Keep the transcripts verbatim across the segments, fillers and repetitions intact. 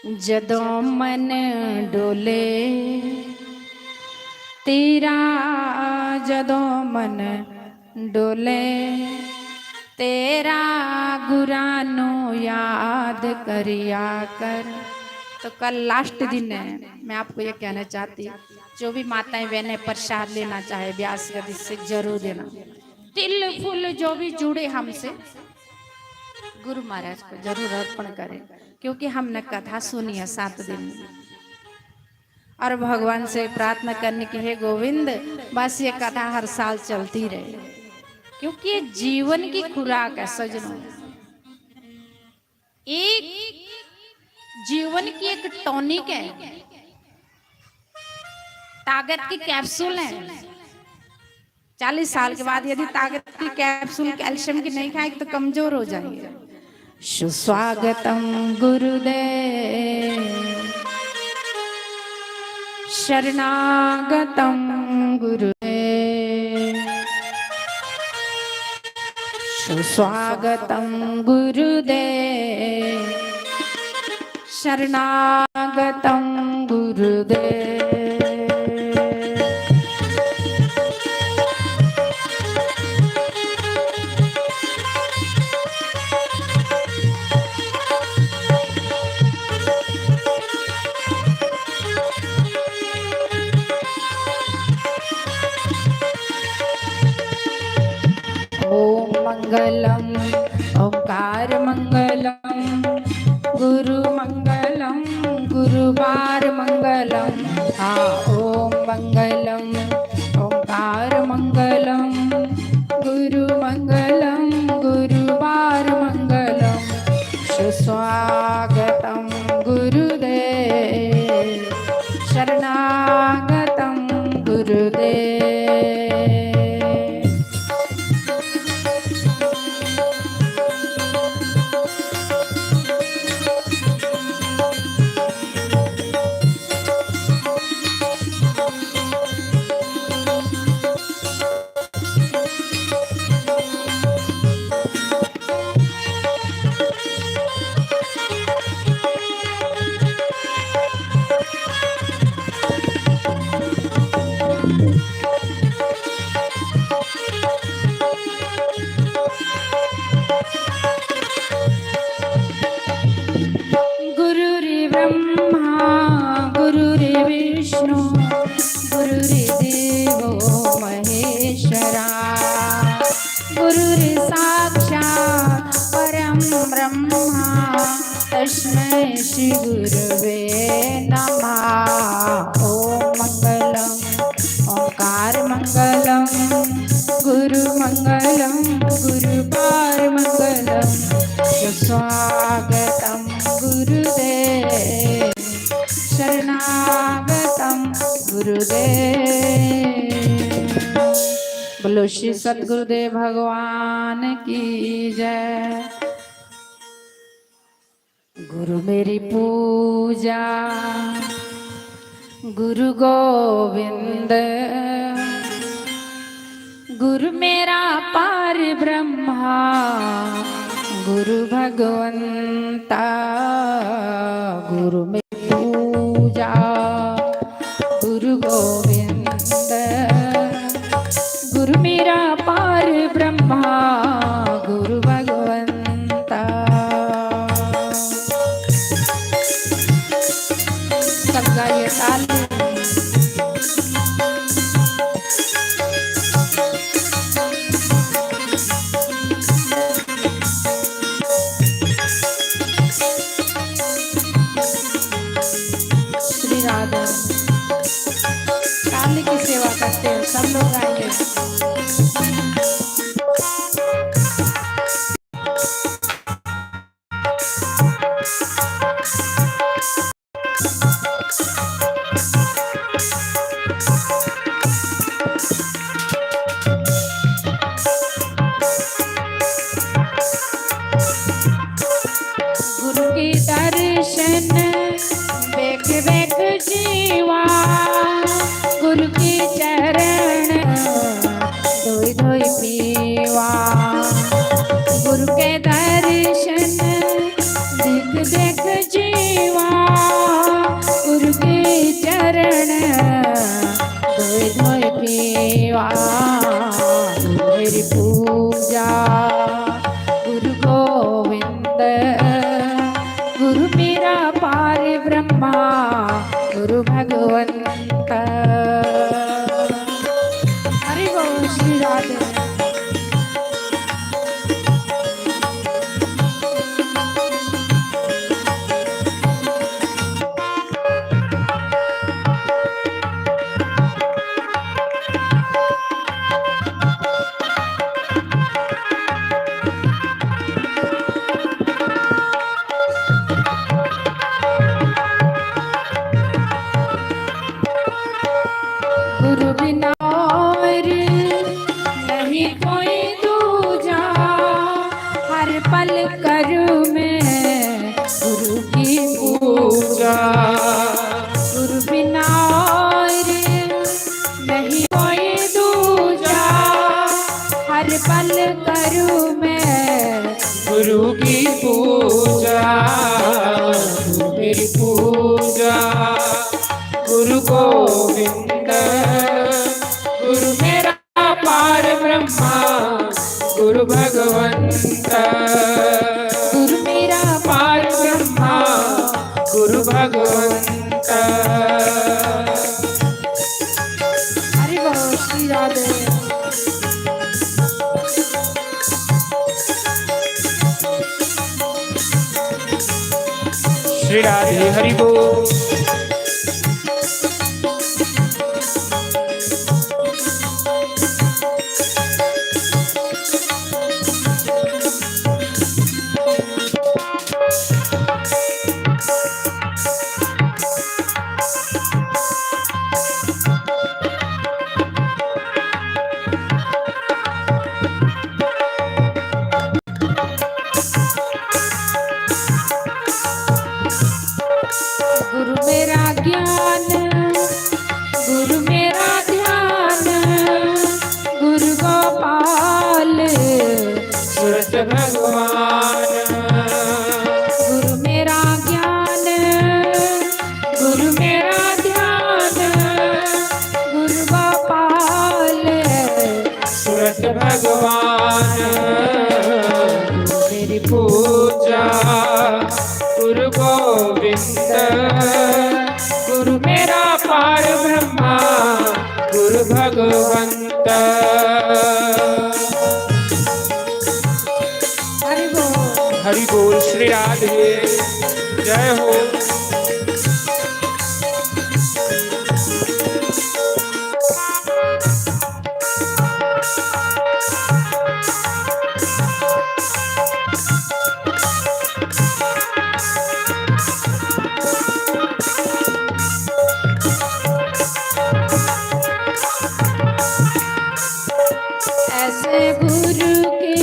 जदों मन डोले तेरा, जदों मन डोले तेरा, गुरां नू याद करिया कर। तो कल लास्ट दिन है, मैं आपको ये कहना चाहती, जो भी माताएं बहनें प्रसाद लेना चाहे ब्यास गदी से जरूर देना। तिल फूल जो भी जुड़े हमसे, गुरु महाराज को जरूर अर्पण करें, क्योंकि हमने कथा सुनी है सात दिन। और भगवान से प्रार्थना करने की, हे गोविंद, बस ये कथा हर साल चलती रहे, क्योंकि ये जीवन की खुराक है सजनों। एक जीवन की एक टॉनिक है, ताकत की कैप्सूल है। चालीस साल के बाद यदि ताकत की कैप्सूल कैल्शियम की नहीं खाएगी तो कमजोर हो जाएंगे। सुस्वागतम गुरुदेव, शरणागतम गुरुदेव, सुस्वागतम गुरुदेव, शरणागतम गुरुदेव। ॐ मङ्गलम्, ओङ्कार मङ्गलम्, गुरु मङ्गलम्, गुरुवार मङ्गलम्। हाँ, ॐ मङ्गलम्, ओङ्कार मङ्गलम्, गुरु मङ्गलम्, गुरुवार मङ्गलम्। सुस्वागतं गुरुदेव, शरणागतं गुरुदेव। गुरुर्ब्रह्मा गुरुर्विष्णु गुरुर्देवो महेश्वरा। गुरुर्साक्षात् परं ब्रह्मा तस्मै श्री गुरवे नमः। ॐ मङ्गलम्, ओङ्कार मङ्गलम्, गुरु मङ्गलम्, गुरुवार मङ्गलम्। सुस्वागतं गुरुदेव, शरणागतं गुरुदेव। बोलो श्री सतगुरुदेव भगवान की जय। गुरु मेरी पूजा, गुरु गोविंद, गुरु मेरा पार ब्रह्मा, गुरु भगवंता, गुरु मेरी पूजा, गुरु गोविंद, गुरु मेरा पार ब्रह्मा, गुरु भगवंता। सब गाइए ताली। श्री राधा। ताली की सेवा करते हैं, सब लोग आएंगे। गुरु के दर्शन बेख बेख जीवा, गुरु के चरण धोई धोई पीवा। गुरु के दर्शन देख देख जीवा, पूजा, गुरु मेरी पूजा, गुरु गोविंद, गुरु मेरा पार ब्रह्मा, गुरु भगवंत, गुरु मेरा पार ब्रह्मा, गुरु भगवंत। हरि बोल श्री राधे। श्री राधे हरि बोल। गुरु मेरा ज्ञान, गुरु मेरा ध्यान, गुरु गोपाल सूरत भगवान। गुरु मेरा ज्ञान, गुरु मेरा ध्यान, गुरु गोपाल सूरत भगवान। गुरु मेरी पूजा, गुरु गोविंद, गुरु मेरा पार ब्रह्मा, गुरु भगवंत। हरि बोल। हरि बोल श्री राधे। जय हो। ऐसे गुरु के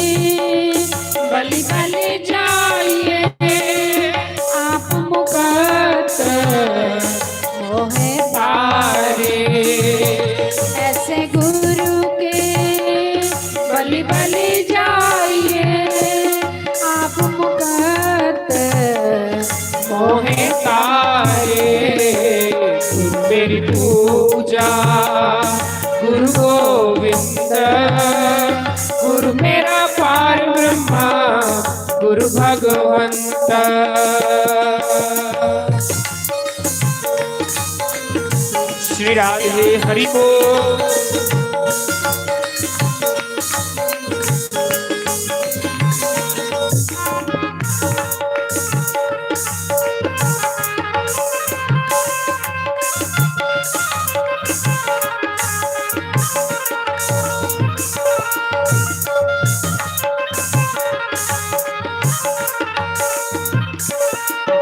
बलि बलि जाइए, आप मुकत मोहे तारे। ऐसे गुरु के बलि बलि जाइए, आप मुकत मोहे तारे। गुरु मेरी पूजा, गुरु गोविंद, गुरु मेरा पार ब्रह्मा, गुरु भगवंत। श्री राधे हरि बोल।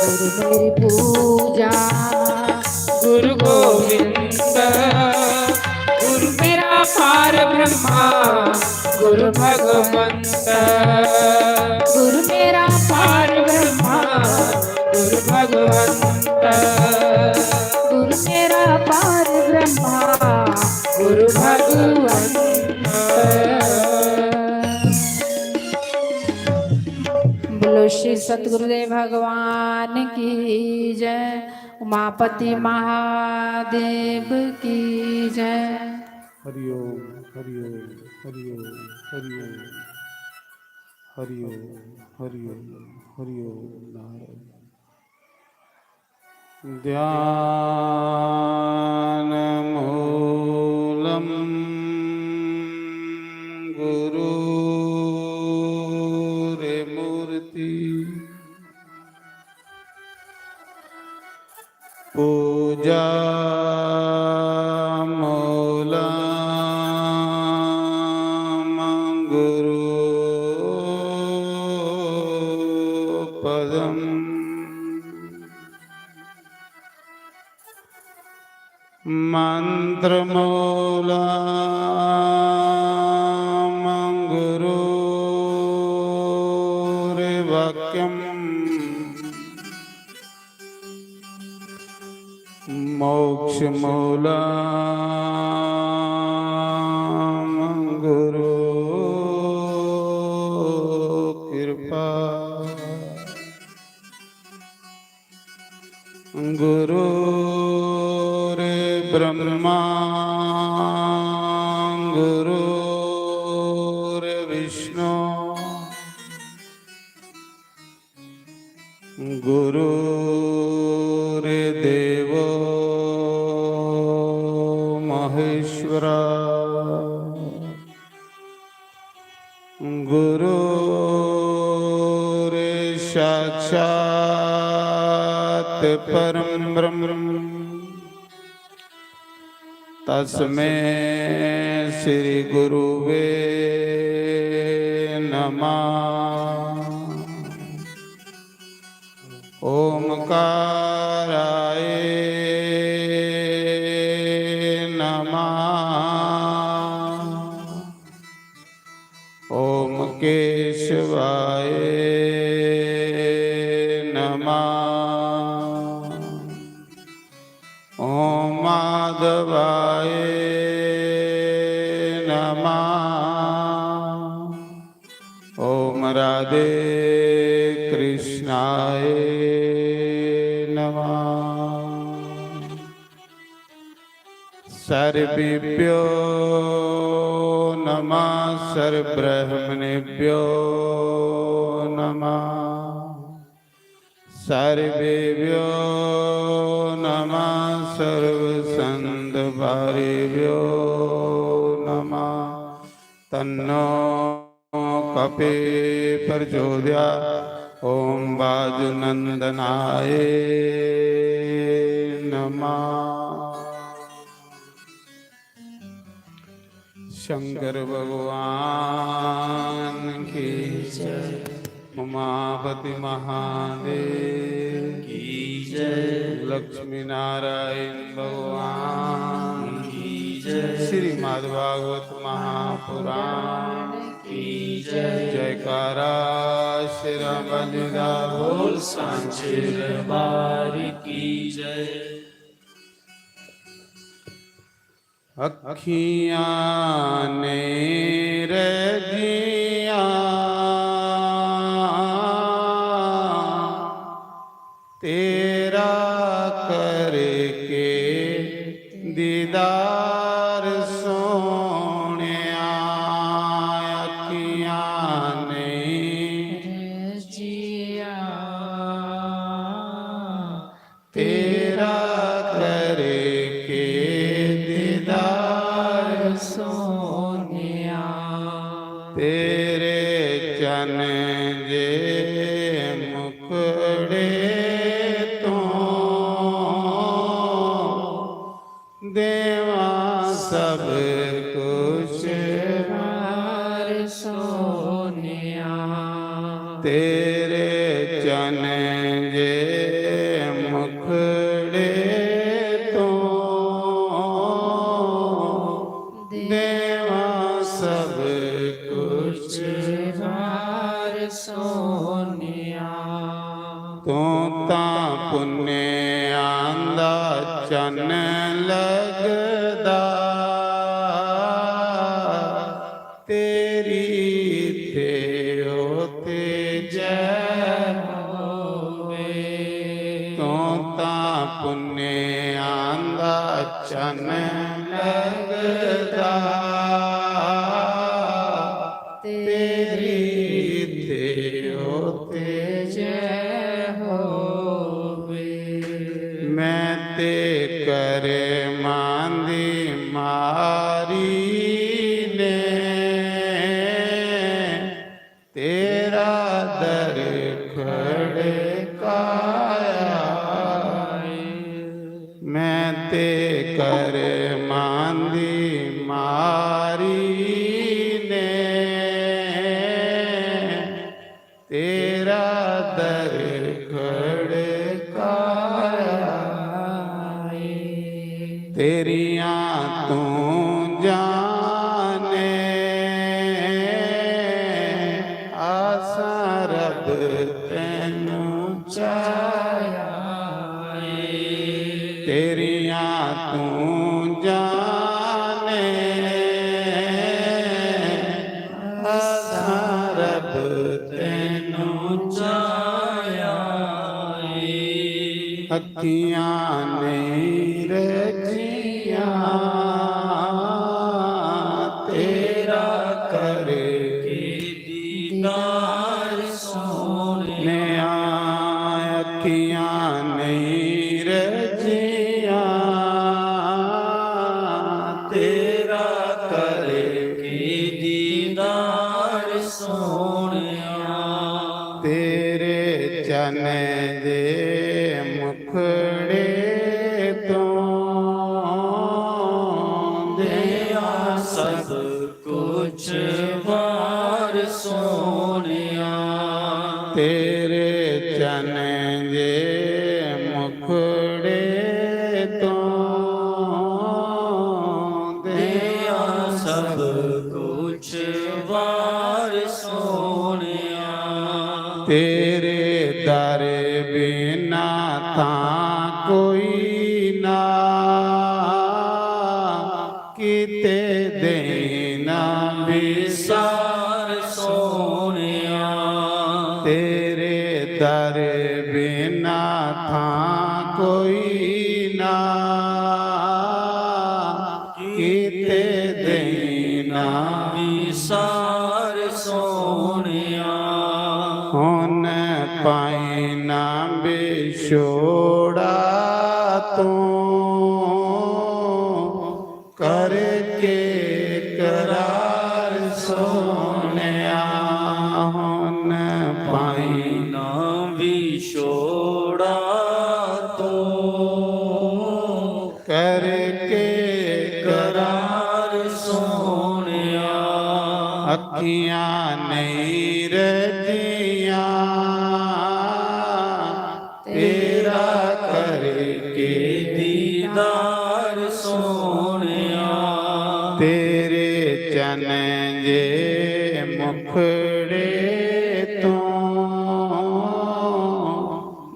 गुरु मेरी पूजा, गुरु गोविंद, गुरु मेरा पार ब्रह्मा, गुरु भगवंत। गुरु मेरा पार ब्रह्मा, गुरु भगवंत। गुरु मेरा पार ब्रह्मा, गुरु भगवंत। बोलो श्री सतगुरुदेव भगवान की जय। उमापति महादेव की जय। हरि ओम, हरि ओम, हरि ओम, हरि ओम, हरि ओम, हरि ओम, हरि ओम, नारायण। ध्यानमूलं गुरोर्मूर्ति पूजा मूलं गुरु पदम्। मन्त्रमूलं गुरोर्वाक्यम्। मोक्षमूलं गुरु कृपा। गुरुर्ब्रह्मा गुरुर्विष्णु गुरुर्देवो महेश्वरा। गुरुर्साक्षात् परं ब्रह्म तस्मै श्री गुरुवे नमः। ओमकाराय नमः। ओम केशवाय नमः। ओम माधवाय नमः। ओम राधे कृष्णाय नमः। सर्वेभ्यो नमः, सर्वब्रह्मणेभ्यो नमः, सर्वेभ्यो नमः, सर्वसंतपारेभ्यो नमः। तन्नो कपे प्रचोदया। ओम वाजुनंदनाय नमः। शंकर भगवान की जय। उमापति महादेव की जय। लक्ष्मी नारायण भगवान की जय। श्रीमद् भागवत महापुराण की जय। जयकारा श्री राम जी दा। बोल सांचे दरबार की जय। अखियां नेईं रजियां तेरा करके दीदार सोहणेआ। अखियां नेईं रजियां तेरा करके दीदार सोहणेआ। तेरे चन जे मुखड़े तों देवां सब कुछ हार सोहणेआ। तेरे चन जे मुखड़े तों देवां सब कुछ हार सोहणेआ। तूं तां पुन्नेआं दा चन्न लगदा, तेरी इत्थै उत्थै जै होवे। तूं तां पुन्नेआं दा चन्न लगदा, तेरी इत्थै उत्थै जै होवे। मैं ते करमां दी मारी ने तेरा दर खड़काया। मैं ते करमां दी मारी ने तेरा दर खड़काया। तेरियां तूं जाने आसां रब तैनू चाया। तेरियां तूं जाने आसां रब तैनू चाया। अक्खियां नेईं रज्जियां तेरा करके दीदार सोहणेआ। अक्खियां नेईं रज्जियां तेरा करके दीदार सोहणेआ। तेरे चने दे मुखड़े तो देआ सब कुछ बार सोहणेआ। तेरे चने दे मुखड़े तो देआ सब कुछ बार सोहणेआ। तेरे दर बिना थां कोई ना, किते देना विसार सोहणेआ। तेरे दर बिना थां कोई ना, किते देना विसार सोहणेआ। हुन पाई ना विछोड़ा तूं, करके करार सोहणेआ। हुन पाई ना विछोड़ा तूं, करके करार सोहणेआ। अक्खियां नेईं रज्जियां तेरा करके दीदार सोहणेआ। तेरे चने दे मुखड़े तो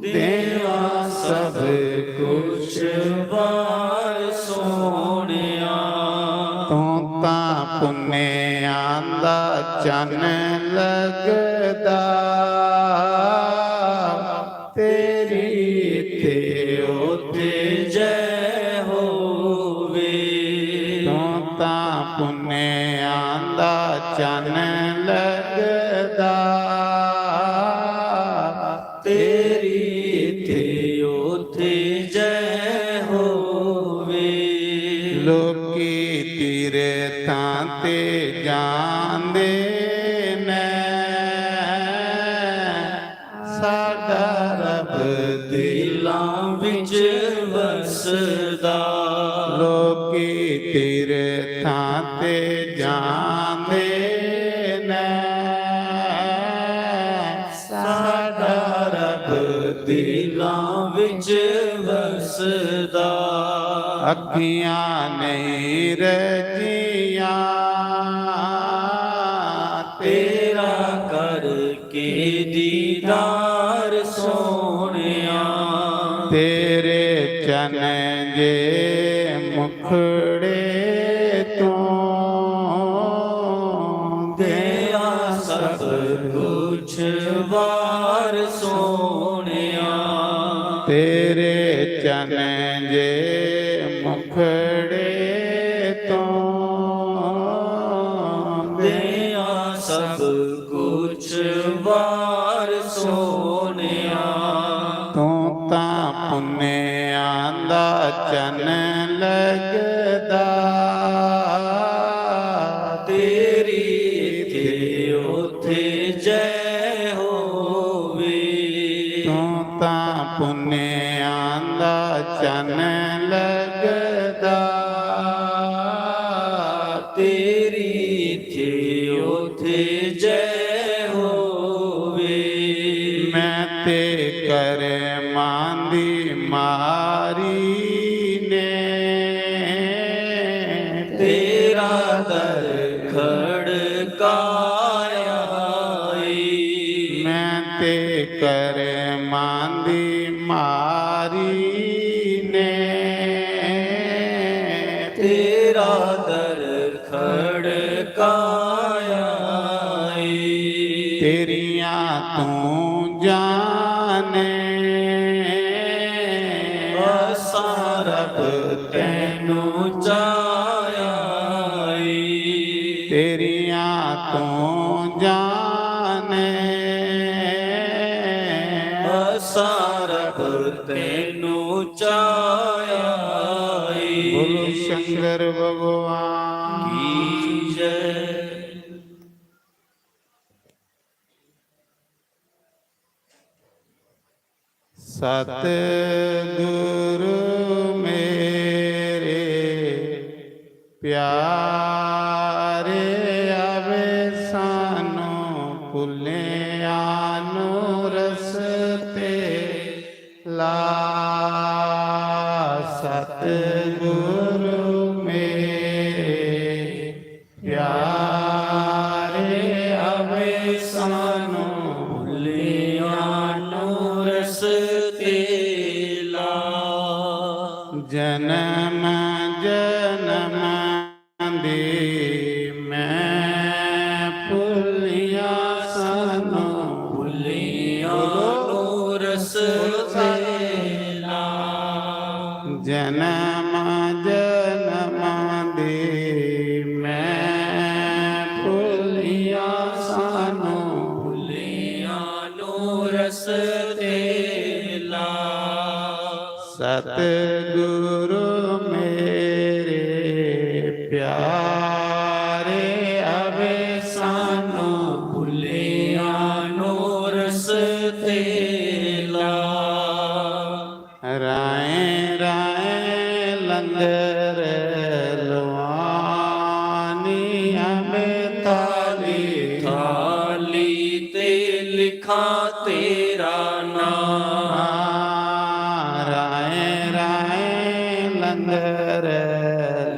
देआ सब कुछ बार सोहणेआ। तूं तां पुन्नेआं दा चन्न लगदा, तेरी इत्थे उत्थे जय होवे। तूं तां पुन्नेआं दा चन्न लगदा, तेरी इत्थे उत्थे जय होवे। लोकी तीरथां ते जांदे न, साडा रब दिलां विच वसदा। लोकी तीरथां ते जांदे न, साडा रब दिलां विच वसदा। अक्खियां नेईं रज्जियां तेरा करके दीदार सोहणेआ। तेरे चने दे मुखड़े तो देआ सब कुछ वार सोहणेआ। तेरे चने दे मुखड़े तो देआ सब कुछ वार सोहणेआ। तूं तां पुन्नेआं दा चन्न लगदा, तेरी इत्थे उत्थे जय होवे। तूं तां पुन्नेआं दा चन्न लगदा, तेरी इत्थे उत्थे जय होवे। मैं ते करमां दी मारी ने तेरा दर खड़काया ई। मैं ते करमां दी मारी ने तेरा दर खड़काया ई। तेरियां तूं जाने सारा तेनू चाया। बोलो शंकर भगवान की जय। सतगुरु मेरे प्यारे, आवे सानू भुल्लियां नू रस्ते ला। सतगुरु मेरे प्यारे, आवे सानू भुल्लियां नू रस्ते ला। जन्म जन्म दी मैं भुल्लियां सानू भुल्लियां नू रस्ते ला। जन्म जन्म दी मैं भुल्लियां सानू भुल्लियां नू रस्ते ला। सतगुरु मेरे प्यारे, आवे सानू भुल्लियां नू रस्ते ला। राहें राहें लंगर लुआनी, आवे थाली थाली ते लिखां तेरा नां। राहें राहें लंगर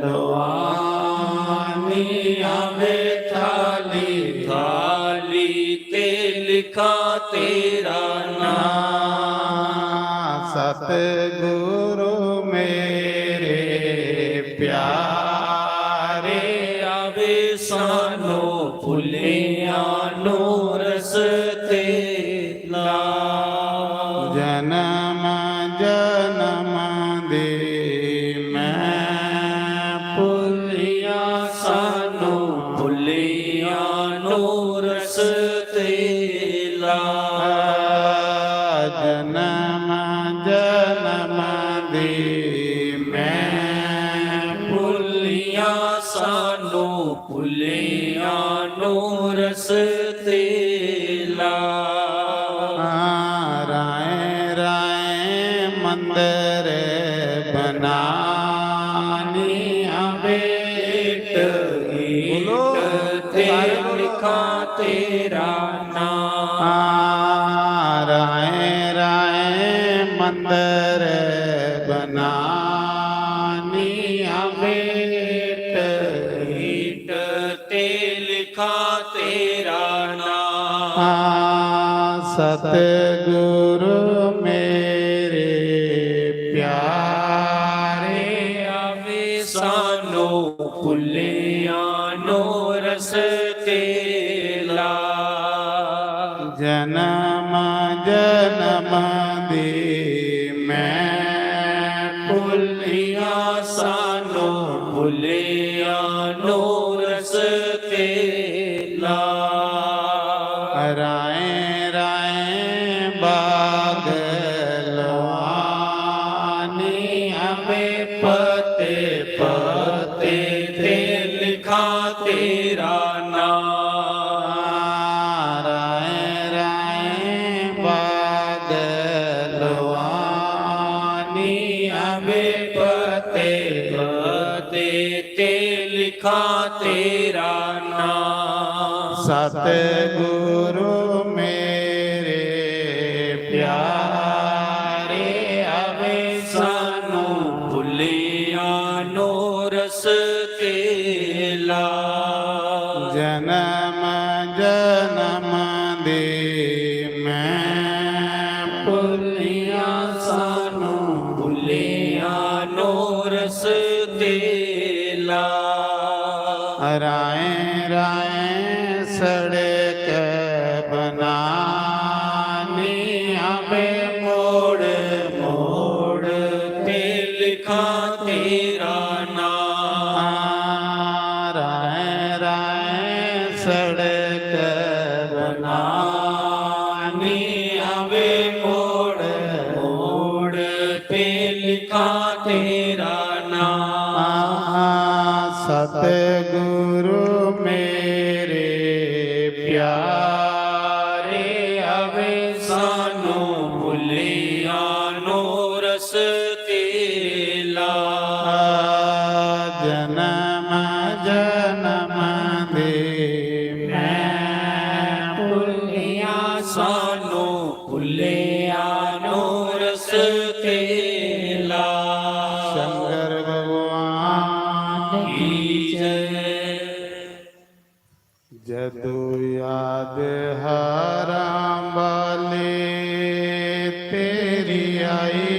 लुआनी, आवे थाली थाली ते लिखां तेरा नां। सतगुरु मेरे प्यारे, आवे सानू भुल्लियां नू रस्ते ला। जन्म जन्म दी मैं भुल्लियां सानू भुल्लियां नू रस्ते ला। जन्म जन्म दी मैं भुल्लियां सानू भुल्लियां नू रस्ते ला। राहें राहें मंदर बनानी, आवे ईट बोलो, ईट ते सारे बोलो। लिखां तेरा नां। राहें राहें मंदर बनानी, आवे ईट ईट ते लिखां तेरा नां। सतगुरु मेरे प्यारे, आवे सानू भुल्लियां नू रस्ते ला। जन्म जन्म दी मैं भुल्लियां सानू भुल्लियां नू रस्ते ला। राहें राहें बाग लुआनी, आवे पत्ते पत्ते ते लिखां तेरा नां। राहें राहें बाग लुआनी, आवे पत्ते पत्ते ते लिखां तेरा नां। सतगुरु मेरे प्यारे, आवे सानू भुल्लियां नू रस्ते ला। जन्म जन्म दी मैं भुल्लियां सानू भुल्लियां नू रस्ते ला। राहें राहें सड़क खेला। शंकर भगवान की जय। जदू याद हारां वाले तेरी आई,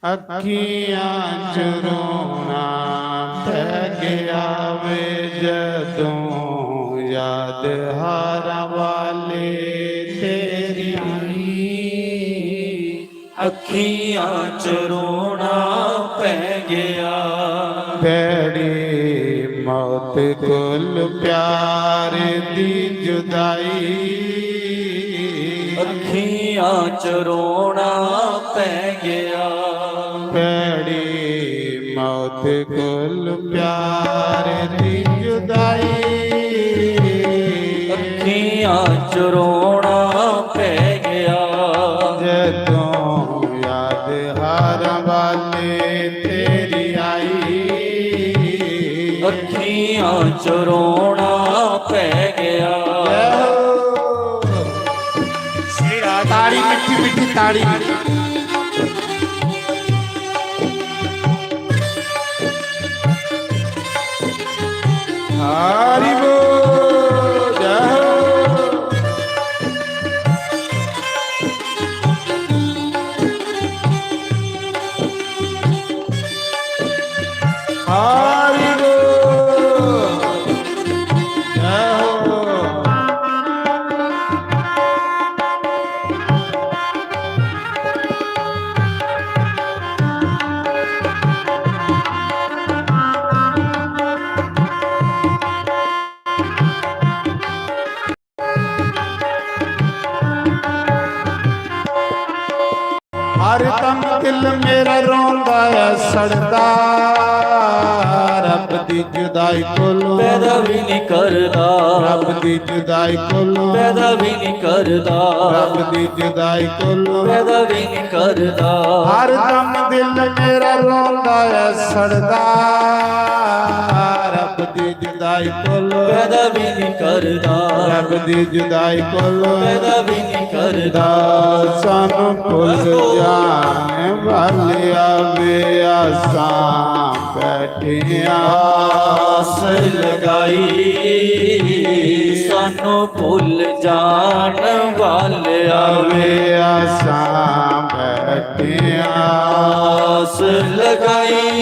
अखियां च रोना पै गया वे। जदों याद हारां वाले तेरी आई, अखियां च रोना पै गया। भैड़ी मौत कुल प्यार दी जुदाई, अखियां च रोना पै गया। भैड़ी मौत कुल प्यार दी जुदाई, अखियां च रोना पै गया। जदों याद हारां वाले तेरी आई, अखियां च रोना पै गया। जय हो। ताड़ी, मिट्ठी मिट्ठी ताड़ी। हरि बोल, जय हो। हरि बोल, जय हो। हर दम दिल मेरा रोंदा ऐ सड़दा, रब दी जुदाई कोलों पैदा भी नहीं करदा। रब दी जुदाई कोलों पैदा भी नहीं करदा। रब दी जुदाई कोलों पैदा भी नहीं करदा। हर दम दिल मेरा रोंदा ऐ सड़दा, रब दी जुदाई कोलों पैदा भी नहीं करदा। रब दी जुदाई कोलों पैदा भी नहीं करदा। सानू भुल जान वालिया वे, आसां बैठियां आस लगाई। सानू भुल जान वालिया वे, आसां बैठियां आस लगाई।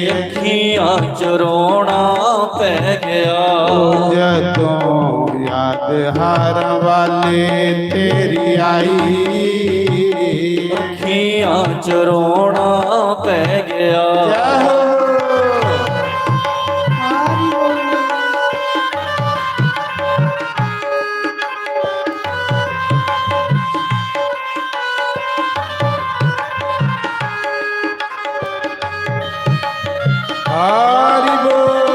अखियां च रोना पै गया। ओ जदों याद हारां वाले तेरी आई, अखियां च रोना पै गया। जय हो। हरि बोल।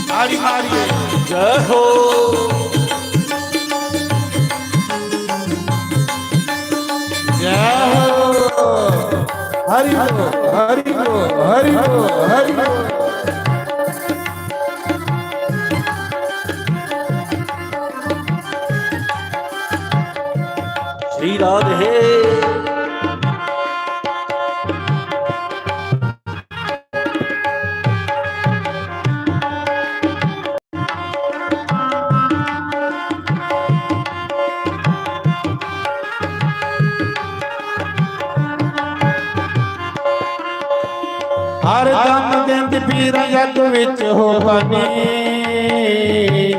ताड़ी मारिए। जय हो। जय हो। हरि बोल, हरि बोल, हरि बोल, हरि बोल। श्री राधे। हर दम जिंद पीर यद विच हो बनी,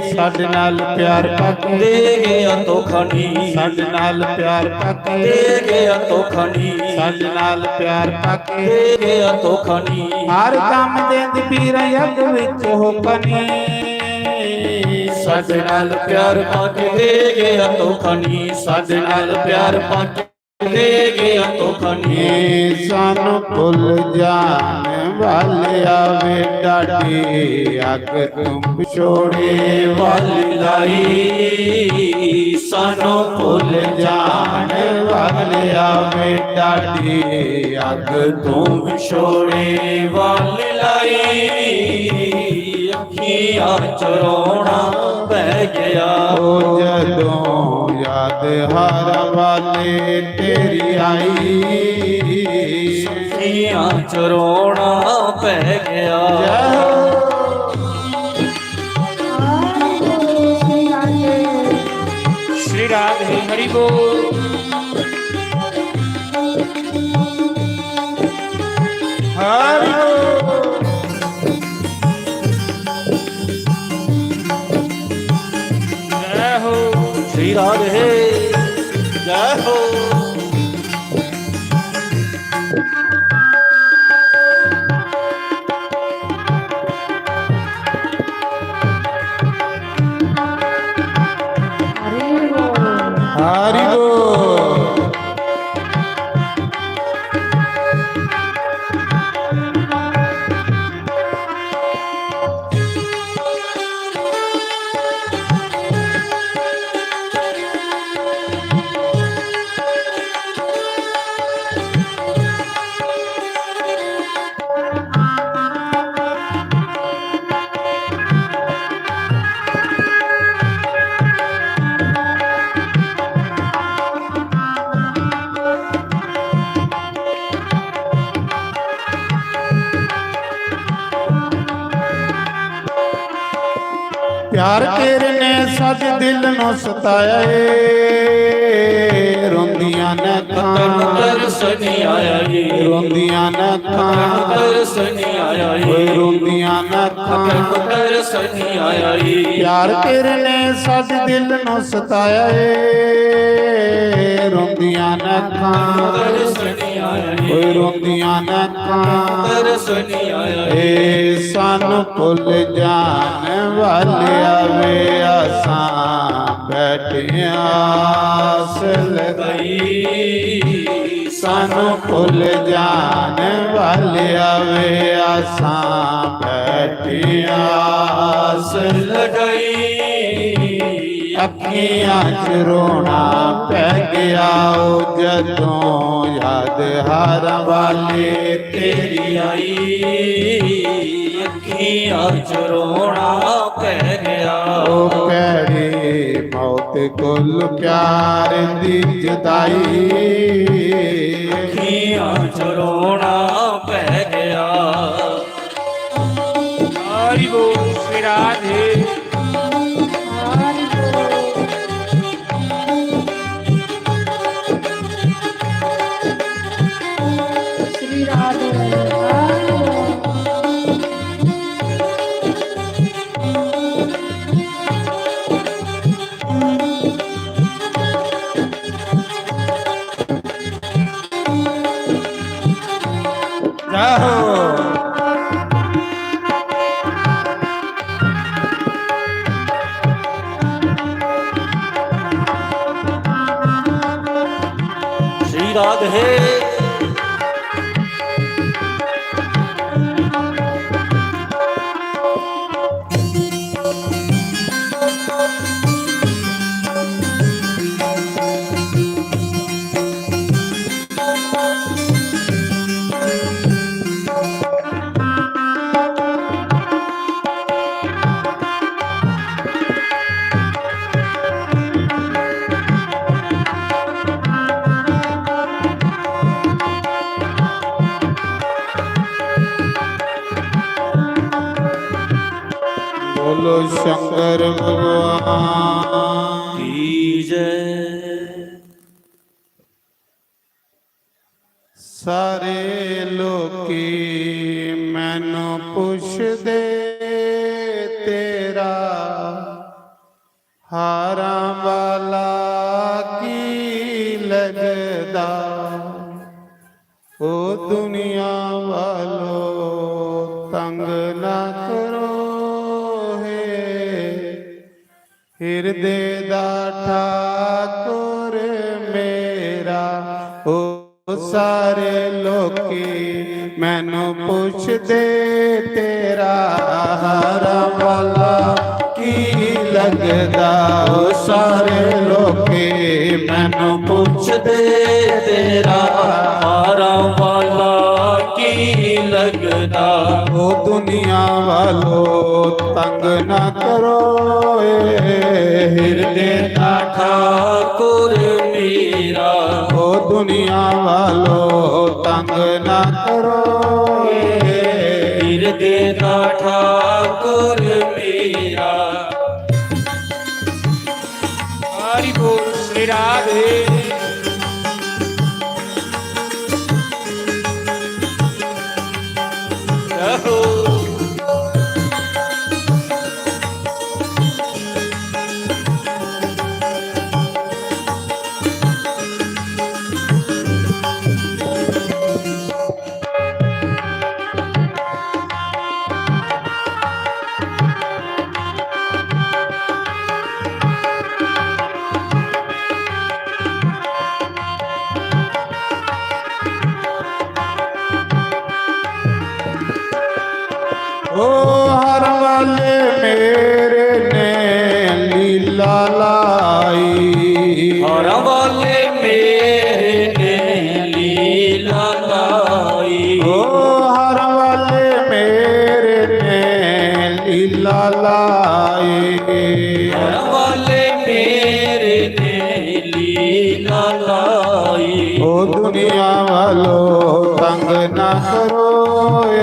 साडे नाल प्यार पक दे गया धोखा नी। साडे नाल प्यार पक दे गया धोखा नी। साडे नाल प्यार पक दे गया धोखा नी। हर दम जिंद पीर यद विच हो बनी, साडे नाल प्यार पक दे गया धोखा नी। साडे नाल प्यार पक दे गया धोखा नी। सानू भुल जान वालिया वे, डाडी अग तू विछोड़े वाली लाई। सानू भुल जान वालिया वे, डाडी अग तू विछोड़े वाली लाई। ਅੱਖੀਆਂ 'ਚ ਰੋਣਾ ਪੈ ਗਿਆ। ਓ ਜਦੋਂ ਯਾਦ ਹਾਰਾਂ ਵਾਲੇ ਤੇਰੀ ਆਈ, ਅੱਖੀਆਂ 'ਚ ਰੋਣਾ ਪੈ ਗਿਆ। ਜੈ ਹੋ। श्री राधे। हरि बोल। हरि बोल। जय हो। श्री राधे। जय हो। हरि बोल। प्यार तेरे ने सच दिल नू सताया ਏ, ਰੋਂਦੀਆਂ ਨੇ ਅੱਖਾਂ। तरस नहीं आया ये। ਰੋਂਦੀਆਂ ਨੇ ਅੱਖਾਂ। तरस नहीं आया ये। ਓਏ ਰੋਂਦੀਆਂ ਨੇ ਅੱਖਾਂ। तरस नहीं आया ये। प्यार तेरे ने सच दिल नू सताया ਏ, ਰੋਂਦੀਆਂ ਨੇ ਅੱਖਾਂ। तरस नहीं आया ये। ਓਏ ਰੋਂਦੀਆਂ ਨੇ ਅੱਖਾਂ। तरस नहीं आया ये। ਏ ਸਾਨੂੰ ਭੁੱਲ ਜਾਣ ਵਾਲਿਆ ਵੇ, ਅਸਾਂ ਬੈਠਿਆਂ ਆਸ ਲਗਾਈ। ਸਾਨੂੰ ਭੁੱਲ ਜਾਣ ਵਾਲਿਆ ਵੇ, ਅਸਾਂ ਬੈਠਿਆਂ ਆਸ ਲਗਾਈ। ਅੱਖੀਆਂ 'ਚ ਰੋਣਾ ਪੈ ਗਿਆ ਓ, ਜਦੋਂ ਯਾਦ ਹਾਰਾਂ ਵਾਲੇ ਤੇਰੀ ਆਈ। ਅੱਖੀਆਂ 'ਚ ਰੋਣਾ ਪੈ ਗਿਆ। ਓ ਕਿਹੜੀ ਮੌਤ ਕੋਲ ਪਿਆਰ ਦੀ ਜੁਦਾਈ। ਅੱਖੀਆਂ 'ਚ ਰੋਣਾ ਪੈ ਗਿਆ। हरि बोल। श्री राधे। श्री राधे। जय हो। श्री राधे। बोलो शंकर भगवान की जय। ਸਾਰੇ ਲੋਕੀ ਮੈਨੂੰ ਪੁੱਛਦੇ, ਤੇਰਾ ਹਾਰਾਂ ਵਾਲਾ ਕੀ ਲੱਗਦਾ? ਓ ਦੁਨੀਆ ਵਾਲੋ, ਤੰਗ ਨਾ ਕਰੋ ਹੈ, ਹਿਰਦੇ ਦਾ ਠਾਕੁਰ ਮੇਰਾ। ਓ ਸਾਰੇ ਲੋਕੀ ਮੈਨੂੰ ਪੁੱਛਦੇ, ਤੇਰਾ ਹਾਰਾਂ ਵਾਲਾ ਕੀ ਲੱਗਦਾ? ਓ ਸਾਰੇ ਲੋਕੀ ਮੈਨੂੰ ਪੁੱਛਦੇ, ਤੇਰਾ ਹਾਰਾਂ ਵਾਲਾ ਕੀ ਲੱਗਦਾ? ਓ ओ दुनिया वालों, तंग ना करो ए हिरदे दा ठाकुर मेरा। ओ दुनिया वालों, तंग ना करो ए हिरदे दा ठाकुर मेरा। हरि बोल श्री राधे। ओ हर वाले मेरे ने लीला लाई। हर वाले मेरे ने लीला लाई। ओ हर वाले मेरे ने लीला लाई। हर वाले मेरे ने लीला लाई। ओ दुनिया वालों, तंग ना करो ए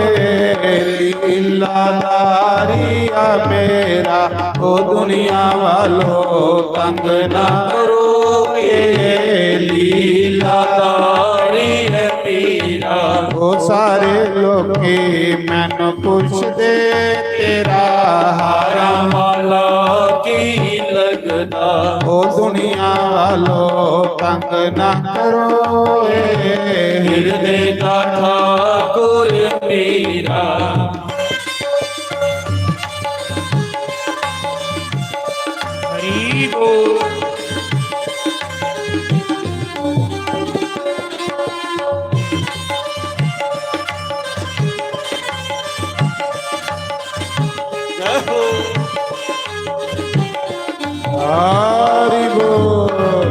लीलाधारी आ मेरा। ओ दुनिया वालों, तंग ना करो ए लीलाधारी है मेरा। ओ सारे लोकी मैनू पुछदे, तेरा हारा माला की लगदा। ओ दुनिया वालों, तंग ना करो ए हिरदे दा ठाकुर मेरा। हरि बोल। जय हो। हरि बोल।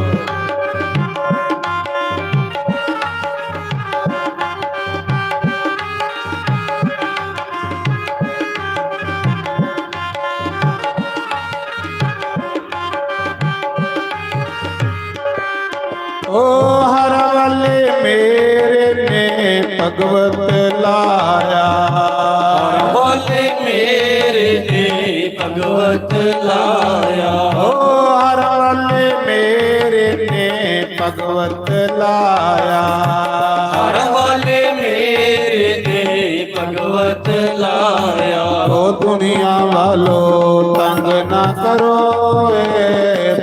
ओ हर वाले मेरे ने भगवत लाया। हर वाले मेरे ने भगवत लाया। ओ हर वाले मेरे ने भगवत लाया। हर वाले मेरे ने भगवत लाया। ओ दुनिया वालों, तंग ना करो ए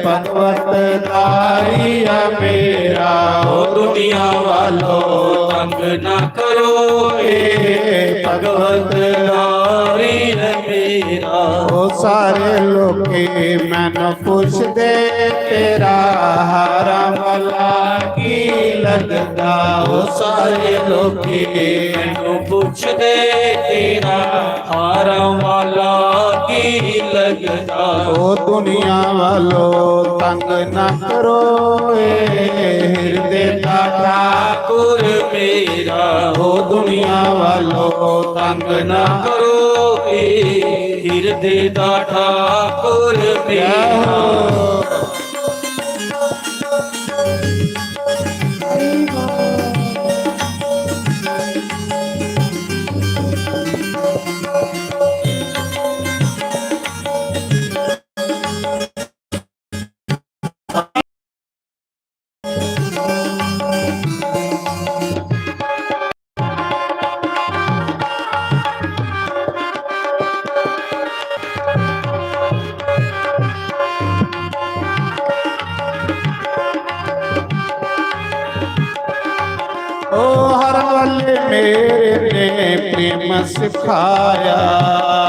भगवत दारी आ मेरा। ओ दुनिया वालों, तंग ना करो ए भगवत दारी आ मेरा। ओ सारे लोकी मैनू पुछदे, तेरा हारा माला की लगदा। ओ सारे लोकी मैनू पुछदे, तेरा हारा माला की लगदा। ओ दुनिया वालों, तंग ना करो ए हिरदे दा ठाकुर मेरा। ओ दुनिया वालों, तंग ना करो ए हिरदे दा ठाकुर मेरा। ओ हर वाले मेरे ने प्रेम सिखाया।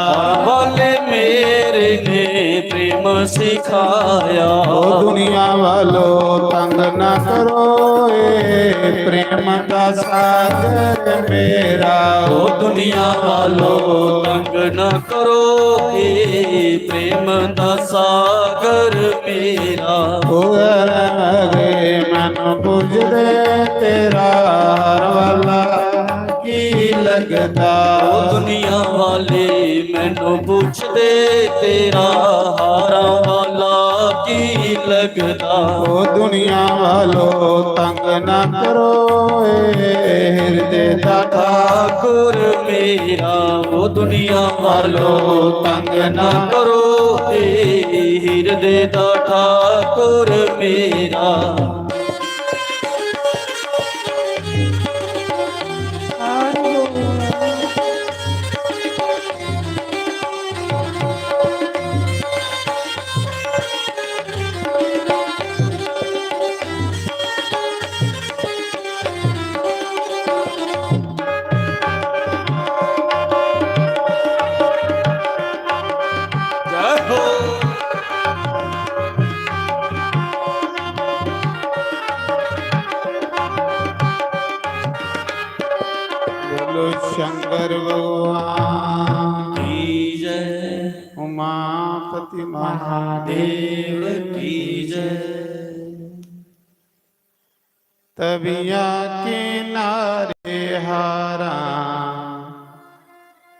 हर वाले मेरे ने प्रेम सिखाया। ओ दुनिया वालों, तंग ना करो ए प्रेम दा सागर मेरा। ओ दुनिया वालों, तंग ना करो ए प्रेम दा सागर मेरा। ओ रे मैनू पुछदे, तेरा हारा माला की लगदा। ओ दुनिया वाले मैनू पूछदे, तेरा हारां वाला की लगदा। ओ दुनिया वालो, तंग ना करो ए हिरदे दा ठाकुर मेरा। ओ दुनिया वालो, तंग ना करो ए हिरदे दा ठाकुर मेरा। जय हो। बोलो शंकर भगवान की जय। उमापति महादेव की जय। तवियां किनारे हारां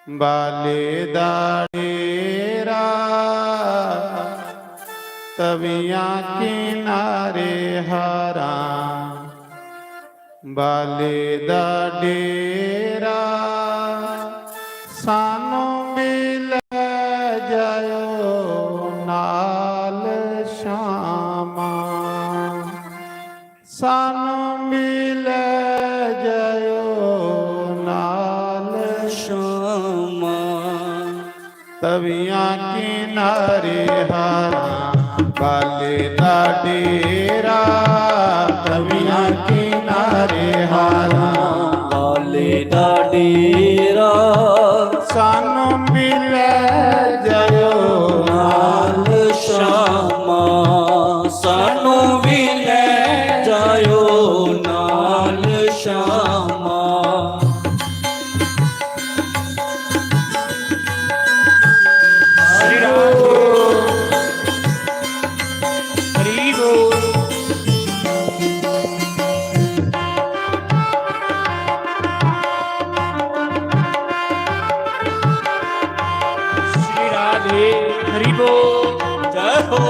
बाले दा डेरा। तवियां किनारे हारां बाले दा डेरा। सानू भी ले जायो नाल शामा। सानू भी ले जायो नाल शामा। तवियां किनारे हारां बाले दा डेरा। तवियां किनारे हारां बाले दा डेरा। सानू भी ले जायो नाल शामा। सानू भी ले जायो नाल शामा। श्री राम हरि बोल। श्री राधे हरि बोल। जय हो।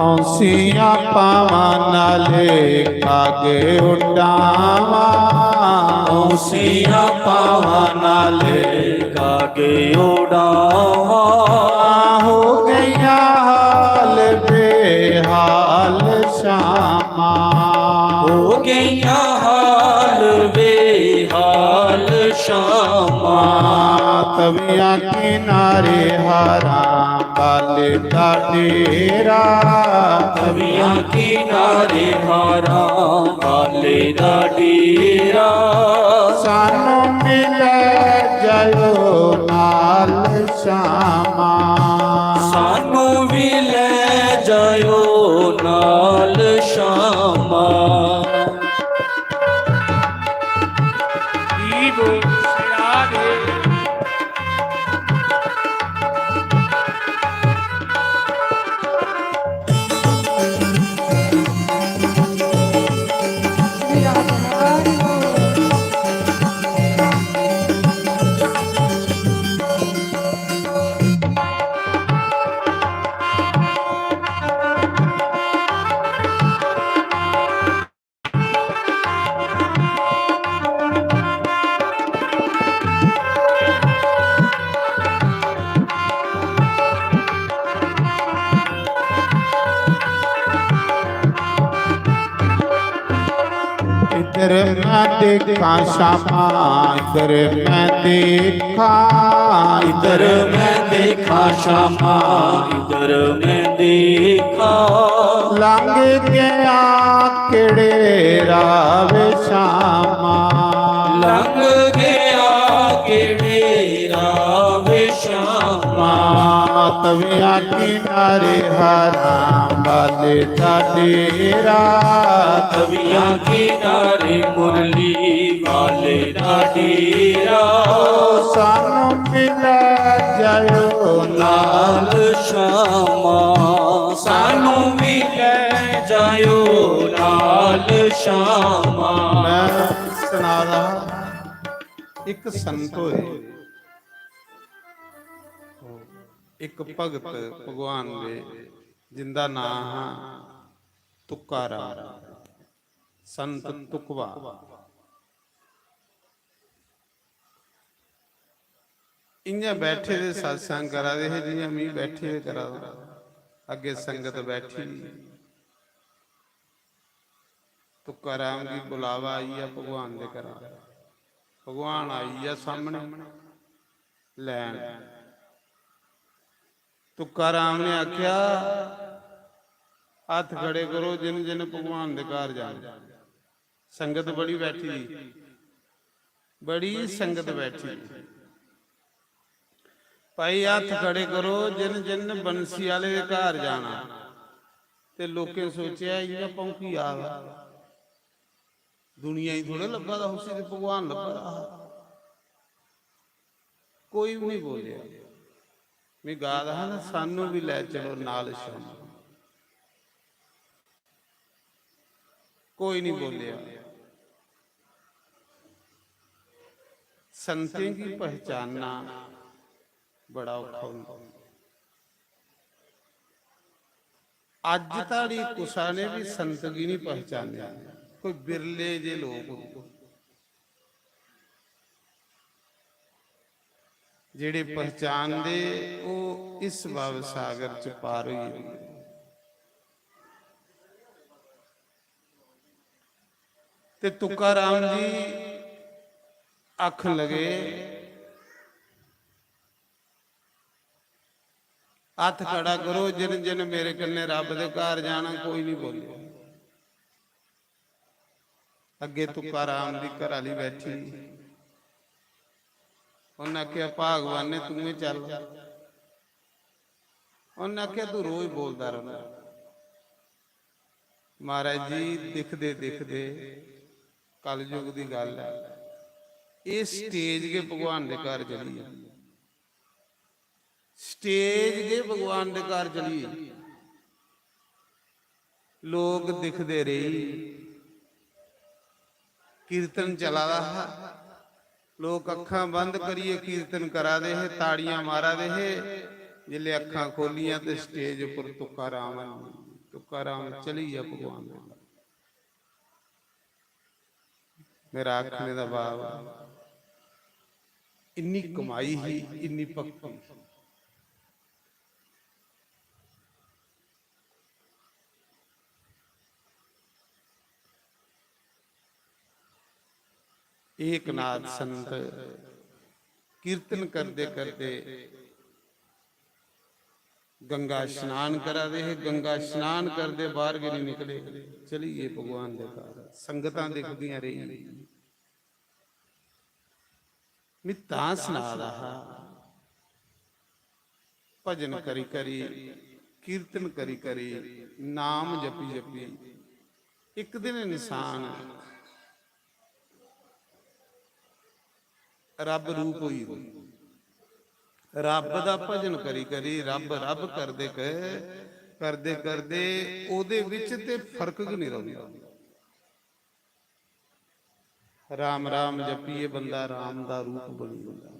औंसियां पावां नाले कागे उडावां। औंसियां पावां नाले कागे उडावां। हो गईयां हाल बेहाल शामा। हो गईयां हाल बेहाल शामा। तवियां किनारे हारां बाले दा डेरा। तवियां किनारे हारां बाले दा डेरा। सानू भी ले जायो नाल शामा। सानू भी ले जायो नाल शामा। इधर मैं देखा शामा, इधर मैं देखा, इधर मैं देखा शामा, इधर मैं देखा। लंघ गया केड़े राह वे शामा, लंघ गया केड़े राह वे शामा। तवियां किनारे हराम वाले दा डेरा। तवियां किनारे मुरली वाले दा डेरा। सानू भी ले जायो नाल शामा। सानू भी ले जायो नाल शामा। मैं सुना रहा, एक संत होए, एक भगत भगवान दे, जिंदा नां हा तुकाराम, संत तुकवा। इ'यां बैठे दे सत्संग करा दे हे, जि'यां मी बैठे दे करा दा। अग्गे संगत बैठी दी। तुकाराम गी बुलावा आई गेआ भगवान दे घरा। भगवान आई गेआ सामने लैन। तुकाराम ने आख्या, "हत्थ खड़े करो जिन जिन भगवान दे घर जाना।" संगत बड़ी बैठी दी, बड़ी संगत बैठी दी। भाई, हत्थ खड़े करो जिन जिन बंसी आले दे घर जाना। ते लोकें सोचेआ, "इ'यां भौंकी आ दा, दुनिया गी थोड़े लब्भा दा, उसी ते भगवान लब्भा दा हा।" कोई भी नहीं बोलेआ। मैं गा दा हा ना, "सानू भी लै चलो नाल शाम।" कोई नहीं बोलेआ। संतें गी पहचानना बड़ा औखा होंदा। अज्ज धोड़ी कुसा ने भी संत गी नहीं पहचानेआ, कोई बिरले जे लोक होंदे। जेह्ड़े पहचानदे, ओह् इस भव सागर च पार होई जंदे। ते तुकाराम जी आखन लगे, "हत्थ खड़ा करो, जिन जिन मेरे कन्नै रब दे घर जाना।" कोई नहीं बोलेआ। अग्गे तुकाराम दी घर आली बैठी। उन्नै आखेआ, "भागवान ने, तूं गै चल।" उन्नै आखेआ, "तूं रोज बोलदा रौह्ना।" महाराज जी, दिखदे दिखदे, कलयुग दी गल्ल ऐ, एह् stage गै भगवान दे घर चली गेई। Stage गै भगवान दे घर चली गेई। लोक दिखदे रेही, कीर्तन चला दा हा, लोक अक्खां बंद करियै कीर्तन करा दे हे, ताड़ियां मारा दे हे। जिसलै अक्खां खोलियां ते stage उप्पर तुकाराम, तुकाराम चली गेआ भगवान दे घर। मेरा आखने दा भाव, इन्नी कमाई ही, इन्नी भक्ति। एकनाथ संत कीर्तन करदे करदे गंगा स्नान करा दे हे। गंगा स्नान करदे बाहर गै नहीं निकले, चली गे भगवान दे घर। संगतां दिखदियां रेही। में तां सना दा हा, भजन करी करी, कीर्तन करी करी, नाम जपी जपी, एक दिन इंसान रब रूप होई गेआ। रब दा भजन करी करी, रब रब करदे क-, करदे करदे ओदे विच ते फर्क गै नहीं रौंदा। राम राम जपिए बंदा राम दा रूप बनी जंदा।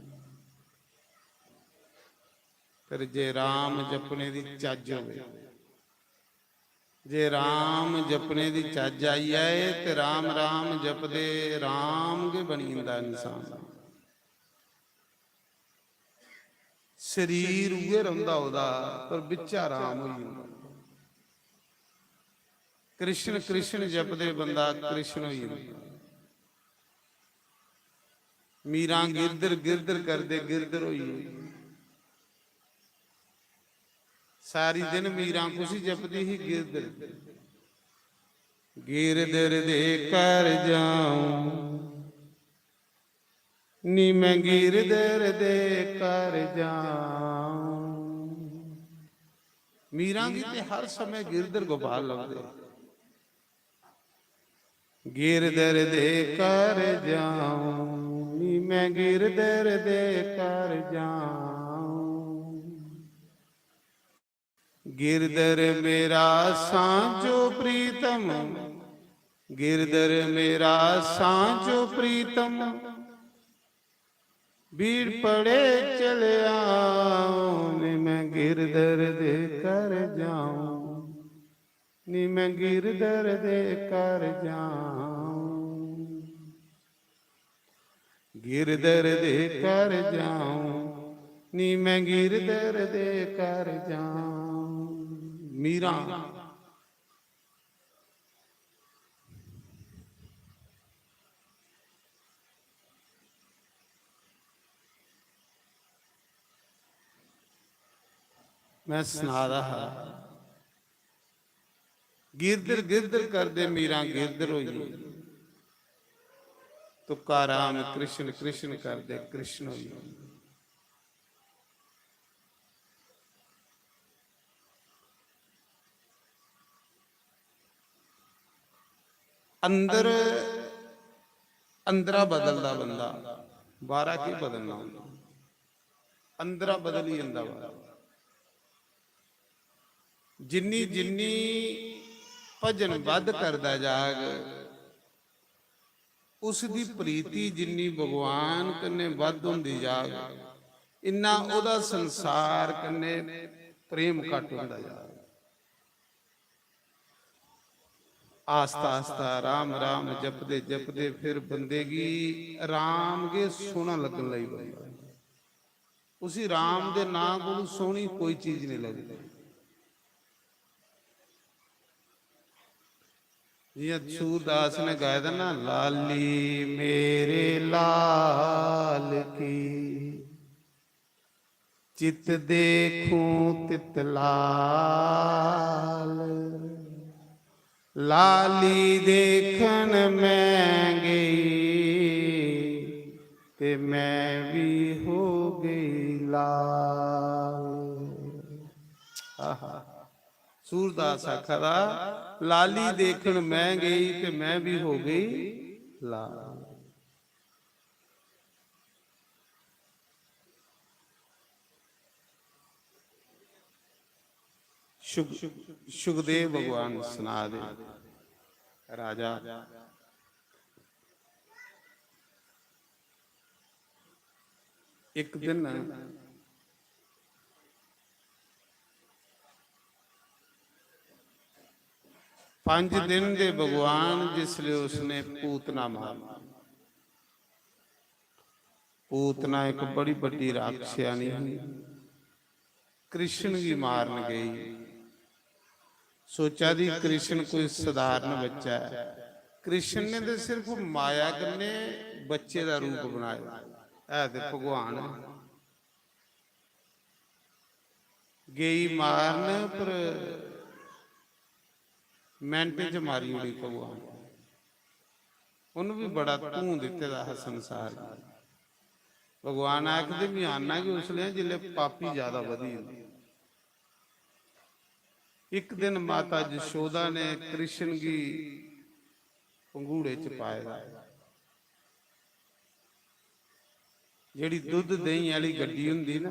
फिर जे राम जपने दी चज्ज होवे, जे राम जपने दी चज्ज आई जाए ते राम राम जपदे राम गै बनी जंदा इंसान। शरीर उ'ऐ रौंह्दा ओह्दा, पर बिच्चा राम होई जंदा। कृष्ण कृष्ण जपदे बंदा कृष्ण होई जंदा। मीरां गिरधर गिरधर करदे गिरधर होई जंदी। सारी दिन मीरां कुसी जपदी ही? गिरधर। गिरधर दे घर जाऊं, नी मैं गिरधर दे घर जाऊं। मीरां गी ते हर समें गिरधर गोपाल लभदे। गिरधर दे घर जाऊं, नी मैं गिरधर दे घर जाऊं। गिरधर मेरा सांझो प्रीतम, गिरधर मेरा सांझो प्रीतम, भीड़ पड़े चले आऊं, नी मैं गिरधर दे घर जाऊं, नी मैं गिरधर दे घर जाऊं। गिरधर दे घर जाऊं, नी मैं गिरधर दे घर जाऊं। मीरां। मैं सना दा हा, गिरधर गिरधर करदे मीरां गिरधर होई गेई। तुकाराम कृष्ण कृष्ण करदे कृष्ण होई गेई। अंदर, अंदरा बदलदा बंदा, बाहरा की बदलना होंदा, अंदरा बदली जंदा बंदा। जिन्नी जिन्नी भजन बद्ध करदा जाग, उसदी प्रीति जिन्नी भगवान कन्नै बद्ध होंदी जाग, इन्ना ओह्दा संसार कन्नै प्रेम घट्ट होंदा जाग। आस्ता आस्ता राम राम जपदे जपदे फिर बंदे गी राम गै सोहना लग्गन लगी पौंदा। उसी राम दे नां कोलू सोहनी कोई चीज नहीं लगदी। जियां सूरदास ने गाए दा ना, "लाली मेरे लाल की, चित देखूं तित लाल, लाली देखन मैं गई, ते मैं भी हो गई लाल।" आहा। सूरदास आखा दा, "लाली देखन मैं गई ते मैं भी हो गई लाल।" शुक-, शुकदेव भगवान सना दे, राजा, एक दिन पंज दिन दे भगवान जिसले उसने पूतना मारी, पूतना एक बड़ी बड्डी राक्षसनी ही, कृष्ण गी मारन गई। सोचा दी कृष्ण कोई साधारण बच्चा है, कृष्ण ने ते सिर्फ माया कन्नै बच्चे दा रूप बनाया, है ते भगवान है। गई मारन, पर मिंट च मारी ओड़ी भगवान। उन्हें भी बड़ा धूं दित्ते दा हा संसार गी। भगवान आखदे, "मैं आना गै उसलै जिसलै पापी ज्यादा बधी जंदे।" एक दिन माता जशोदा ने कृष्ण गी पंघूड़े च पाए दा, जेह्ड़ी दुद्ध देहीं आह्ली गड्डी होंदी ना,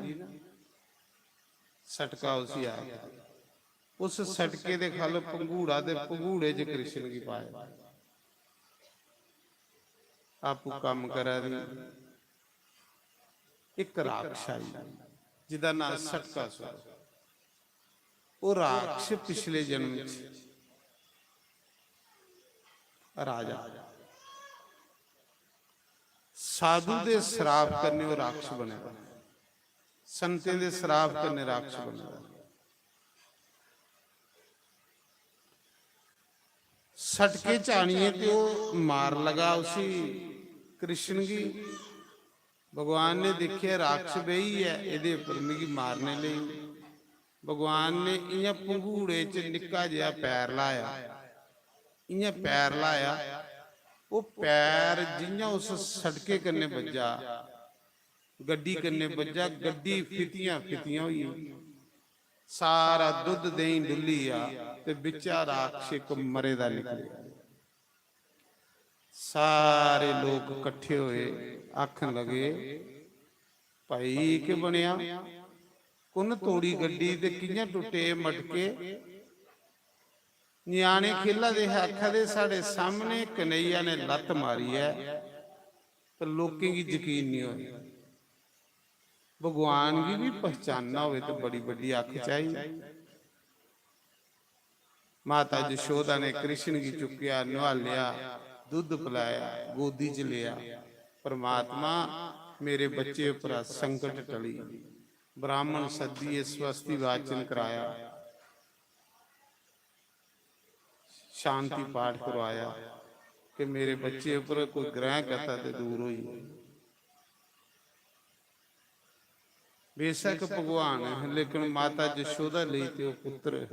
सटका उसी आखदे। उस सटके दे ख'ल्ल पंघूड़ा ते पंघूड़े च कृष्ण गी पाए। आपूं कम्म करा दी इक राक्षस आई, जिदा नांऽ सटकासुर। ओह् राक्षस पिछले जन्म च राजा, साधु दे श्राप कन्नै ओह् राक्षस बने दा, संतें दे श्राप कन्नै राक्षस बने दा। सटके च आनियै ते ओह् मार लगा उसी, कृष्ण गी। भगवान ने दिक्खेआ, राक्षस बेही ऐ, एह्दे उप्पर मिगी मारने लेई। भगवान ने इ'यां पंघूड़े च निक्का जेहा पैर लाया, इ'यां पैर लाया, ओह् पैर जि'यां उस सटके कन्नै बज्जा, गड्डी कन्नै बज्जा, गड्डी फितियां फितियां होई गेई। सारा दुद्ध देहीं डुल्ली गेआ ते बिच्चा राक्ष इक मरे दा निकलेआ। सारे लोक कट्ठे होए, आखन लगे, "भाई, एह् केह् बनेआ? कु'न तोड़ी गड्डी ते कि'यां टुट्टे एह् मटके?" ञ्याणे खेला दे हे, आखा दे, "साढ़े सामने कन्हैया ने लत्त मारी ऐ, पर लोकें गी यकीन निं होआ।" भगवान गी बी पहचानना होवे ते बड़ी बड्डी अक्ख चाहिदी। माता जशोदा ने कृष्ण गी चुक्केआ, नुहालेआ, दुद्ध पलाया, गोदी च लेआ। परमात्मा, मेरे बच्चे उप्परा संकट टली। ब्राह्मण सद्दियै स्वस्ति वाचन कराया, शांति पाठ करवाया कि मेरे बच्चे उप्पर कोई ग्रह कथा ते दूर होई जाए। बेशक भगवान है, लेकिन माता जशोदा लेई ते ओह पुत्र है।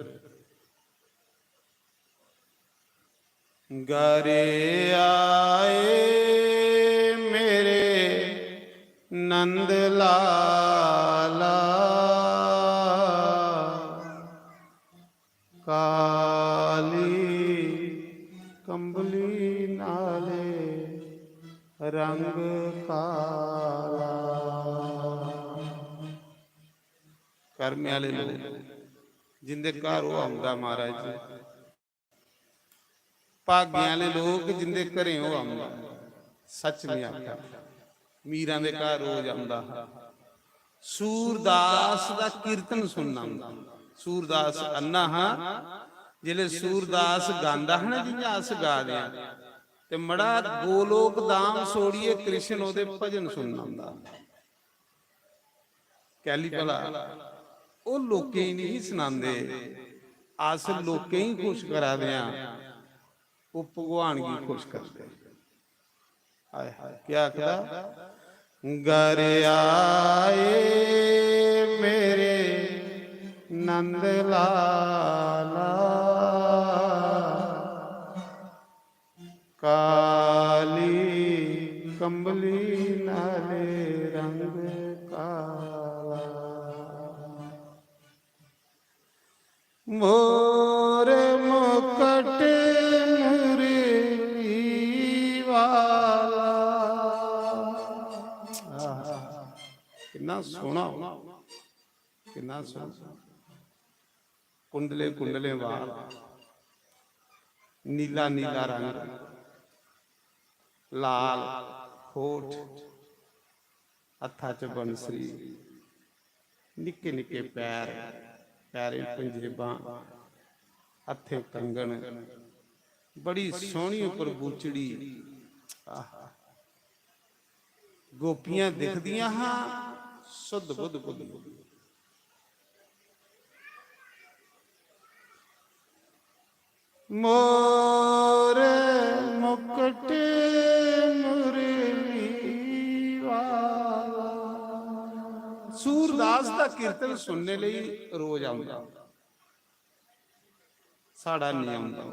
गारे आए मेरे नंद लाला, काली कंबली नाले रंग काला। कर्म आह्ले लोक जिंदे घर ओह् औंदा महाराज जी, भागें आह्ले लोक जिंदे घरें ओह् औंदा। सच में आखेआ, मीरां दे घर रोज औंदा हा। सूरदास दा कीर्तन सुनना औंदा। सूरदास अन्ना हा, जिसलै सूरदास गांदा हा ना, जि'यां अस गा दे आं, ते मड़ा गोलोक धाम छोड़ियै कृष्ण ओह्दे भजन सुनना औंदा। कैली भला? ओह् लोकें गी नहीं सनांदे, अस लोकें गी खुश करा दे आं, ओह् भगवान गी खुश करदे। हाय हाय, क्या आखदा? घर आए मेरे नंद लाला, काली कंबली नाले रंग काला। मोर मुकट मुरली वाला। आहा, किन्ना सोहना हो, किन्ना सोहना। कुंडले कुंडले वाल, नीला नीला रंग, लाल होठ, हत्था च बंसरी, निक्के निक्के पैर, पैरें पंजेबां, हत्थें कंगन, बड़ी सोहनी उप्पर बूचड़ी। आहा। गोपियां दिखदियां हां, सुध बुध भुल्ली। मोर मुकट मुरली वाला। सूरदास दा कीर्तन सुनने लेई रोज औंदा, साढ़ा नेईं औंदा।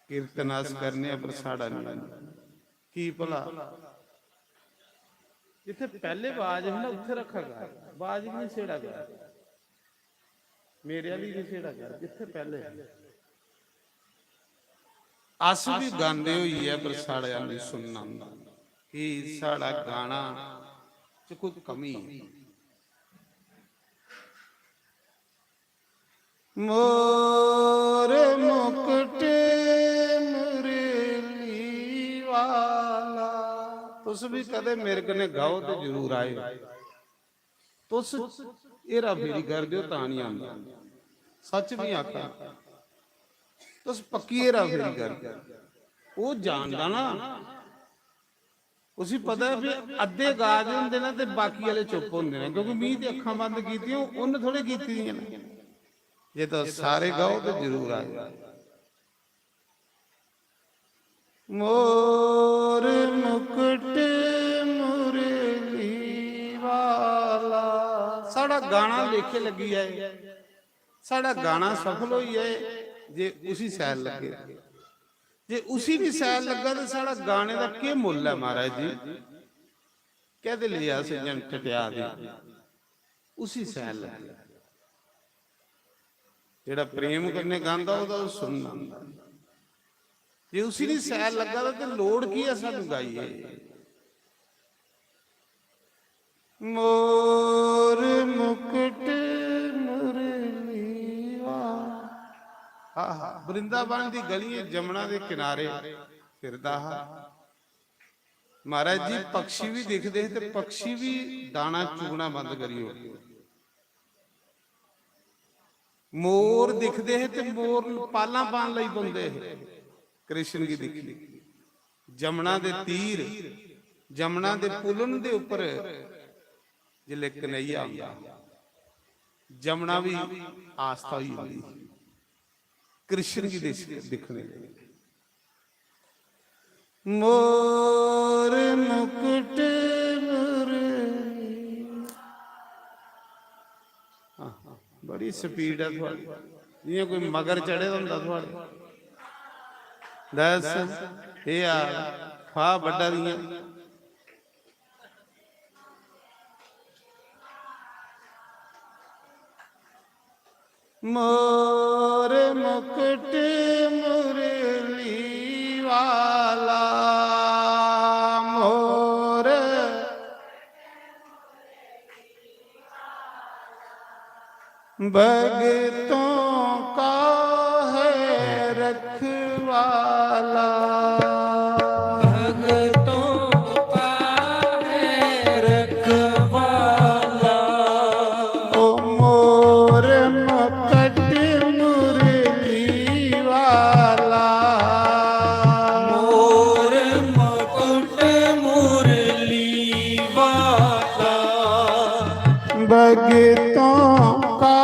कीर्तन अस करने आं, पर साढ़ा नेईं औंदा। की भला? जित्थै पैह्ले बाज ही ना, उत्थै रक्खा गा, बाज गी निं छेड़ा गा। मेरे आह्ली निं छेड़ा गा, जित्थै पैह्ले। अस बी गांदे होइयै, पर साढ़े आह्ली सुनना होंदा कि साढ़ा गाना च कोई कमी ऐ। मोर मुकट मुरली वाला। तुस बी कदें मेरे कन्नै गाओ ते जरूर आएओ। तुस हेरा फेरी करदे ओ तां निं आंदा। सच निं आखा, तुस पक्की हेरा फेरी करदे। ओह् जानदा ना, उसी पता ऐ भी अद्धे गा दे होंदे न ते बाकी आह्ले चुप्प होंदे न, क्योंकि मी ते अक्खां बंद कीतियां, उन्न थोड़े कीती दियां न। जे तुस सारे गाओ ते जरूर आ जाओ। मोर मुकट मुरली वाला। साढ़ा गाना लेखे लग्गी जाए, साढ़ा गाना सफल होई जाए, जे उसी सैल लग्गे। जे उसी भी सैल लग्गा ते साढ़ा गाने दा केह् मुल्ल ऐ महाराज जी? कैह्दे लेई अस इ'यां टटेआ दे? उसी सैल लग्गे। जेह्ड़ा प्रेम कन्नै गांदा, ओह्दा ओह् सुनना। जे उसी नहीं सैल लग्गा दा, ते लोड़ की ऐ सानू गाइए? मोर मुकुट मुरली वाला। आहा, वृंदावन दी गलियें, जमुना दे किनारे फिरदा हा। महाराज जी, पक्षी भी दिखदे हे ते पक्षी भी दाना चुगना बंद करी ओड़दे। मोर दिखदे हे ते मोर पालां पान लगी पौंदे हे। कृष्ण गी दिक्खी, जमुना दे तीर, जमुना दे पुलन दे उप्पर जिसलै कन्हैया आंदा, जमुना भी आस्था होई जंदी ही कृष्ण गी दिस-, दिक्खने लेई। मोर मुकुट मुरली। हाँ, हाँ, बड़ी स्पीड है थुआड़ी, जियां कोई मगर चढ़े दा होंदा थुआड़े। दस, ये आ, फा बड्डा दियां। मोर मुकुट मुरली वाला, मोर भगतों का है रखवाला। भगतों का है रखवाला। ओ मोर मुकुट मुरली वाला। मोर मुकुट मुरली वाला। भगतों का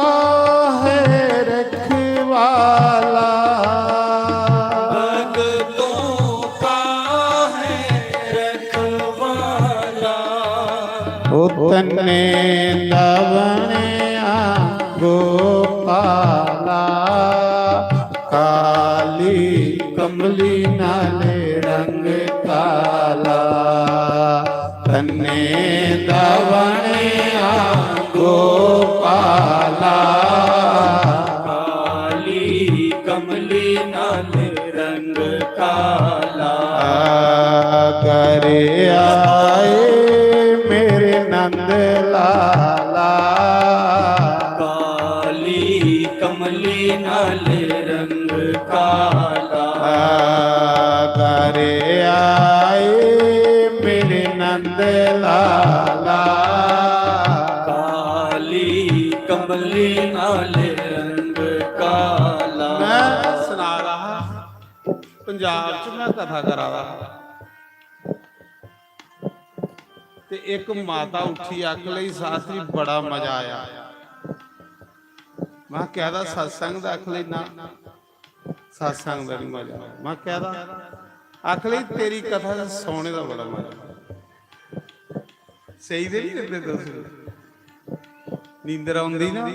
है रखवाला। भगतों का है रखवाला। ओ तन्ने दावणिया गोपाला, काली कमली नाल रंग काला। तन्ने दावणिया गोपाला। काली कमली नाल रंग काला। आ, घरे आए मेरे नंद लाला। काली कमली नाल रंग काला। आ, घरे आए मेरे नंद लाला। काली कमली नाल रंग काला। मैं सना रहा, पंजाब च मैं कथा करा रहा, ते इक माता उठी आख लई, "शास्त्री, बड़ा मजा आया।" मैं कहदा, "सत्संग दा?" आख लई, "ना, सत्संग दा नहीं मजा आया।" मैं कहदा, आख लई, "तेरी कथा च सोने दा बड़ा मजा आया।" स्हेई ते नहीं करदे तुस? नींदर औंदी ना?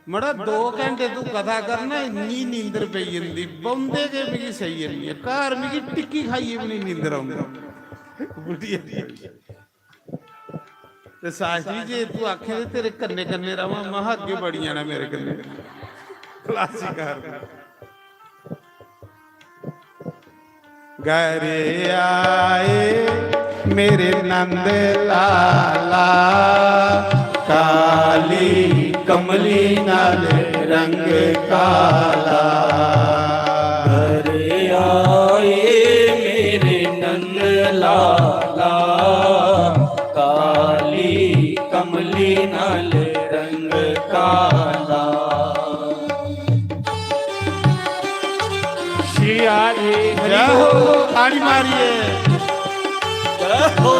मड़ा, दो घंटे तू कथा करना, इन्नी नींदर पेई जंदी, बौंदे गै मिगी सेई जन्नी ऐ। घर मिगी टिक्की खाइयै बी निं नींदर औंदी। बुढ़िया। ते शास्त्री, जे तू आखे ते तेरे कन्नै कन्नै रवां, महा अग्गें बड़ी जाना मेरे कन्नै। क्लासिकार। घर आए मेरे नंद लाला, काली कमली नाल रंग काला। घर आए मेरे नंद लाला, काली कमली नाल रंग काला। श्री हरि हरि जय हो। बोल। ताली मारिए। जय हो।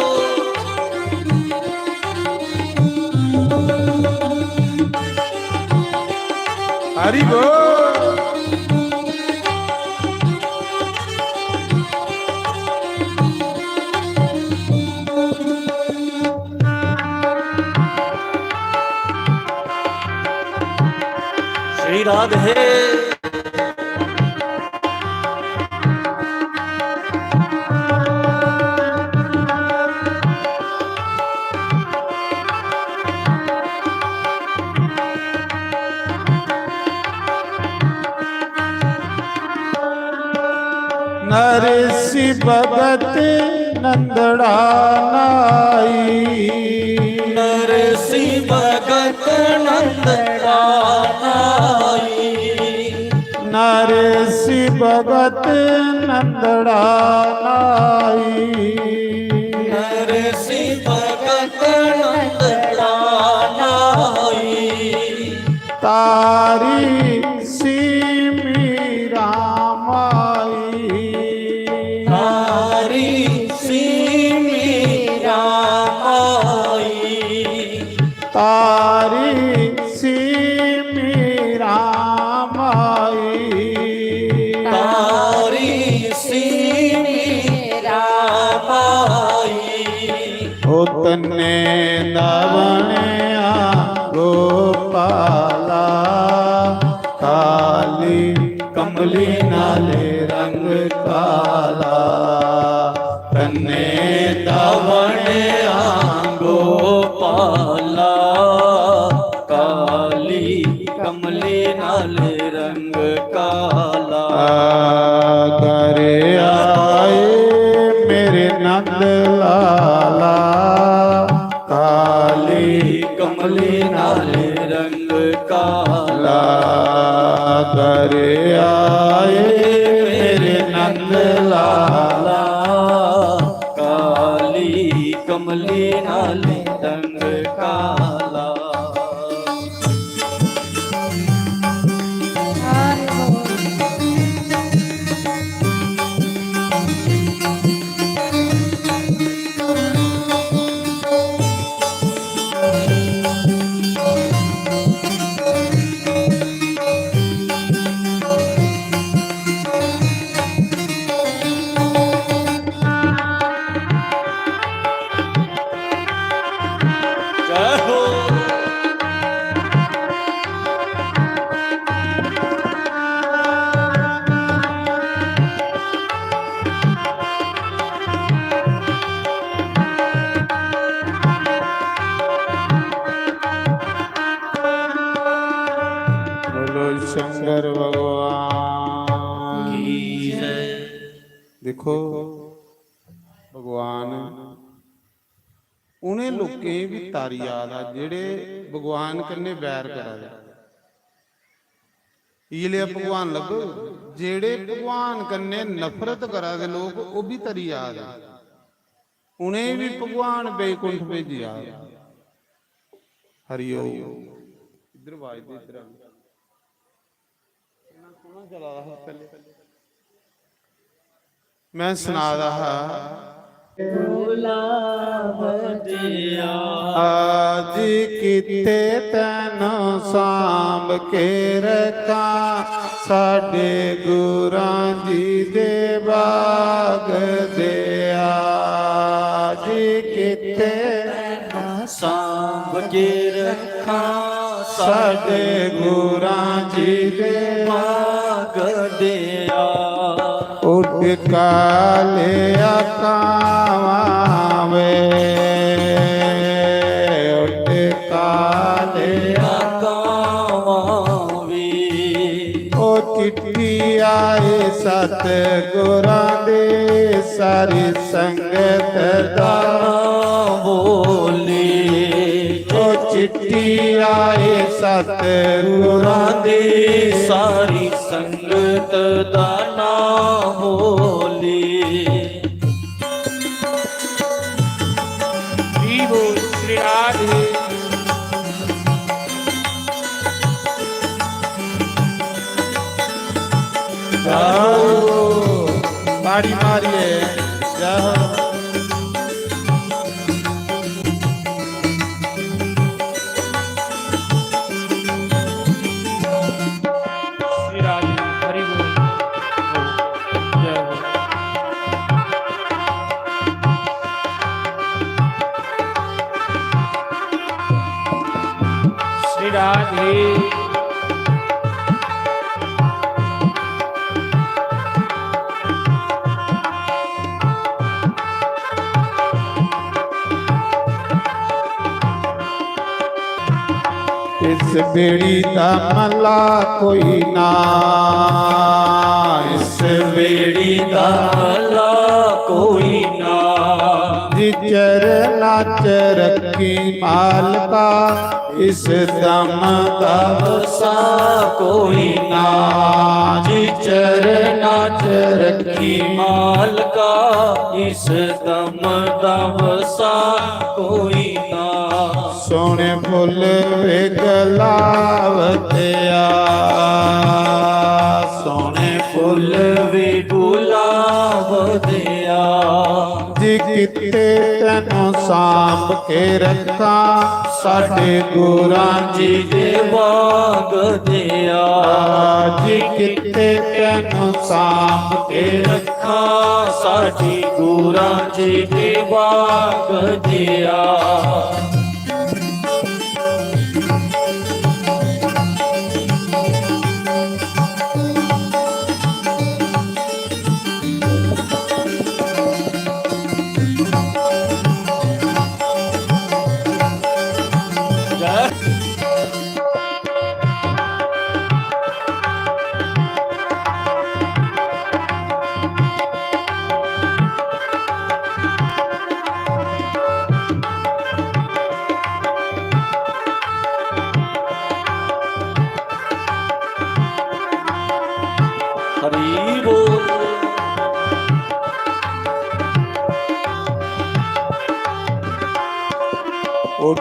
हरि बोल। श्री राधे। नरसी भगत नंदड़ा नाई। नरसी भगत नंदड़ा नाई। नरसी भगत नंदड़ा नाई। नरसी भगत नंदड़ा नाई। तारी सीमी रामाई। तारी सीमी रामाई। तारी सीमी रामाई। तारी सीमी रामाई। ओ तन्ने दा बणेआ गोपाला, काली कमली नाले रंग काला। तन्ने दा बणेआ गोपाला, काली कमली नाले रंग काला। आ, घरे आए मेरे नंद लाला, काली कमली नाले रंग काला। घरे आए मेरे नंद लाला, काली कमली नाले रंग काला। बोलो शंकर भगवान की जय। देखो, भगवान उ'नें लोकें गी बी तारी आ दा जेह्ड़े भगवान कन्नै बैर करा दे। इ'यै लेआ भगवान लब्भग, जेह्ड़े भगवान कन्नै नफरत करा दे लोक, ओह् बी तरी आ दे। उ'नें बी भगवान बैकुंठ भेजेआ। हरि ओम। इद्धर आवाज दे, इद्धर आ। मैं सना दा हा। आज कित्ते तैनू सांभ के रखां, साडे गुरां जी दे बाग दे। आज कित्ते सांभ के रखां, साडे गुरां जी दे बाग दे। उठ काले कावां वे, उठ काले कावां वे। ओ चिट्ठी आई सतगुरां दी, सारी संगत दा बोली। ओ चिट्ठी आई सतगुरां दी, सारी संगत दा नाम बोली। श्री बोल श्री राधे। जाओ, ताड़ी मारिए, जाओ। श्री राधे, हरि बोल। जय हो। श्री राधे। इस बेड़ी दा मला कोई ना, इस बेड़ी दा मला कोई ना। जी चरना च रखी मालका, इस दम दा वसा कोई ना। जी चरना च रखी मालका, इस दम दा वसा कोई ना। सोहने फुल वे गुलाब दिया, सोहने फुल वे गुलाब दिया। जी किते तैनू सांभ के रखा, साडे गुरां जी दे बाग दिया। जी किते तैनू सांभ के रखा, साडी गुरां जी दे बाग दिया। हरी बोल। उठ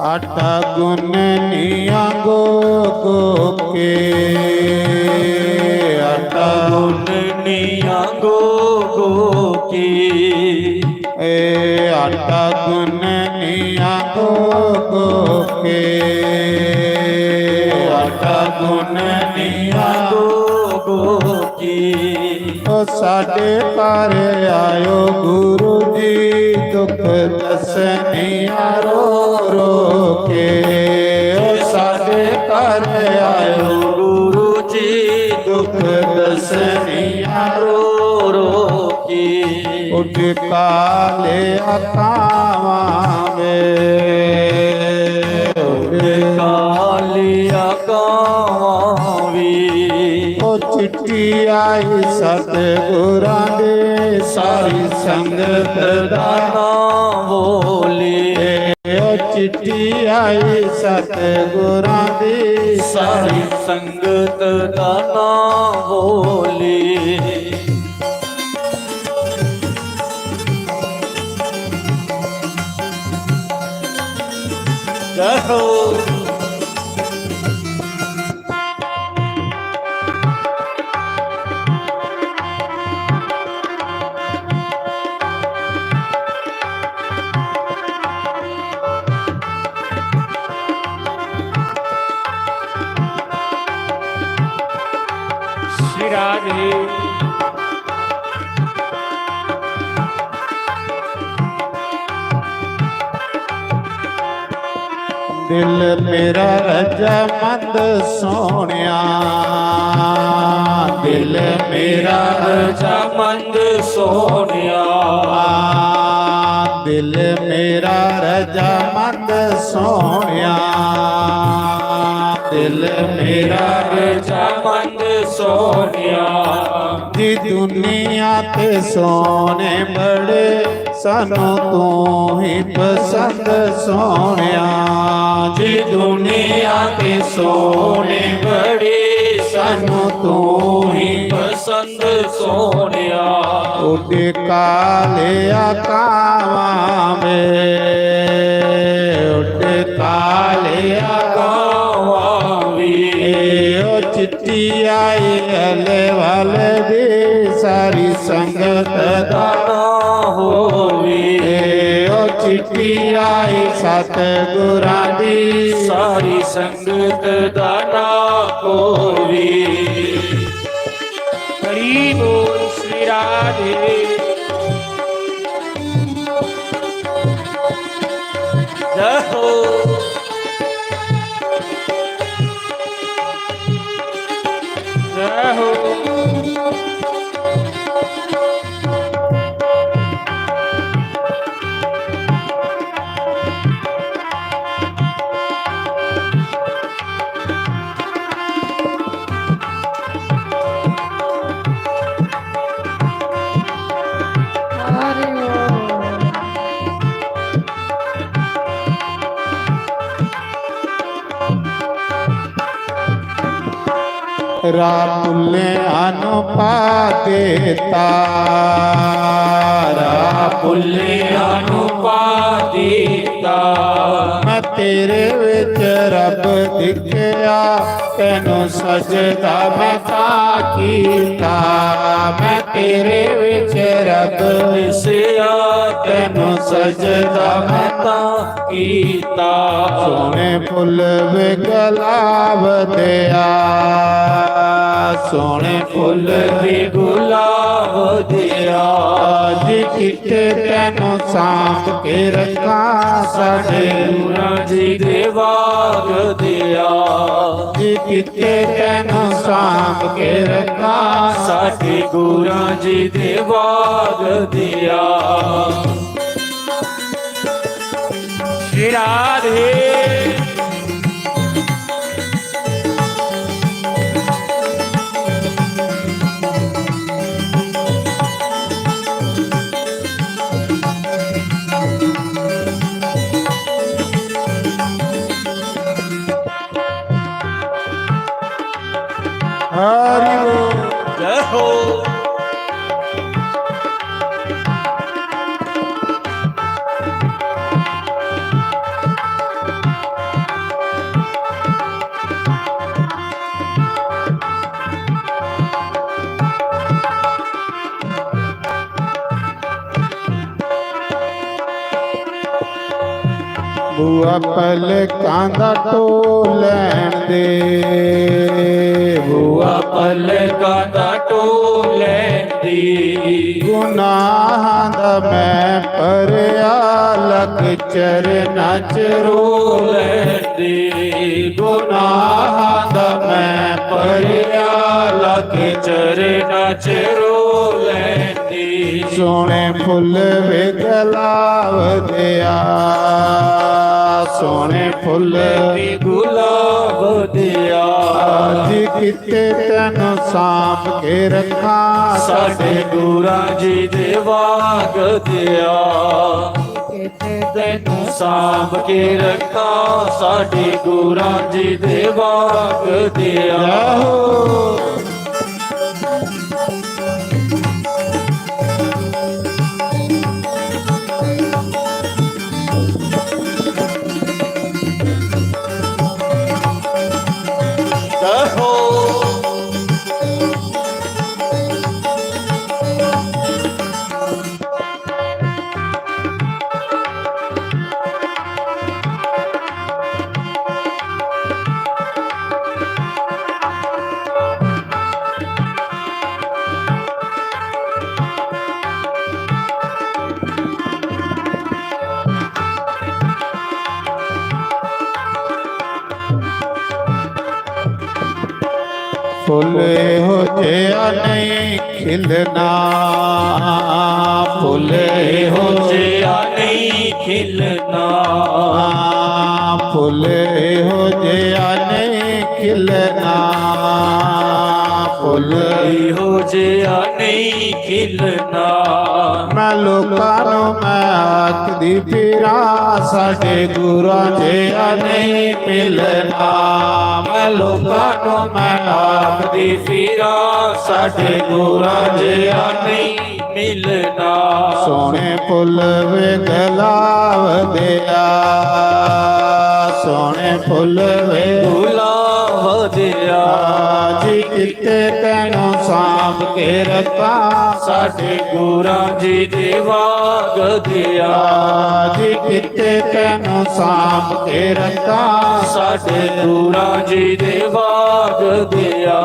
आटा गुननिया गो गो के, आटा गुननिया गो गो के। ए आटा गुननिया गो गो के, आटा गुननिया गो गो के। ओ साडे घर आयो गुरु जी, दुख दसनिया रो रो के। ओ साडे घर आयो गुरु जी, दुख दसनिया रो रो के। उठ काले अखावां वे, उठ काले अखावां वे। ओ चिट्ठी आई सतगुरां दी, सारी संगत दा नाम बोले। ओ चिट्ठी आई सतगुरां दी, सारी संगत दा नाम बोले। जय हो। श्री राधे। दिल मेरा रजामंद सोहणिया, दिल मेरा रजामंद सोहणिया, दिल मेरा रजामंद सोहणिया, दिल मेरा रजामंद सोहणिया। जी दुनिया ते सोहणे बड़े, सानू तू ही पसंद सोहणिया। जी दुनिया ते सोहणे बड़े, सानू तू ही पसंद सोहणिया। उड कालिया कावां वे, उड कालिया कावां वे। ओ चिट्ठी आई अहले वाले दी, सारी संगत दा ना होवे। ओ चिट्ठी आई सतगुरां दी, सारी संगत दा ना होवे। हरि बोल श्री राधे। जय हो। जय हो। रा भुल्लेआं नू पा देता, रा भुल्लेआं नू पा देता। मैं तेरे विच रब दिखया, तैनू सजदा मैं तां कीता। मैं तेरे विच रब दिसया, तैनू सजदा मैं तां कीता। सोहने फुल वे गुलाब देआ, सोहने फुल वे गुलाब देआ। जी किथे तैनू सांभ के रखां, साडे गुरां जी दे बाग देआ। जी किथे तैनू सांभ के रखां, साडे गुरां जी दे बाग देआ। श्री राधे। हरि बोल। जय हो। बुआ पलकां दा टो लैण दे, बुआ पलकां दा टो लैण दे। गुनाहां दा मैं भरेआ लख चरणां च रो लैण दे। गुनाहां दा मैं भरेआ लख चरणां च रो लैण दे। सोहने फुल वे गुलाब देआ, सोहने फुल वे गुलाब देआ। जी किथे तैनू सांभ के रखां, साडे गुरां जी दे बाग देआ। किथे तैनू सांभ के रखां, साडे गुरां जी दे बाग देआ। जय हो। जय हो। फुल हो जेहा नहीं खिलना, फुल हो जेहा नहीं खिलना, फुल हो जेहा नहीं खिलना, फुल हो जेहा नहीं खिलना। मैं लोकां नू मैं आखदी फिरां, साडे गुरां जेहा नहीं मिलना। मैं लोकां नू मैं आखदी फिरां, साडे गुरां जेहा नहीं मिलना। सोहने फुल वे गुलाब देआ, सोहने फुल वे गुलाब देआ। जी किथे तैनू सांभ के रखां, साडे गुरां जी दे बाग देआ। जी किथे तैनू सांभ के रखां, साडे गुरां जी दे बाग देआ।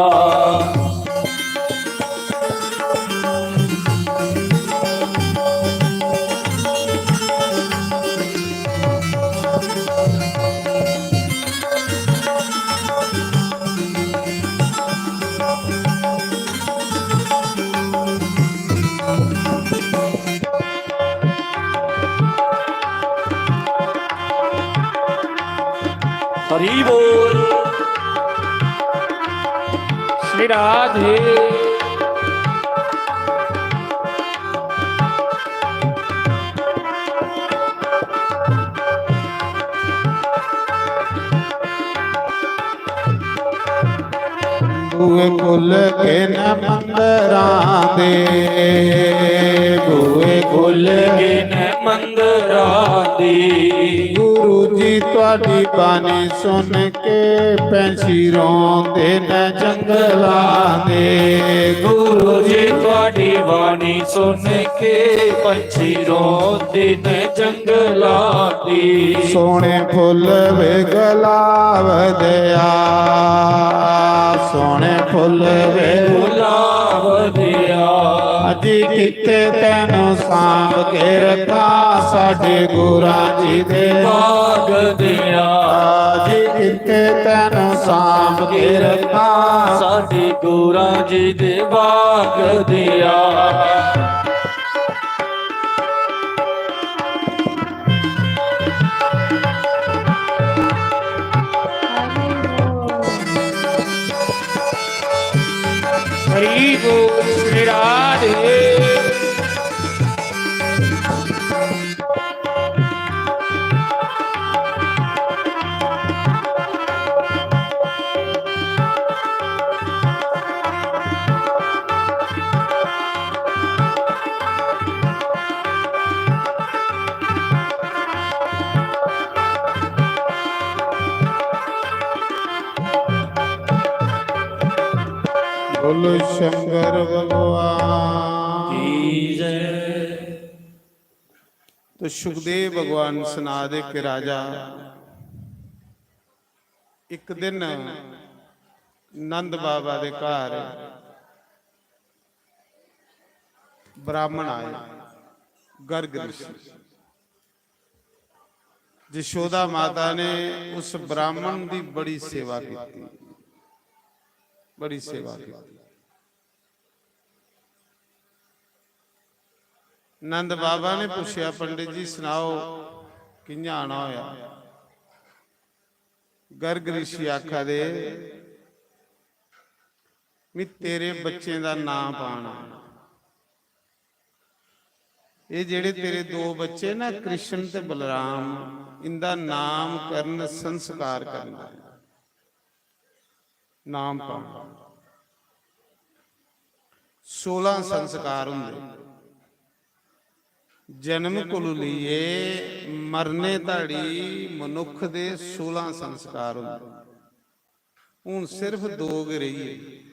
हरि बोल। श्री राधे। बूहे खुल गए न मंदरां दे, बूहे खुल गए न मंदरां दे। गुरु जी, तुहाडी बाणी सुन के पैंछी रोंदे न जंगलां दे। गुरु जी, तुहाडी बाणी सुन के पंछी रोंदे न जंगलां दे। सोहणे फुल्ल वे गुलाब दिया, सोहणे फुल्ल वे गुलाब दिया। अजी किते तैनू सांभ के रखा, साडे गुरां जी दे बाग दिया। अजी किते तैनू सांभ के रखा, साडे गुरां जी दे बाग दिया। हरि बोल श्री राधे। बोलो शंकर भगवान की जय। तो सुखदेव भगवान सुना दे कि राजा, एक दिन नंद बाबा दे घर ब्राह्मण आए, गर्ग ऋषि। जशोदा माता ने उस ब्राह्मण दी बड़ी सेवा की, बड़ी सेवा की। नंद बाबा ने पूछया, "पंडित जी, सनाओ, कि'यां आना होया?" गर्ग ऋषि आखा दे, "मी तेरे बच्चें दा नां पाना। एह् जेह्ड़े तेरे दो बच्चे ना, कृष्ण ते बलराम, इंदा नामकरण, संस्कार करना है।" नाम पाना। सोलां संस्कार होंदे। जन्म कोलू लेइयै मरने धड़ी मनुक्ख दे सोलां संस्कार होंदे। हून सिर्फ दो गै रेही गे।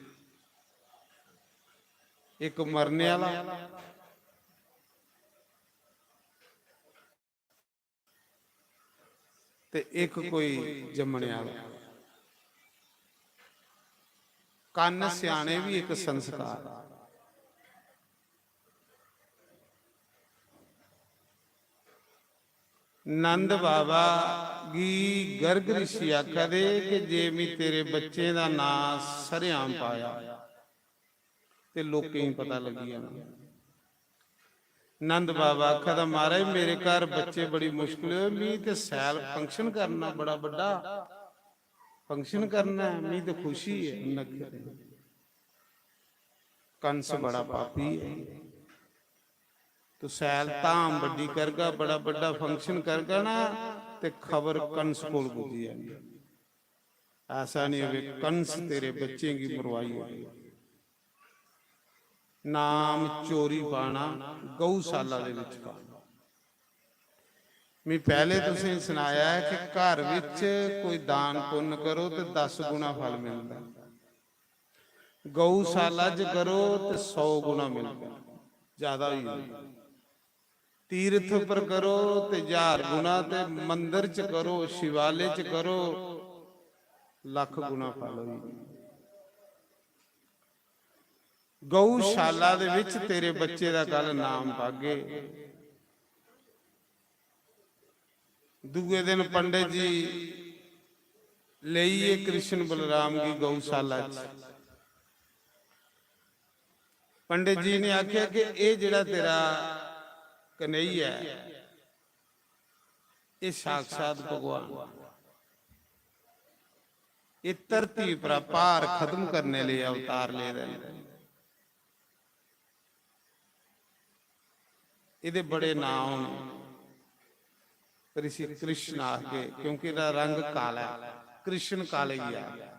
इक मरने आह्ला ते इक कोई जम्मने आह्ला। कन्न स्याने बी इक संस्कार। नंद बाबा गी गर्ग ऋषि आखा दे कि जे मी तेरे बच्चें दा नांऽ सरेआम पाया ते लोकें गी पता लग्गी जाना। नंद बाबा आखा दा, "महाराज, मेरे घर बच्चे बड़ी मुश्कल होए, मी ते सैल function करना बड़ा बड्डा, function करना ऐ, मी ते खुशी ऐ।" उ'न्नै आखेआ, "कंस बड़ा पापी ऐ, तू सैल धाम बड्डी करगा, बड़ा बड्डा function करगा ना, ते खबर कंस कोल पुज्जी जानी।" ऐसा नहीं होवे कंस तेरे बच्चें गी मरवाई ओड़े। नाम चोरी पाना, गौशाला दे विच पाना। मैं पहले तुसें सनाया है कि घर विच कोई दान पुण्य करो ते दस गुना फल मिलदा। गौशाला च करो ते सौ गुना मिलदा, ज्यादा होई जंदा। तीर्थ पर करो ते हजार गुना, ते मंदर च करो, शिवालय च करो, लख गुना फल होई। गौशाला दे विच तेरे बच्चे दा कल नाम पागे। दूए दिन पंडित जी लेइयै कृष्ण बलराम गी गौशाला च। पंडित जी ने आखेआ कि एह् जेह्ड़ा तेरा कन्हैया ऐ, एह् साक्षात भगवान, एह् धरती उप्परा भार खत्म करने लेई अवतार ले दे न। एह्दे बड़े नांऽ होने, पर इसी कृष्ण आखदे क्योंकि एह्दा रंग काला ऐ। कृष्ण काले गी आखदे।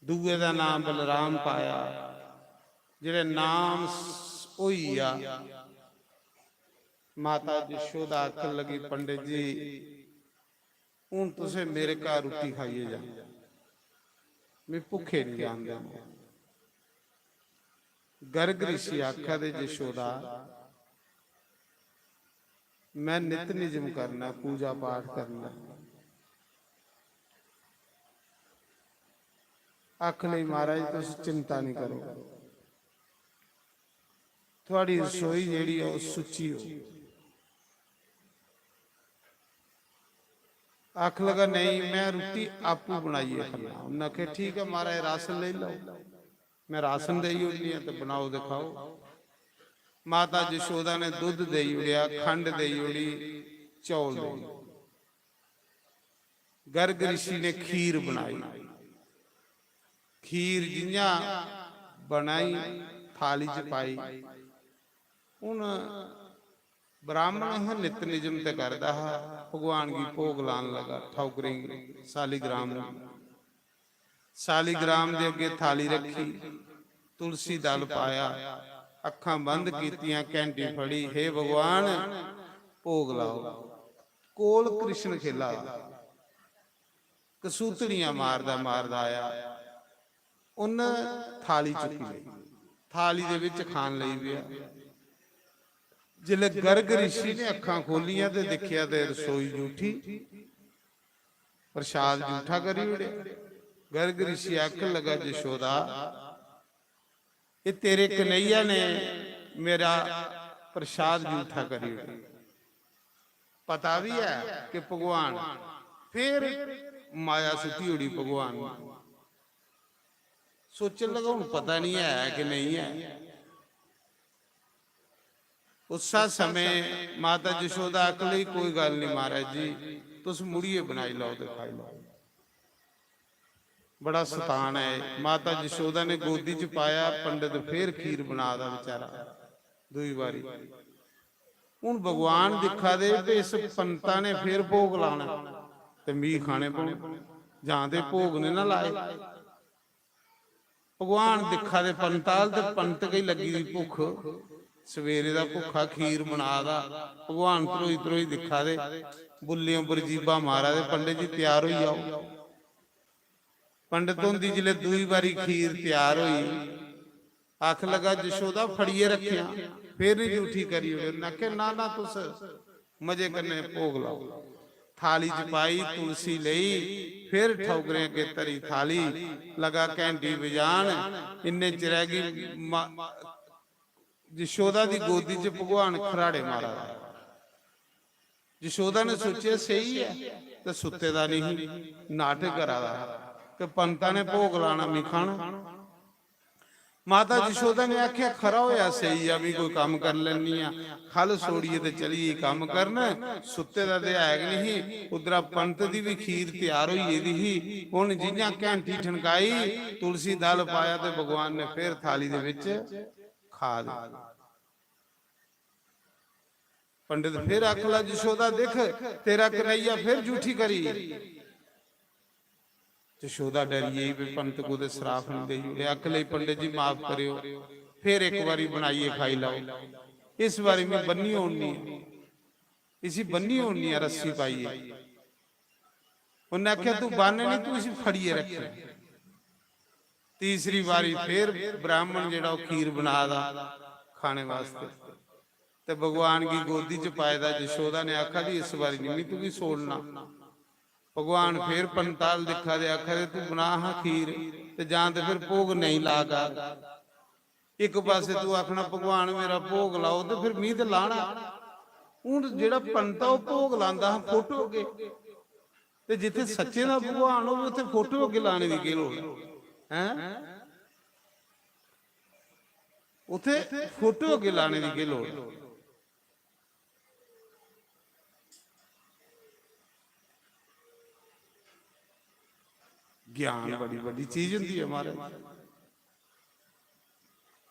दूए दा नाम बलराम पाया। जेह्ड़े नाम स-, होई गेआ, माता जशोदा आखन लगी, "पंडित जी, हून तुसें मेरे घर रुट्टी खाइयै जाना, में भुक्खे निं जान देना।" गर्ग ऋषि आखा दे, "जशोदा, मैं नित निजम करना, पूजा पाठ करना।" आखन लगी, "महाराज, तुस चिंता निं करो, थुआढ़ी रसोई जेह्ड़ी ऐ, ओह् सुच्ची हो।" आखन लगा, "नेईं, मैं रुट्टी आपूं बनाइयै खन्ना।" उन्नै आखेआ, "ठीक ऐ महाराज, राशन लेई लैओ, मैं राशन देई ओड़नी आं ते बनाओ ते खाओ।" माता जशोदा ने दुद्ध देई ओड़ेआ, खंड देई ओड़ी, चौल देई ओड़े। गर्ग ऋषि ने खीर बनाई। खीर जि'यां बनाई, थाली च पाई। हून ब्राह्मण हा, नित निजम ते करदा हा, भगवान गी भोग लान लगा, ठौकरें गी, सालीग्राम गी। सालीग्राम दे अग्गे थाली रखी, तुलसी दल पाया, अक्खां बंद कीतियां, घैंटी फड़ी, "हे भगवान, भोग लाओ।" कोल कृष्ण खेला दा, कसूतड़ियां मारदा मारदा आया, उन्न थाली चुक्की लेई, थाली दे विच खान लगी पेआ। जिसलै गर्ग ऋषि ने अक्खां खोलियां ते दिक्खेआ ते रसोई जूठी, प्रसाद जूठा करी ओड़ेआ। गर्ग ऋषि आखन लगा, "जशोदा, एह् तेरे कन्हैया ने मेरा प्रसाद जूठा करी ओड़ेआ।" पता बी है कि भगवान, फिर माया सुट्टी ओड़ी भगवान ने। सोचन लगा, "हून पता नहीं है कि नहीं है।" उस्सै समें माता जशोदा आखन लगी, "कोई गल्ल नहीं महाराज जी, तुस मुड़ियै बनाई लैओ ते खाई लैओ।" बड़ा सतान ऐ। माता जशोदा ने गोदी च पाया, पंडित फिर खीर बना दा बेचारा दूई बारी। हून भगवान दिक्खा दे ते इस पंता ने फिर भोग लाना ते मी खाने पौने, जां ते भोग ने ना लाए। भगवान दिक्खा दे पंत अल, ते पंत गी लग्गी दी भुक्ख, सवेरे दा भुक्खा, खीर बना दा। भगवान ध्रोई ध्रोई दिक्खा दे, बुल्लें उप्पर जीभा मारा दे, "पंडित जी, त्यार होई जाओ।" पंडित हुंदी जिसलै दूई बारी खीर त्यार होई, आख लगा, "जशोदा, फड़ियै रखेआं, फिर निं जूठी करी ओड़े।" उ'न्नै आखेआ, "ना, ना, तुस मजे कन्नै भोग लाओ।" थाली च पाई, तुलसी लेई, फिर ठौकरें अग्गें धरी थाली, लगा घैंटी बजान। इन्ने चिरै गी मा-, जशोदा दी गोदी च भगवान खराड़े मारा दा। जशोदा ने सोचेआ, "स्हेई ऐ, ते सुत्ते दा निं ही, नाटक करा दा हा कि पंता ने भोग लाना, मी खाना।" माता जशोदा ने आखेआ, "खरा होया सेई जा, मी कोई कम्म कर लैनी आं।" खल सोड़ियै ते चली गेई कम्म करन। सुत्ते दा ते है गै निं ही। उद्धरा पंत दी बी खीर त्यार होई गेदी ही। उन्न जि'यां घैंटी ठनकाई, तुलसी दल पाया ते भगवान ने फिर थाली दे बिच खा दी। पंडित फिर आखन लगा, "जशोदा, दिक्ख, तेरा कन्हैया फिर जूठी करी।" जशोदा डरी गेई, "भी पंत कुतै सराफ न देई ओड़े।" आखन लगी, "पंडित जी, माफ करेओ, फिर इक बारी बनाइयै खाई लैओ, इस बारी में बन्नी ओड़नी ऐ, इसी बन्नी ओड़नी ऐ रस्सी पाइयै।" उन्नै आखेआ, "तू बन्न निं, तू इसी फड़ियै रक्खेआं।" तीसरी बारी फिर ब्राह्मण जेह्ड़ा ओह् खीर बना दा खाने वास्ते, ते भगवान गी गोदी च पाए दा। जशोदा ने आखा दी, "इस बारी निं में तुगी छोड़ना।" भगवान फिर पंता अल दिक्खा दे, आखा दे, "तू बना हां खीर, ते जां ते फिर भोग नेईं ला कर।" इक पासे तू आखना, "भगवान, मेरा भोग लाओ," ते फिर मी ते लाना। हून जेह्ड़ा पंत ऐ, ओह् भोग लांदा हा फोटो अग्गें, ते जित्थै सच्चें दा भगवान होग, उत्थै फोटो अग्गें लाने दी केह् लोड़ ऐ? हैं? उत्थै फोटो अग्गें लाने दी केह् लोड़ ऐ? ज्ञान बड़ी बड्डी चीज होंदी ऐ, महाराज।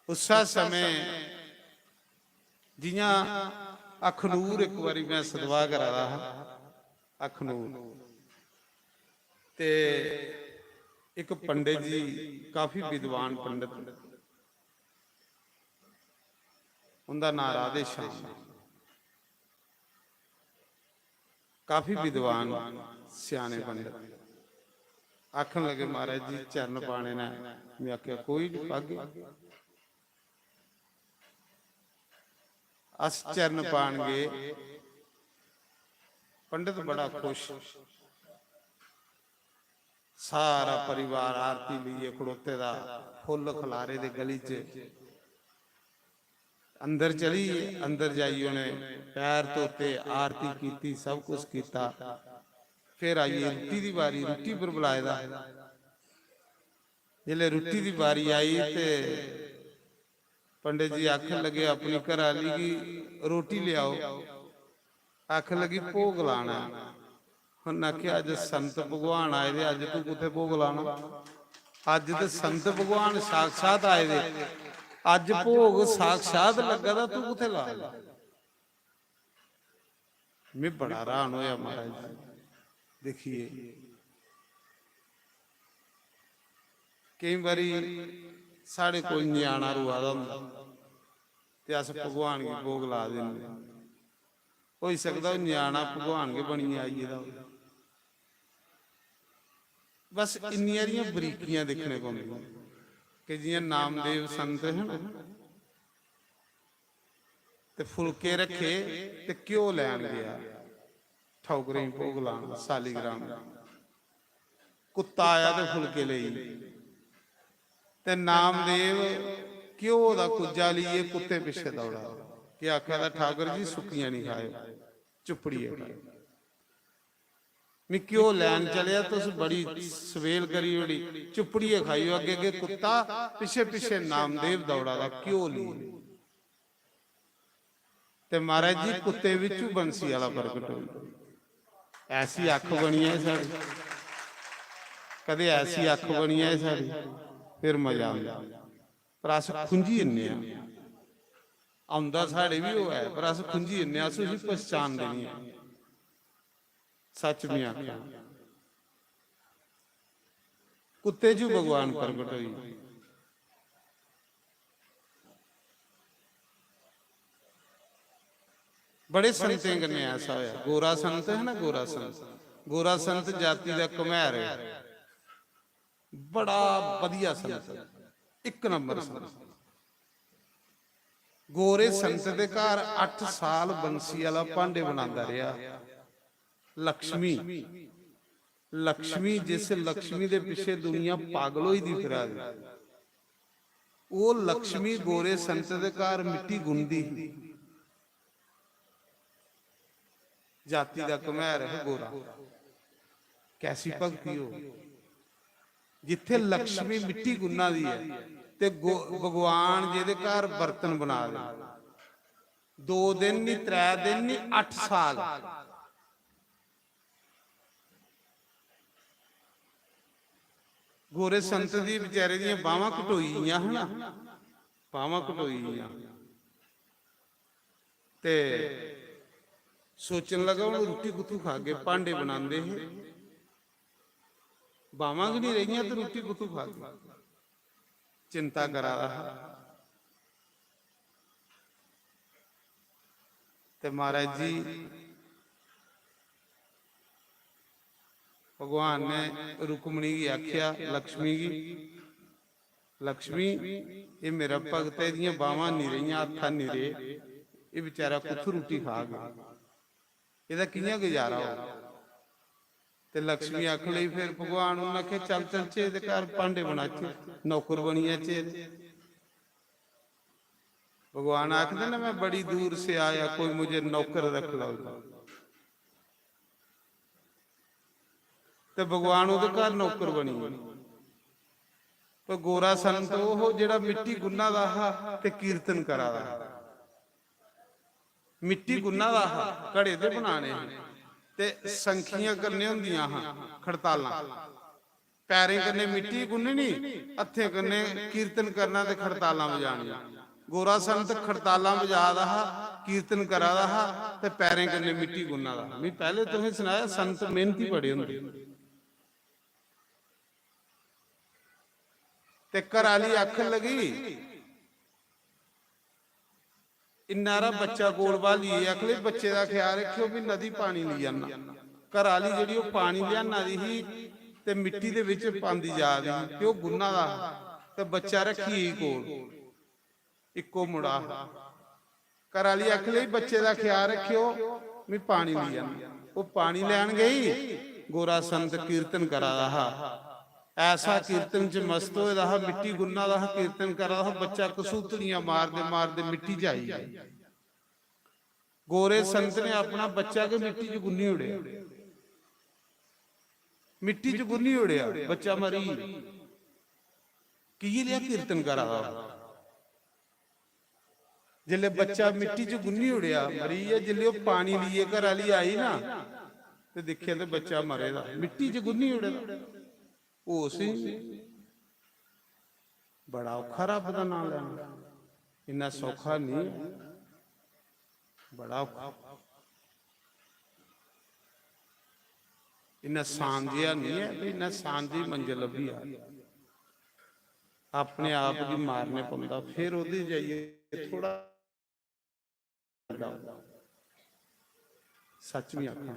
उस्सै समें जि'यां अखनूर, इक बारी में सतवाह् करा दा हा अखनूर, ते एक पंडित जी, काफी विद्वान पंडित, उंदा नां राधे श्याम। काफी विद्वान, स्याने पंडित आखन लगे, "महाराज जी, चरण पाने ने।" मैं आखेआ, "कोई निं, पागे।" अस चरण पान गे। पंडित बड़ा खुश, सारा परिवार आरती लेइयै खड़ोते दा, फुल्ल खलारे दे गली च। अंदर चली गे, अंदर जाइयै उ'नें पैर धोते, आरती कीती, सब कुछ कीता। फिर आई गे रुट्टी दी बारी, रुट्टी पर बुलाए दा। जिसलै रुट्टी दी बारी आई ते पंडित जी आखन लगे अपनी घरै आह्ली गी, "रोटी लेआओ।" आखन लगी, "भोग लाना ऐ।" उ'न्नै आखेआ, "अज्ज संत भगवान आए दे, अज्ज तूं कुत्थै भोग लाना? अज्ज ते संत भगवान साक्षात आए दे, अज्ज भोग साक्षात लग्गा दा, तूं कुत्थै ला?" में बड़ा हैरान होया महाराज जी, दिक्खियै। केईं बारी साढ़े कोल ञ्याणा रोआ दा होंदा ते अस भगवान गी भोग ला दिन्ने। होई सकदा ओह् ञ्याणा भगवान गै बनियै आई गेदा होऐ। बस इन्नियां हारियां बरीकियां दिक्खने पौंदियां कि जियां नामदेव संत हे ना, ते फुलके रखे ते घ्यो लैन गया, ठौकरें गी भोग लान सालीग्राम। कुत्ता आया ते फुलके लेई, ते नामदेव घ्यो दा कुज्जा लेइयै कुत्ते पिच्छे दौड़ा। केह् आखा दा, "ठाकर जी, सुक्कियां निं खाएओ, चुप्पड़ियै खाएओ।" "में घ्यो लैन चलेआ, तुस बड़ी सवेल करी ओड़ी, चुप्पड़ियै खाएओ।" अग्गें अग्गें कुत्ता, पिच्छे पिच्छे नामदेव दौड़ा दा घ्यो लेइयै। ते महाराज जी, कुत्ते बिच्चू बंसी आह्ला प्रगट होई। ऐसी अक्ख बनी ऐ साढ़ी, कदे ऐसी अक्ख बनी ऐ साढ़ी, फिर मजा आंदा। पर अस खुंझी जन्ने आं, औंदा साढ़े बी होऐ, पर अस खुंझी जन्ने आं, अस उसी पहचानदे निं ऐ। सच में आखेआ, कुत्ते च भगवान प्रगट होई। बड़े संतें कन्नै ऐसा होया। गोरा संत है ना, गोरा संत, गोरा संत जाति दा घमैर है, बड़ा बधिया संत, इक नंबर संत। गोरे संत दे घर अठ साल बंसी आह्ला भांडे बनांदा रेहा। लक्ष्मी, लक्ष्मी, जिस लक्ष्मी दे पिच्छे दुनिया पागल होई दी फिरा दी, ओह् लक्ष्मी गोरे संत दे घर मिट्टी गुनदी ही। जाति दा घमैर है गोरा। कैसी भक्ति हो, जित्थे लक्ष्मी मिट्टी गुन्ना दी है ते गो-, भगवान जेह्दे घर बर्तन बना दे, दो दिन नी, त्रै दिन नी, अठ साल। गोरे संत दी बेचारे दियां बांह्वां घटोई गेइयां हन, बांह्वां घटोई गेइयां। ते सोचन लगा, "हून रुट्टी कुत्थूं खागे?" भांडे बनांदे हे, बांह्वां गै निं रेहियां ते रुट्टी कुत्थूं खागे? चिंता करा दा हा। ते महाराज जी, भगवान ने रुक्मणी गी आखेआ, लक्ष्मी गी, "लक्ष्मी, एह् मेरा भगत ऐ, एह्दियां बांह्वां निं रेहियां, हत्थ निं रेह्, एह् बेचारा कुत्थूं रुट्टी खाग? एह्दा कि'यां गुजारा होग?" ते लक्ष्मी आखन लगी, फिर भगवान उ'न्नै आखेआ, "चल चलचे एह्दे घर, भांडे बनाचे, नौकर बनी जाचे एह्दे।" भगवान आखदे ना, "मैं बड़ी दूर से आया, कोई मुझे नौकर रख लो।" ते भगवान ओह्दे घर नौकर बनी गे। पर गोरा संत ओह् जेह्ड़ा मिट्टी गुन्ना दा हा ते कीर्तन करा दा हा। मिट्टी गुन्ना दा हा, घड़े ते बनाने हे, ते संखियां करने होंदियां हां खड़तालां। पैरें कन्नै मिट्टी गुन्ननी, हत्थें कन्नै कीर्तन करना ते खड़तालां बजानियां। गोरा संत खड़तालां बजा दा हा, कीर्तन करा दा हा ते पैरें कन्नै मिट्टी गुन्ना दा हा। मी पैह्ले तुसें सनाया, संत मेहनती बड़े होंदे। ते घर आह्ली आखन लगी, "इन्ना हारा बच्चा कोल ब्हालियै आखन लगी, 'बच्चे दा ख्याल रक्खेओ, में नदी पानी लेई आना।'" घर आह्ली जेह्ड़ी ओह् पानी लेआना दी ही ते मिट्टी दे बिच पांदी जा दी ही ते ओह् गुन्ना दा हा ते बच्चा रक्खियै ही कोल, इक्को मुड़ा हा। घर आह्ली आखन लगी, "बच्चे दा ख्याल रक्खेओ, में पानी लेई आना।" ओह् पानी लैन गेई, गोरा संत कीर्तन करा दा हा। ऐसा कीर्तन च मस्त होए दा हा, मिट्टी गुन्ना दा हा, कीर्तन करा दा हा। बच्चा कसूतड़ियां मारदे मारदे मिट्टी च आई गेआ। गोरे संत ने अपना बच्चा गै मिट्टी च गुन्नी ओड़ेआ, मिट्टी च गुन्नी ओड़ेआ, बच्चा मरी गेआ। की जेहा कीर्तन करा दा हा? जिसलै बच्चा मिट्टी च गुन्नी ओड़ेआ, मरी गेआ। जिसलै ओह् पानी लेइयै घर आह्ली आई ना, ते दिक्खेआ ते बच्चा मरे दा, मिट्टी च गुन्नी ओड़े दा। होश ही नहीं। बड़ा औखा रब्ब दा नांऽ लैना, इन्ना सौखा नहीं, बड़ा औखा। इन्ना आसान जेहा नहीं है, इन्ना आसान जेही मंजल लब्भी जा। अपने आप गी मारने पौंदा, फिर ओह्दे जाइयै थोड़ा सच में आखां,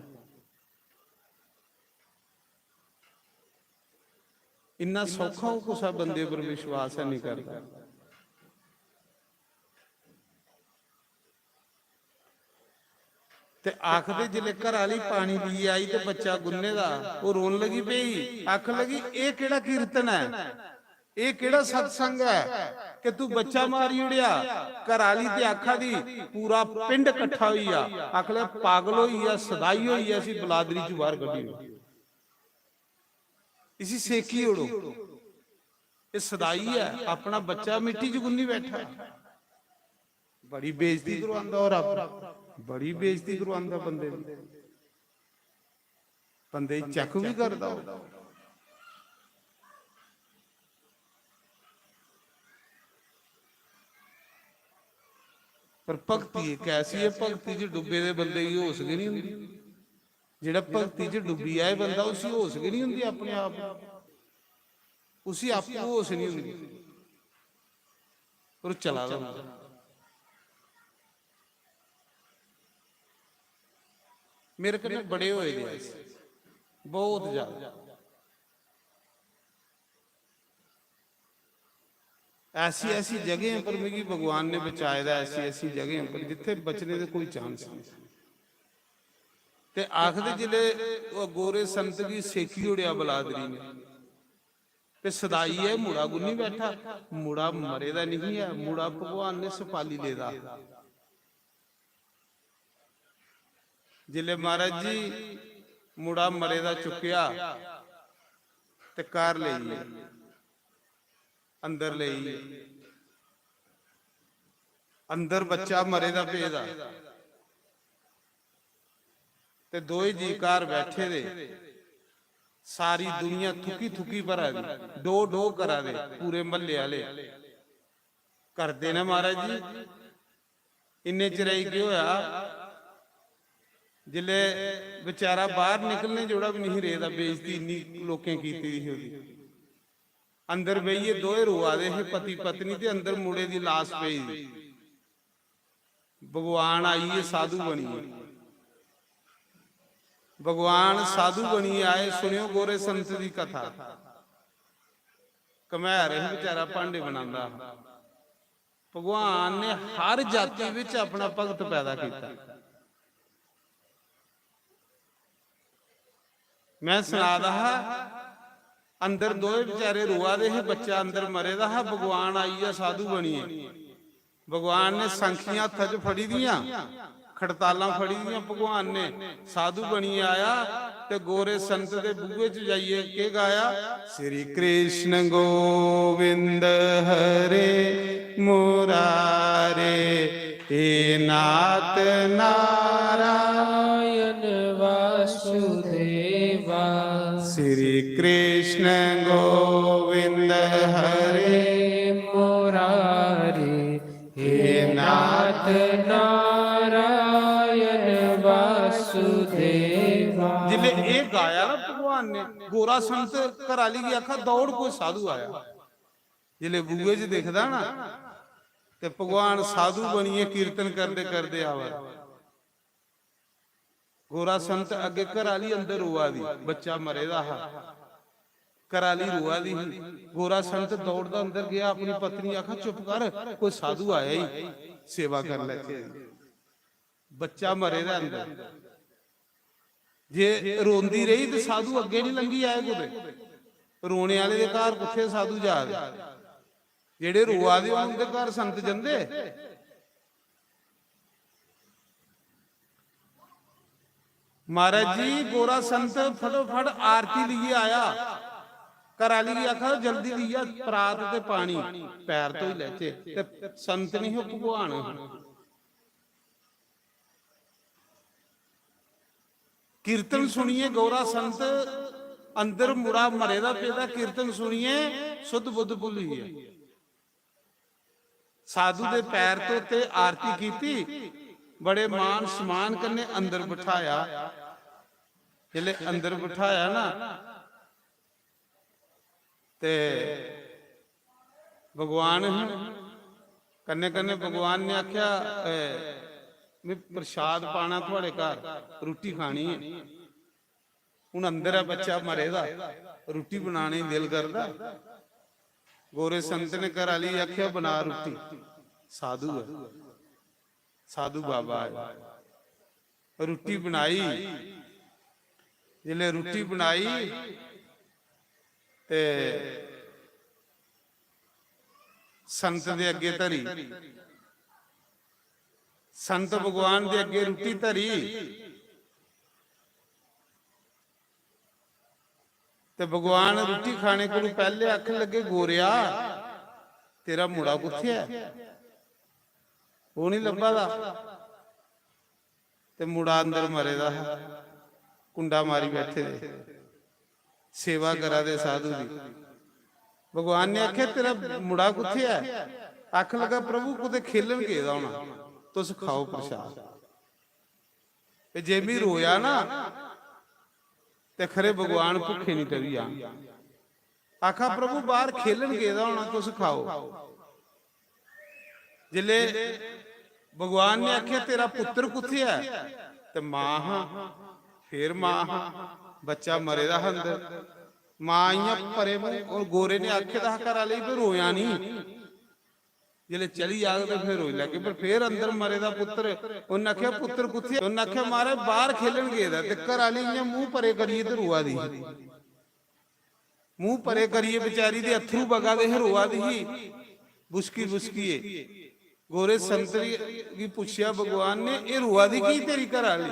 इन्ना सौखा ओह् कुसै बंदे पर विश्वास है नहीं करदा। ते आखदे, जिसलै घर आह्ली पानी लेइयै आई ते बच्चा गुन्ने दा, ओह् रोन लगी पेई, आखन लगी, "एह् केह्ड़ा कीर्तन ऐ, एह् केह्ड़ा सत्संग ऐ कि तू बच्चा मारी ओड़ेआ?" घर आह्ली ते आखा दी, पूरा पिंड कट्ठा होई गेआ, आखन लगा, "पागल होई गेआ, सदाई होई गेआ, इसी बलादरी च बाहर कड्ढी ओड़ो, इसी सेकी ओड़ो, एह् सदाई ऐ, अपना बच्चा मिट्टी च गुन्नी बैठा।" बड़ी बेइज्जती करवांदा ओह् रब्ब, बड़ी बेइज्जती करवांदा बंदे दी। बंदे गी चैक बी करदा ओह्। पर भक्ति इक ऐसी ऐ, भक्ति च डुब्बे दे बंदे गी होश गै नहीं होंदी। जेह्ड़ा भक्ति च डुब्बी जाए बंदा, उसी होश गै नहीं होंदी अपने आप, उसी आपूं होश नहीं होंदी। पर ओह् चला दा होंदा। मेरे कन्नै बड़े होए दे ऐसे, बहुत ज्यादा। ऐसी ऐसी जगहें पर मिगी भगवान ने बचाए दा, ऐसी ऐसी जगहें पर जित्थे बचने दे कोई चांस नहीं। ते आखदे जिसले ओह् गोरे संत गी सेकी ओड़ेआ बलादरी ने, ते सदाई ऐ मुड़ा गुन्नी बैठा। मुड़ा मरे दा नहीं ऐ, मुड़ा भगवान ने सपाली लेदा। जिसले महाराज जी मुड़ा मरे दा चुक्केआ ते घर लेई गे, अंदर लेई गे। अंदर बच्चा मरे दा पेदा, ते दोए जी घर बैठे दे, सारी दुनिया थुकी थुकी भरा दी, डो डो करा दे पूरे म्हल्ले आह्ले। करदे न महाराज जी। इन्ने चिरै गी केह् होआ, जिसलै बेचारा बाहर निकलने जोड़ा बी नहीं रेह्दा, बेइज्जती इन्नी लोकें कीती दी ही ओह्दी। अंदर बेहियै दोए रोआ दे हे, पति पत्नी, ते अंदर मुड़े दी लाश पेई दी। भगवान आइयै साधु बनियै, भगवान साधु बनियै आए। सुनेओ गोरे संत दी कथा। घमैर ही बेचारा, भांडे बनांदा हा। भगवान ने हर जाति विच अपना भगत पैदा कीता। मैं सना दा हा, अंदर दोए बेचारे रोआ दे हे, बच्चा अंदर मरे दा हा, भगवान आई गेआ साधु बनियै। भगवान ने सांखियां हत्था च फड़ी दियां, खड़तालां फड़ी दियां भगवान ने। साधु बनियै आया ते गोरे संत दे बूहे च जाइयै केह् गाया? श्री कृष्ण गोविंद हरे मुरारे, हे नाथ नारायण वासुदेवा। श्री कृष्ण गोविंद हरे मुरारे, हे नाथ नारायण वासुदेवा। जिसलै एह् गाया ना भगवान ने, गोरा संत घर आह्ली गी आखा, "दौड़, कोई साधु आया।" जिसले बूहे च दिखदा ना, ते भगवान साधु बनियै कीर्तन करदे करदे आवा दा। गोरा संत अग्गे, घर आह्ली अंदर रोआ दी, बच्चा मरे दा हा, घर आह्ली रोआ दी ही। गोरा संत दौड़दा अंदर गया, अपनी पत्नी आखा, "चुप कर, कोई साधु आया ही, सेवा कर लैते।" बच्चा मरे दा अंदर। जे रोंदी रेही ते साधु अग्गे नहीं लंघी आए कुतै। रोने आह्ले दे घर कुत्थै साधु जा दे? जेह्ड़े रोआ दे होन उं'दे घर संत जंदे? महाराज जी, गोरा संत फटोफट आरती लेइयै आया। घर आह्ली गी आखा, "जल्दी लेइयै परात ते पानी, पैर धोई लैचे।" ते संत नहीं, ओह् भगवान हा। कीर्तन सुनियै गोरा संत, अंदर मुड़ा मरे दा पेदा, कीर्तन सुनियै सुध बुध भुल्ली गया। साधु दे पैर धोते, आरती कीती, बड़े मान सम्मान कन्नै अंदर बठाया। जिसलै अंदर बठाया ना, ते भगवान हे, कन्नै कन्नै भगवान ने आखेआ, "ए, में प्रसाद पाना थुआड़े घर, रुट्टी खानी है।" हून अंदर ऐ बच्चा मरे दा, रुट्टी बनाने गी दिल करदा। गोरे संत ने घर आह्ली गी आखेआ, "बना रुट्टी।" साधु ऐ, साधु बाबा ऐ। रुट्टी बनाई। जिसलै रुट्टी बनाई ते संत दे अग्गे धरी, संत भगवान दे अग्गे रुट्टी धरी, ते भगवान रुट्टी खाने कोलू पैहले आखन लगे, "गोरेआ, तेरा मुड़ा कुत्थै ऐ? ओह् नहीं लब्भा दा।" ते मुड़ा अंदर मरे दा हा, कुंडा मारी बैठे दे, सेवा करा दे साधु दी। भगवान ने आखेआ, "तेरा मुड़ा कुत्थै ऐ?" आखन लगा, "प्रभु, कुतै खेलन गेदा होना, तुस खाओ प्रसाद।" ते जे मी रोया ना, ते खरे भगवान भुक्खे निं टरी जान। आखा, "प्रभु, बाहर खेलन गेदा होना, तुस खाओ।" जिसलै भगवान ने आखेआ, "तेरा पुत्तर कुत्थै ऐ?" ते मां हा, फिर मां हा, बच्चा मरे दा हा अंदर। मां इ'यां परे मूंह, और गोरे ने आखे दा हा घर आह्ले गी, "रोया निं, जिसलै चली जाग ते फिर रोई लैगे।" पर फिर अंदर मरे दा पुत्तर, उन्नै आखेआ, "पुत्तर कुत्थै?" उन्नै आखेआ, "महाराज, बाहर खेलन गेदा।" ते घर आह्ली इ'यां मूंह परे करियै ते रोआ दी ही। मूंह परे करियै बेचारी दे अत्थरू बगा दे हे, रोआ दी ही, बुसकी बुसकियै। गोरे संत गी पुच्छेआ भगवान ने, "एह् रोआ दी की तेरी घर आह्ली?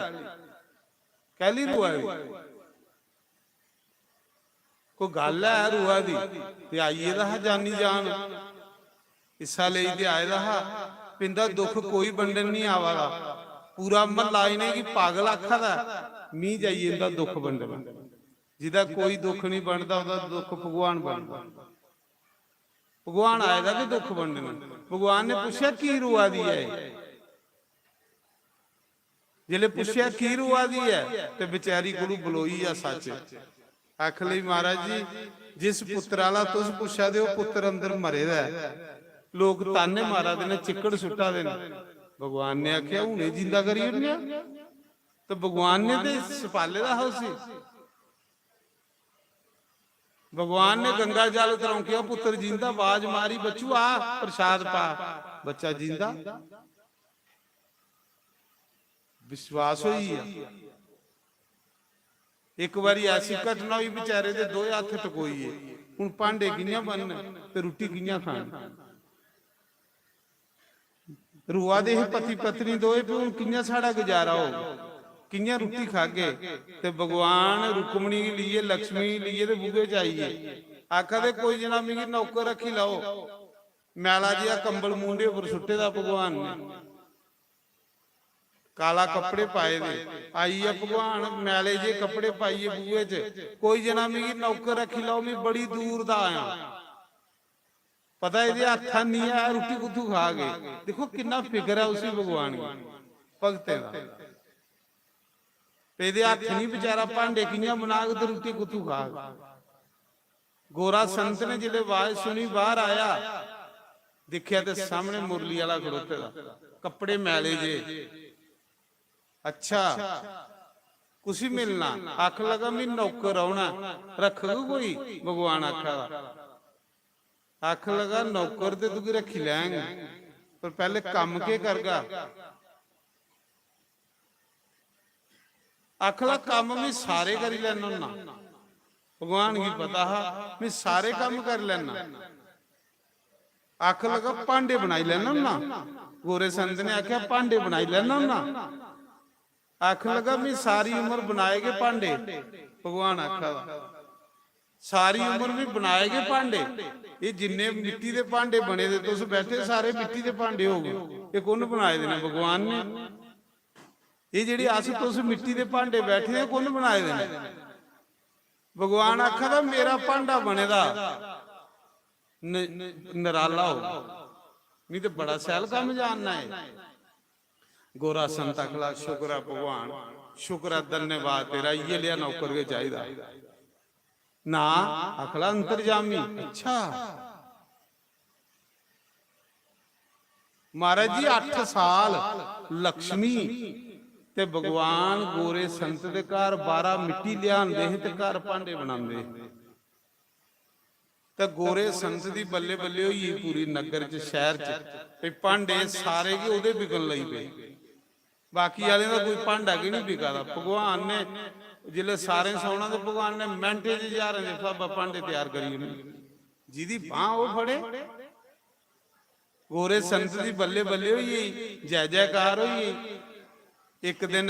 कैह्ली रोआ दी?" कोई गल्ल ऐ रोआ दी? ते आई गेदा हा जानी जान, हिस्सा लेई ते आए दा हा। इंदा दुख कोई बंडन निं आवा दा। पूरा म्हल्ला इ'नेंगी पागल आखा दा ऐ। मी जाइयै इंदा दुख बंडना। जिदा कोई दुख निं बनदा, ओह्दा दुख भगवान बनदा। भगवान आए दा ते दुख बंडना। भगवान ने पुच्छेआ, "की रोआ दी ऐ एह्?" जिसलै पुच्छेआ, "की रोआ दी ऐ?" ते बेचारी कोलू बलोई आ सच्च। आखन लगी, "महाराज जी, जिस पुत्तर आह्ला तुस पुच्छा दे, ओह् पुत्तर अंदर मरे दा ऐ। लोक ताने मारा दे न, चिक्कड़ सुट्टा दे न।" भगवान ने आखेआ, "हून एह् जिंदा करी ओड़ने आं।" ते भगवान ने ते सपाले दा हा उसी। भगवान ने गंगा जल त्रौंकेआ, पुत्तर जींदा, बाज मारी, "बच्चू, आ, प्रसाद पा।" बच्चा जींदा। विश्वास होई गेआ। इक बारी ऐसी घटना होई, बेचारे दे दोए हत्थ टकोई गे। हुन भांडे कि'यां बनन ते रुट्टी कि'यां खानी? रोआ दे हे पति पत्नी दोए, "भी हुन कि'यां साढ़ा गुजारा होग? कि'यां रुट्टी खागे?" ते भगवान रुक्मणी गी लेइयै, लक्ष्मी गी लेइयै ते बूहे च आई गे। आखा दे, "कोई जना मिगी नौकर रक्खी लैओ।" मैला जेहा कंबल मूंढे उप्पर सुट्टे दा भगवान ने, काला कपड़े पाए दे, आई गेआ भगवान मैले जे कपड़े पाइयै बूहे च, "कोई जना मिगी नौकर रक्खी लैओ, में बड़ी दूर दा आया।" पता एह्दे हत्थ निं ऐ, रुट्टी कुत्थूं खाग एह्? दिक्खो किन्ना फिकर ऐ उसी भगवान गी, भगतें दा। ते एह्दे हत्थ निं, बेचारा भांडे कि'यां बनाग ते रुट्टी कुत्थूं खाग? गोरा संत ने जिसलै आवाज सुनी, बाहर आया, दिक्खेआ ते सामने मुरली आह्ला खड़ोते दा, कपड़े मैले जे। "अच्छा, कुसी मिलना?" आखन लगा, "मी नौकर औना, रखग कोई?" भगवान आखा दा, आखन लगा, "नौकर ते तुगी रखी लैंग, पर पैह्ले कम्म केह् करगा?" आखन लगा, "कम्म मी सारे करी लैन्ना होन्ना।" भगवान गी पता हा, "मी सारे कम्म करी लैन्ना।" आखन लगा, "भांडे बनाई लैन्ना होन्ना।" गोरे संत ने आखेआ, "भांडे बनाई लैन्ना होन्ना।" आखन लगा, "मी सारी उम्र बनाए गै भांडे।" भगवान आखा दा, "सारी उम्र मी बनाए गै भांडे। एह् जिन्ने मिट्टी दे भांडे बने दे, तुस बैठे, सारे मिट्टी दे भांडे होग। एह् कु'न बनाए दे न? भगवान ने। एह् जेह्ड़े अस तुस मिट्टी दे भांडे बैठे दे, कु'न बनाए दे न?" भगवान आखा दा, "मेरा भांडा बने दा न-, नराला हो, मी ते बड़ा शैल कम्म जानना है।" गोरा संत आखला, "शुक्र ऐ भगवान, शुक्र ऐ, धन्यवाद तेरा, इ'यै लेआ नौकर गै चाहिदा।" ना, आखला, "अंतर्जामी।" "अच्छा।" महाराज जी, अट्ठ साल लक्ष्मी ते भगवान गोरे संत दे घर बाहरा मिट्टी लिआंदे हे ते घर भांडे बनांदे हे। ते गोरे संत दी बल्ले बल्ले होई गेई पूरी नग्गर च, शैह्र च, ते भांडे सारे गै ओह्दे बिकन लगी पे। बाकी आह्लें दा कोई भांडा गै निं बिका दा। भगवान ने जिसलै सारें सौना, ते भगवान ने मैंटें च ज्हारें दे स्हाबा भांडे त्यार करी ओड़ने। जिदी बांह् ओह् फड़े। गोरे संत दी बल्ले बल्ले होई गेई, जय जयकार होई गेई। इक दिन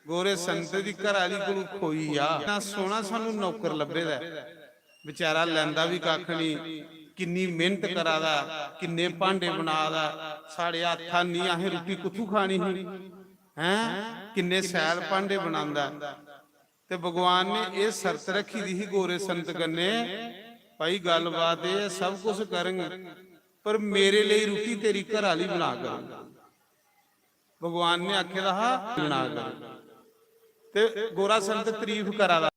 गोरे संत दी घर आह्ली कोलू खोई गेआ। इन्ना सोह्ना सानू नौकर लब्भे दा ऐ। बेचारा लैंदा बी कक्ख निं, किन्नी मेह्नत करा दा, किन्ने भांडे बना दा। साढ़े हत्था निं, असें रुट्टी कुत्थू खानी ही? हैं? किन्ने शैल भांडे बनांदा। ते भगवान ने एह् शर्त रखी दी ही गोरे संत कन्नै, "भाई, गल्लबात एह् ऐ, सब कुछ करङ, पर मेरे लेई रुट्टी तेरी घर आह्ली बना कर।" भगवान ने आखे दा हा, "बना कर।" ते गोरा संत तारीफ करा दा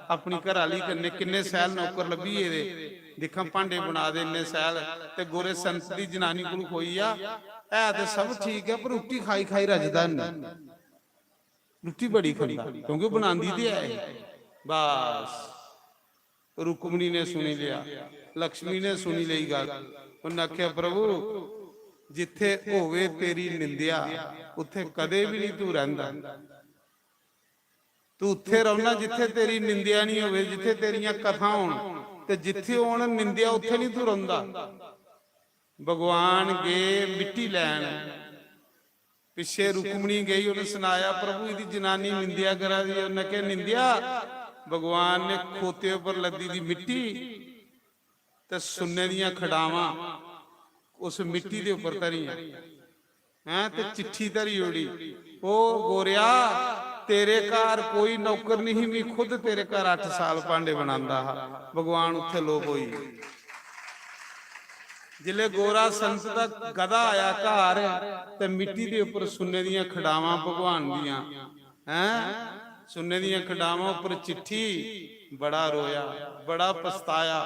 अपनी घर आह्ली कन्नै, "किन्ने शैल नौकर लब्भी गेदे, दिक्खां भांडे बना दे इन्ने शैल।" ते गोरे संत दी जनानी कोल खोई आ, "है ते सब ठीक ऐ, पर रुट्टी खाई खाई रजदा निं।" रुट्टी बड़ी खंदा, क्योंकि बनांदी ते है ही। बस, रुक्मणी ने सुनी लिया, लक्ष्मी ने सुनी लेई गल्ल। उन्नै आखेआ, "प्रभु, जित्थे होवे तेरी निंदेआ, उत्थे कदे भी नहीं तू रैंह्दा। तू उत्थे रौह्ना जित्थे तेरी निंदेआ नहीं होवे, जित्थे तेरियां कथां होन, ते जित्थे होन निंदेआ, उत्थे नहीं तू रौंह्दा।" भगवान गे मिट्टी लैन, पिच्छे रुक्मणी गई, उन्हें सनाया, "प्रभु, इदी जनानी निंदेआ करा दी ऐ।" उन्हें क्या निंदेआ? भगवान ने खोते उप्पर लद्दी दी मिट्टी ते सुन्ने दियां खडावां उस मिट्टी दे उप्पर धरियां, हैं, ते चिट्ठी धरी ओड़ी, "ओ गोरेआ, तेरे घर कोई नौकर नहीं, मैं खुद तेरे घर अट्ठ साल भांडे बनांदा हा।" भगवान उत्थे लोप होई गे। जिसलै गोरा संत दा गधा आया घर ते मिट्टी दे उप्पर सुन्ने दियां खडावां भगवान दियां, हैं, सुन्ने दियां खडावां उप्पर चिट्ठी, बड़ा रोया, बड़ा पछताया,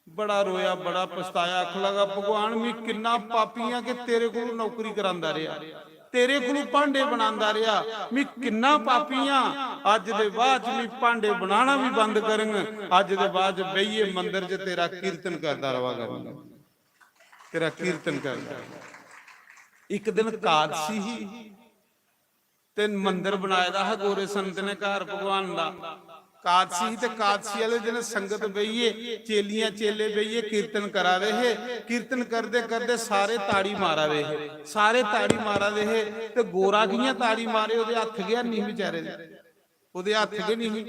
बड़ा रोया, बड़ा पछताया। आखन लगा, "भगवान, मैं किन्ना पापी आं कि तेरे कोल नौकरी करांदा रेहा।" तेरे कोलू भांडे बनांदा रेहा, मी किन्ना पापी आं। अज्ज दे बाद च मी भांडे बनाना भी बंद करङ। अज्ज दे बाद च बेहियै मंदर च तेरा कीर्तन करदा रवा करङ, तेरा कीर्तन करदा। इक दिन कादसी ही ते मंदर बनाए दा हा गोरे संत ने घर भगवान दा। कादसी ही ते कादसी आह्ले दिन संगत बेहियै, चेलियां चेले बेहियै कीर्तन करा दे हे। कीर्तन करदे करदे सारे ताड़ी मारा दे हे, सारे ताड़ी मारा दे हे। ते गोरा कि'यां ताड़ी मारे? ओह्दे हत्थ गै निं बेचारे दे, ओह्दे हत्थ गै निं ही।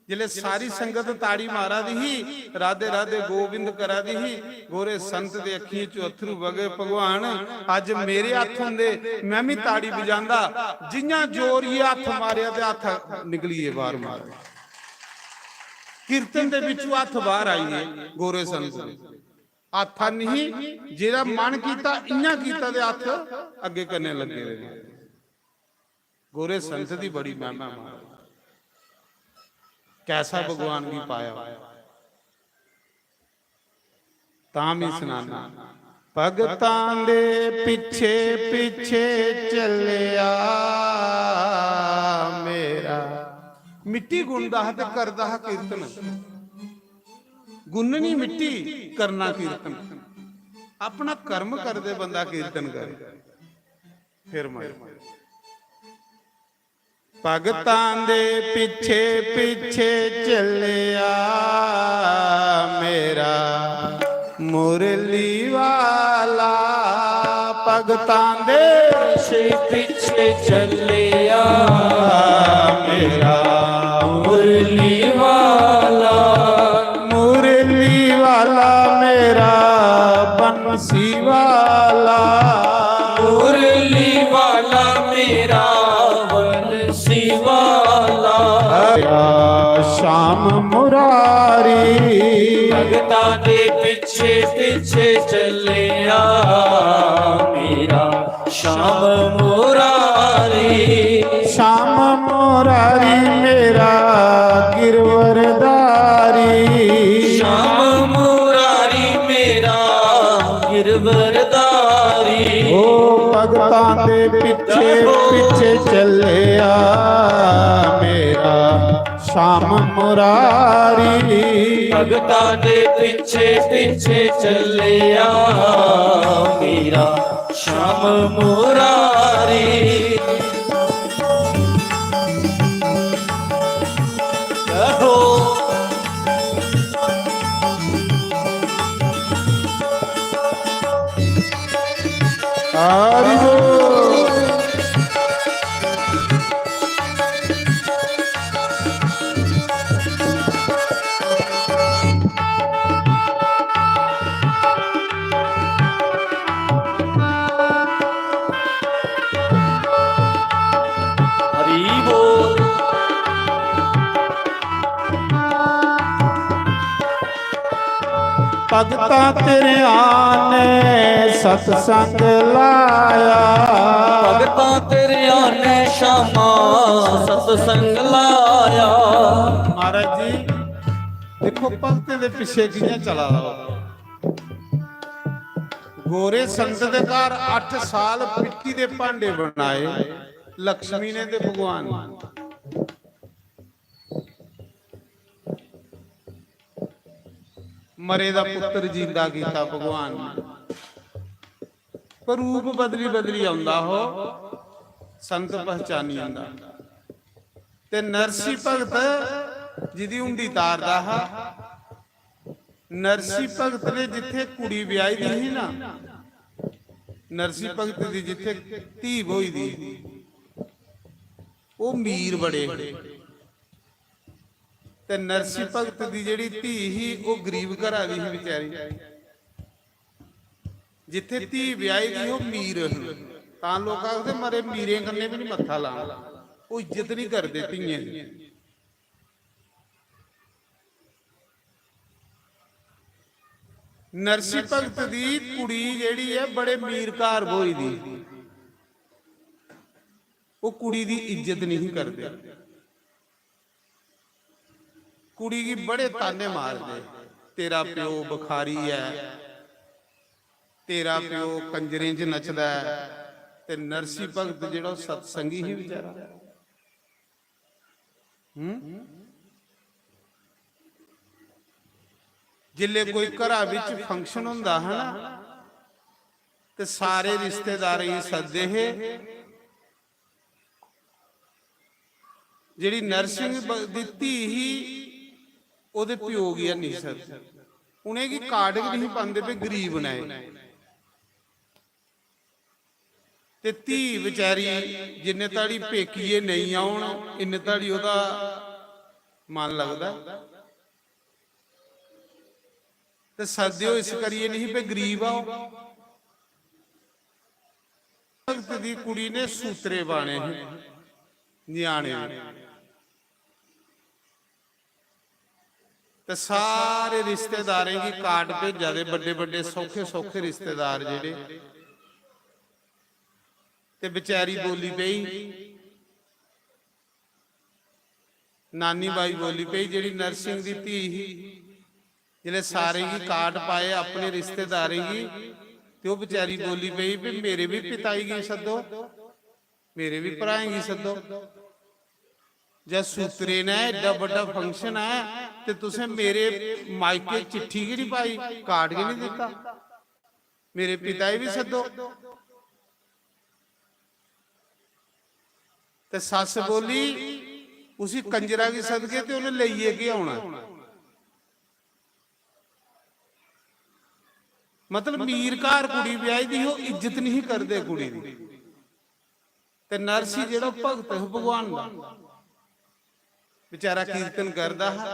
जिसलै सारी संगत ताड़ी मारा दी ही, "राधे राधे गोविंद" करा दी ही, गोरे संत दे अक्खियें चों अत्थरू बगे, "भगवान, अज्ज मेरे हत्थ होंदे, मैं भी ताड़ी बजांदा।" जियां जोर ये हत्थ मारेआ ते हत्थ निकली गे बाहर, मारे कीर्तन दे बिचू हत्थ बाहर आई गे गोरे संत दे। हत्थ नहीं, जेह्ड़ा मन कीता, इयां कीता ते हत्थ अग्गे करने लगे दे। गोरे संत दी बड़ी महिमा, महाराज। कैसा भगवान गी पाया। तां बी सनाना, भगतां दे पिच्छे पिच्छे चलेआ मेरा। मिट्टी गुनदा हा ते करदा हा कीर्तन। गुन्ननी मिट्टी, करना कीर्तन। अपना कर्म करदे बंदा कीर्तन करे। फिर मैं भगतां दे पिच्छे पिच्छे चलेआ मेरा मुरली वाला। भगतां दे पिच्छे पिच्छे चलेआ मेरा मुरली वाला। मुरली वाला मेरा बंसी वाला। मुरली वाला मेरा बंसी वाला। श्याम मुरारी। भगतां दे पिच्छे पिच्छे चलेआ मेरा श्याम मुरारी। श्याम मुरारी मेरा गिरवरदारी। श्याम मुरारी मेरा गिरवरदारी। ओ भगतां दे पिच्छे पिच्छे चलेआ मेरा श्याम मुरारी। भगतां दे पिच्छे पिच्छे चलेआ मेरा श्याम मुरारी। कहो। हरि बोल। हरि बोल। भगतां तेरे आने सत्संग लाया। भगतां तेरे आने श्यामा सत्संग लाया। महाराज जी, देखो भगतें दे पिछे कियां चला दा। गोरे संत दे घर अठ साल पिट्टी दे भांडे बनाए लक्ष्मी ने ते भगवान ने। मरे दा पुत्र जींदा कीता भगवान ने। पर रूप बदली बदली आंदा हो, संत पहचानी आंदा। ते नरसी भगत जिदी हुंडी तारदा हा, नरसी भगत ने जिथे कुड़ी ब्याही दी ही ना, नरसी भगत दी जिथे धी ब्होई दी ही, ओह मीर बड़े। ते नरसी भगत दी जेहड़ी धी ही, ओह गरीब घरा दी ही बेचारी। जिथे धी ब्याही दी, ओह मीर ही। तां लोक आखदे, "मरे मीरें कन्नै बी नहीं मत्था लाना।" ओह इज्जत नहीं करदे धियें दी। नरसी भगत दी कुड़ी जेहड़ी ऐ, बड़े मीर घर ब्होई दी, ओह कुड़ी दी इज्जत नहीं करदे। कुड़ी गी बड़े ताने मारदे, "तेरा प्यो बखारी ऐ, तेरा प्यो कंजरें च नचदा ऐ।" ते नरसी भगत जेहड़ा, ओह सत्संगी ही बेचारा। हम्म? जिसले कोई घरा बिच function होंदा हा ना, ते सारे रिश्तेदारें गी सददे हे। जेहड़ी नरसिंह ब-, दी धी ही, ओहदे प्यो गी हैनी सददे। उ'नेंगी card बी नहीं पांदे, भाई गरीब न एह्। ते धी बेचारी जिन्ने धड़ी पेकिये नेईं औन, इन्ने धड़ी ओह्दा मन लगदा। ते सद्देओ इस करियै नहीं, पे गरीब आओ। भगत दी कुड़ी ने सूत्रे पाने हे ञ्याणे दे। ते सारे रिश्तेदारें गी card भेजा दे, बड्डे बड्डे सौखे सौखे रिश्तेदार जेह्ड़े। ते बेचारी बोली पेई, नानी बाई बोली पई, जेह्ड़ी नरसिंह दी धी ही, जिसलै सारें गी कार्ड पाए अपने रिश्तेदारें गी, ते ओह् बेचारी बोली पई भी मेरे बी पिताई गी सद्दो, मेरे बी भ्राएं गी सद्दो। जद सूत्रे ने एड्डा बड्डा function ऐ ते तुसें मेरे मायके चिट्ठी गै निं पाई, कार्ड गै निं दित्ता, मेरे पिता गी बी सद्दो। ते सस्स बोली, उसी कंजरा गी सदगे ते उन्हें लेइयै केह् औना? मतलब मीर घर कुड़ी ब्याही दी ही, ओह् इज्जत नहीं करदे कुड़ी दी। ते नरसी जेह्ड़ा भगत हा भगवान दा, बेचारा कीर्तन करदा हा।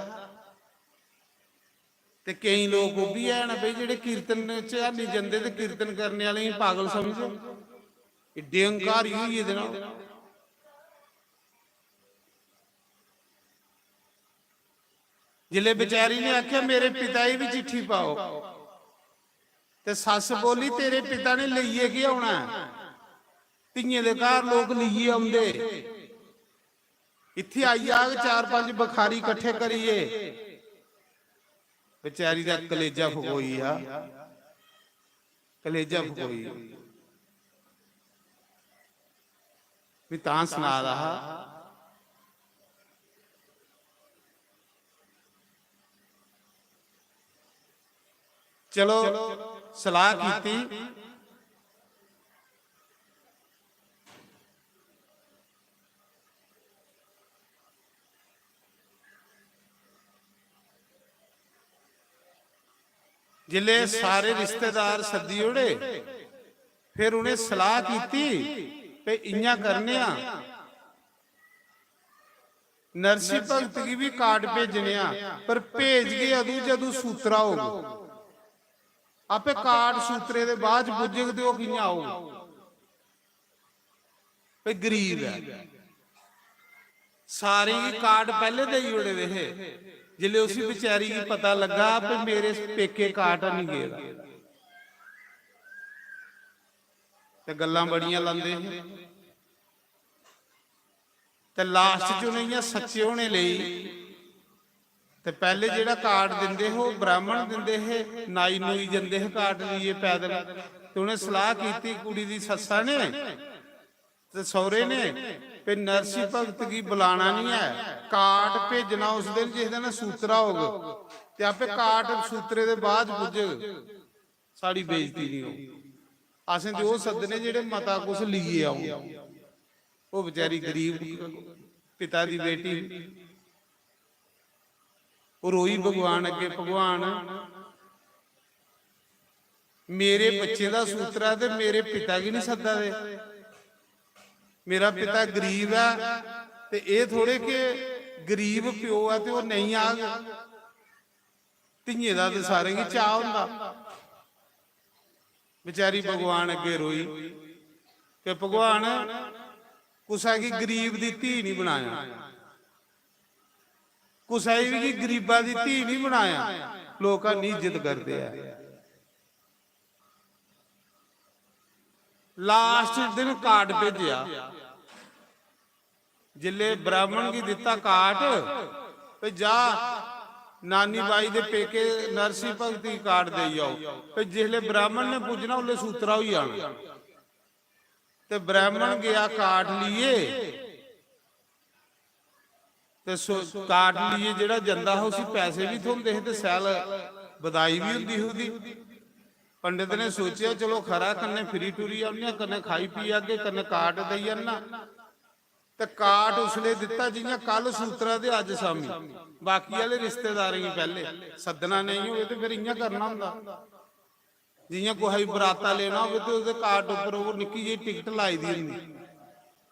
ते केईं लोक ओह् बी हैन भाई, जेह्ड़े कीर्तन च हैनी जंदे ते कीर्तन करने आह्लें गी पागल समझदे, एड्डे हंकारी होई गेदे न। जिसलै बेचारी ने आखेआ, "मेरे पिता गी बी चिट्ठी पाओ," ते सस्स बोली, "तेरे पिता ने लेइयै केह् औना ऐ? धियें दे घर लोक लेइयै औंदे, इत्थै आई जाग चार पंज बखारी कट्ठे करियै।" बेचारी दा कलेजा फकोई गेआ, कलेजा फकोई गेआ। में तां सना दा हा। चलो, सलाह कीती। जिसलै सारे रिश्तेदार सद्दी ओड़े, फिर उ'नें सलाह कीती ते इ'यां करने आं, नरसी भगत गी बी कार्ड भेजने आं, पर भेजगे अदूं जदूं सूत्रा होग। आपे कार्ड सूत्रे दे बाद च पुज्जग ते ओह् कि'यां औग? भाई गरीब ऐ, सारें गी कार्ड पैह्ले देई ओड़े दे हे। जिसलै उसी बेचारी गी पता लग्गा कि मेरे पेके कार्ड निं गेदा, ते गल्लां बड़ियां लांदे हे। ते लास्ट च उ'नें इ'यां सच्चे होने लेई ते पैह्ले जेह्ड़ा कार्ड दिंदे हे, ओह् ब्राह्मण दिंदे हे, नाई नूई जंदे हे कार्ड लेइयै पैदल। ते उ'नें सलाह कीती कुड़ी दी सस्सा ने ते सौह्रे ने, "पे नरसी भगत गी बुलाना निं ऐ, कार्ड भेजना उस दिन जिस दिन सूत्रा होग, ते आपे कार्ड सूत्रे दे बाद पुज्जग।" साढ़ी बेइज्जती निं होग। असें ते ओह् सद्दने जेह्ड़े मता कुछ लेइयै औन। ओह् बेचारी गरीब पिता दी बेटी, ओह् रोई भगवान अग्गें, "भगवान, मेरे बच्चे दा सूत्रा ते मेरे पिता गी निं सद्दा दे। मेरा पिता गरीब ऐ ते एह् थोड़े कि गरीब प्यो ऐ ते ओह् नेईं आग।" धियें दा ते सारें गी चाऽ होंदा। बेचारी भगवान अग्गें रोई कि भगवान, कुसै गी गरीब दी धी निं बनाया, कुसै गी गरीबा दी धी निं बनाया। लोक निं इज्जत करदे ऐ। लास्ट दिन कार्ड भेजेआ, जिसलै ब्राह्मण गी दित्ता कार्ड, "भई जा, नानी बाई दे पेके नरसी भगत गी कार्ड देई आओ।" भई जिसलै ब्राह्मण ने पुज्जना, उसलै सूत्रा होई जाना। ते ब्राह्मण गेआ कार्ड लेइयै, ते सो-, कार्ड लेइयै जेह्ड़ा जंदा हा, उसी पैसे बी थ्होंदे हे ते शैल बधाई बी होंदी ही ओह्दी। पंडित ने सोचेआ, "चलो खरा, कन्नै फिरी टुरी औन्ने आं, कन्नै खाई पी आगे, कन्नै कार्ड देई आन्ना।" ते कार्ड उसलै दित्ता जि'यां कल सूत्रा ते अज्ज शामी। बाकी आह्ले रिश्तेदारें गी पैह्ले सद्दना नेईं होऐ ते फिर इ'यां करना होंदा। जि'यां कुसै गी बराता लेना होवे ते ओह्दे कार्ड उप्पर ओह् निक्की जेही टिकट लाई दी होंदी,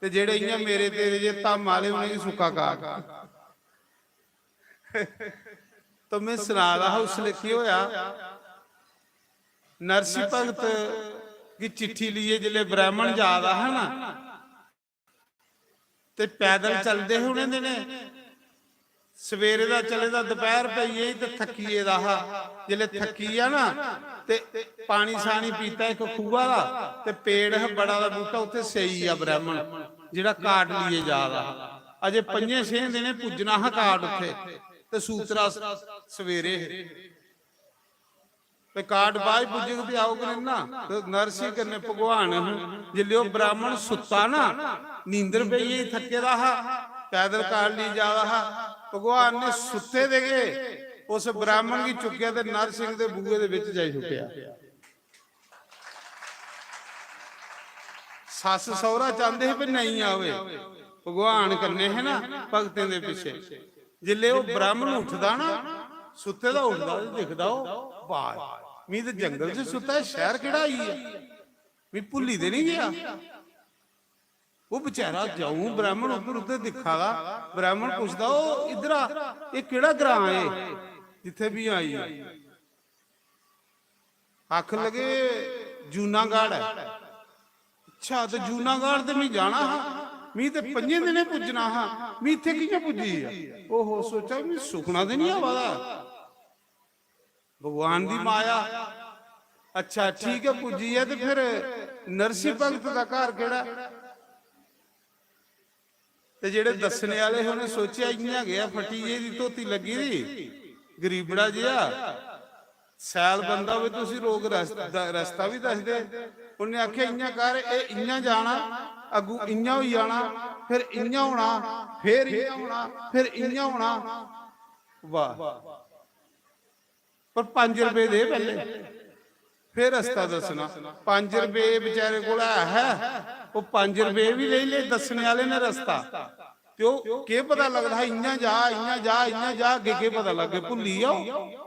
ते जेह्ड़े इ'यां मेरे तेरे जे धम्म आह्ले, उ'नेंगी सुक्का कार्ड। तो में सना दा हा, उसलै केह् होआ, नरसी भगत गी चिट्ठी लेइयै जिसलै ब्राह्मण जा दा हा ना, ते पैदल चलदे हे उ'नें दिनें। सवेरे दा चले दा, दपैह्र पेई गेई ते थक्की गेदा हा। जिसलै थक्की गेआ ना, ते पानी शानी पीता इक खूहा दा, ते पेड़ हा बड़ा दा बूह्टा, उत्थै सेई गेआ ब्राह्मण, जेह्ड़ा कार्ड लेइयै जा दा हा। अजे पंजें छें दिनें पुज्जना हा कार्ड उत्थे, ते सूत्तरा सवेरे हे। ते कार्ड बाद च पुज्जग ते औग नेईं ना। ते नरसिंह कन्नै भगवान हे। जिसलै ओह् ब्राह्मण सुत्ता ना, नींदर पेई गेई, थक्के दा हा, पैदल कार्ड लेई जा दा हा, भगवान ने सुत्ते दे गै उस ब्राह्मण गी चुक्केआ ते नरसिंह दे बूहे दे बिच जाई सुट्टेआ। सस्स सौह्रा चांह्दे हे भी नेईं आवे, भगवान कन्नै हे ना भगतें दे पिच्छे। जिसलै ओह् ब्राह्मण उठदा ना, सुत्ते दा उठदा ते दिखदा, ओह्, "वाह, मी ते जंगल च सुत्ता ऐ, शैह्र केह्ड़ा आई गेआ? मी भुल्ली ते निं गेआ?" ओह् बेचारा जऊं ब्राह्मण उद्धर उद्धर दिक्खा दा, ब्राह्मण पुछदा, "ओह् इद्धर आ, एह् केह्ड़ा ग्रां ऐ जित्थै मी आई ऐ?" आखन लगे, "जूनागढ़ ऐ।" "अच्छा, ते जूनागढ़ ते मी जाना हा, मी ते पंजें दिनें पुज्जना हा, मी इत्थै कि'यां पुज्जी गेआ?" ओहो, सोचा, "मी सुखना ते निं आवा दा, भगवान दी माया।" "अच्छा, ठीक ऐ, पुज्जी गेआ, ते फिर नरसिंह भगत दा घर केह्ड़ा ऐ?" ते जेह्ड़े दस्सने आह्ले हे, उ'नें सोचेआ, "इ'यां गै ऐ, फट्टी जेही दी धोती लग्गी दी, गरीबड़ा जेहा, सैल बंदा होवे, तुसी लोक रस-, द-, रस्ता बी दसदे।" उ'नें आखेआ, "इ'यां कर, एह् इ'यां जाना, अग्गू इ'यां होई जाना, फिर इ'यां होना, फिर इ'यां होना, फिर इ'यां होना।" वाह। पर पंज रपेऽ दे पैह्ले, फिर रस्ता दस्सना। पंज रपेऽ बेचारे कोल है, ओह् पंज रपेऽ बी लेई ले दस्सने आह्ले ने रस्ता। ते ओह् केह् पता लगदा हा, इ'यां जा, इ'यां जा, इ'यां जा, अग्गें केह् पता लग्गे, भुल्ली गेआ ओह्।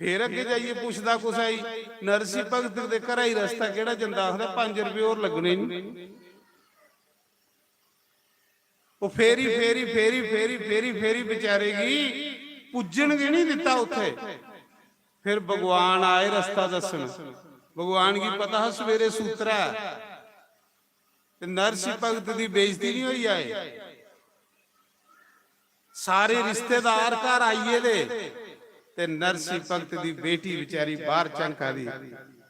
फिर अग्गें जाइयै पुछदा कुसै गी, "नरसी भगत दे घरा गी रस्ता केह्ड़ा जंदा?" आखदा, "पंज रपेऽ होर लग्गने निं।" ओह् फेरी, फेरी, फेरी, फेरी, फेरी, फेरी बेचारे गी पुज्जन गै निं दित्ता उत्थे। फिर भगवान आए रस्ता दस्सन। भगवान गी पता हा सवेरे सूत्तरा ऐ। ते नरसी भगत दी बेइज्जती निं होई जाए। सारे रिश्तेदार घर आई गेदे ते नरसी भगत दी बेटी बेचारी बाहर झंका दी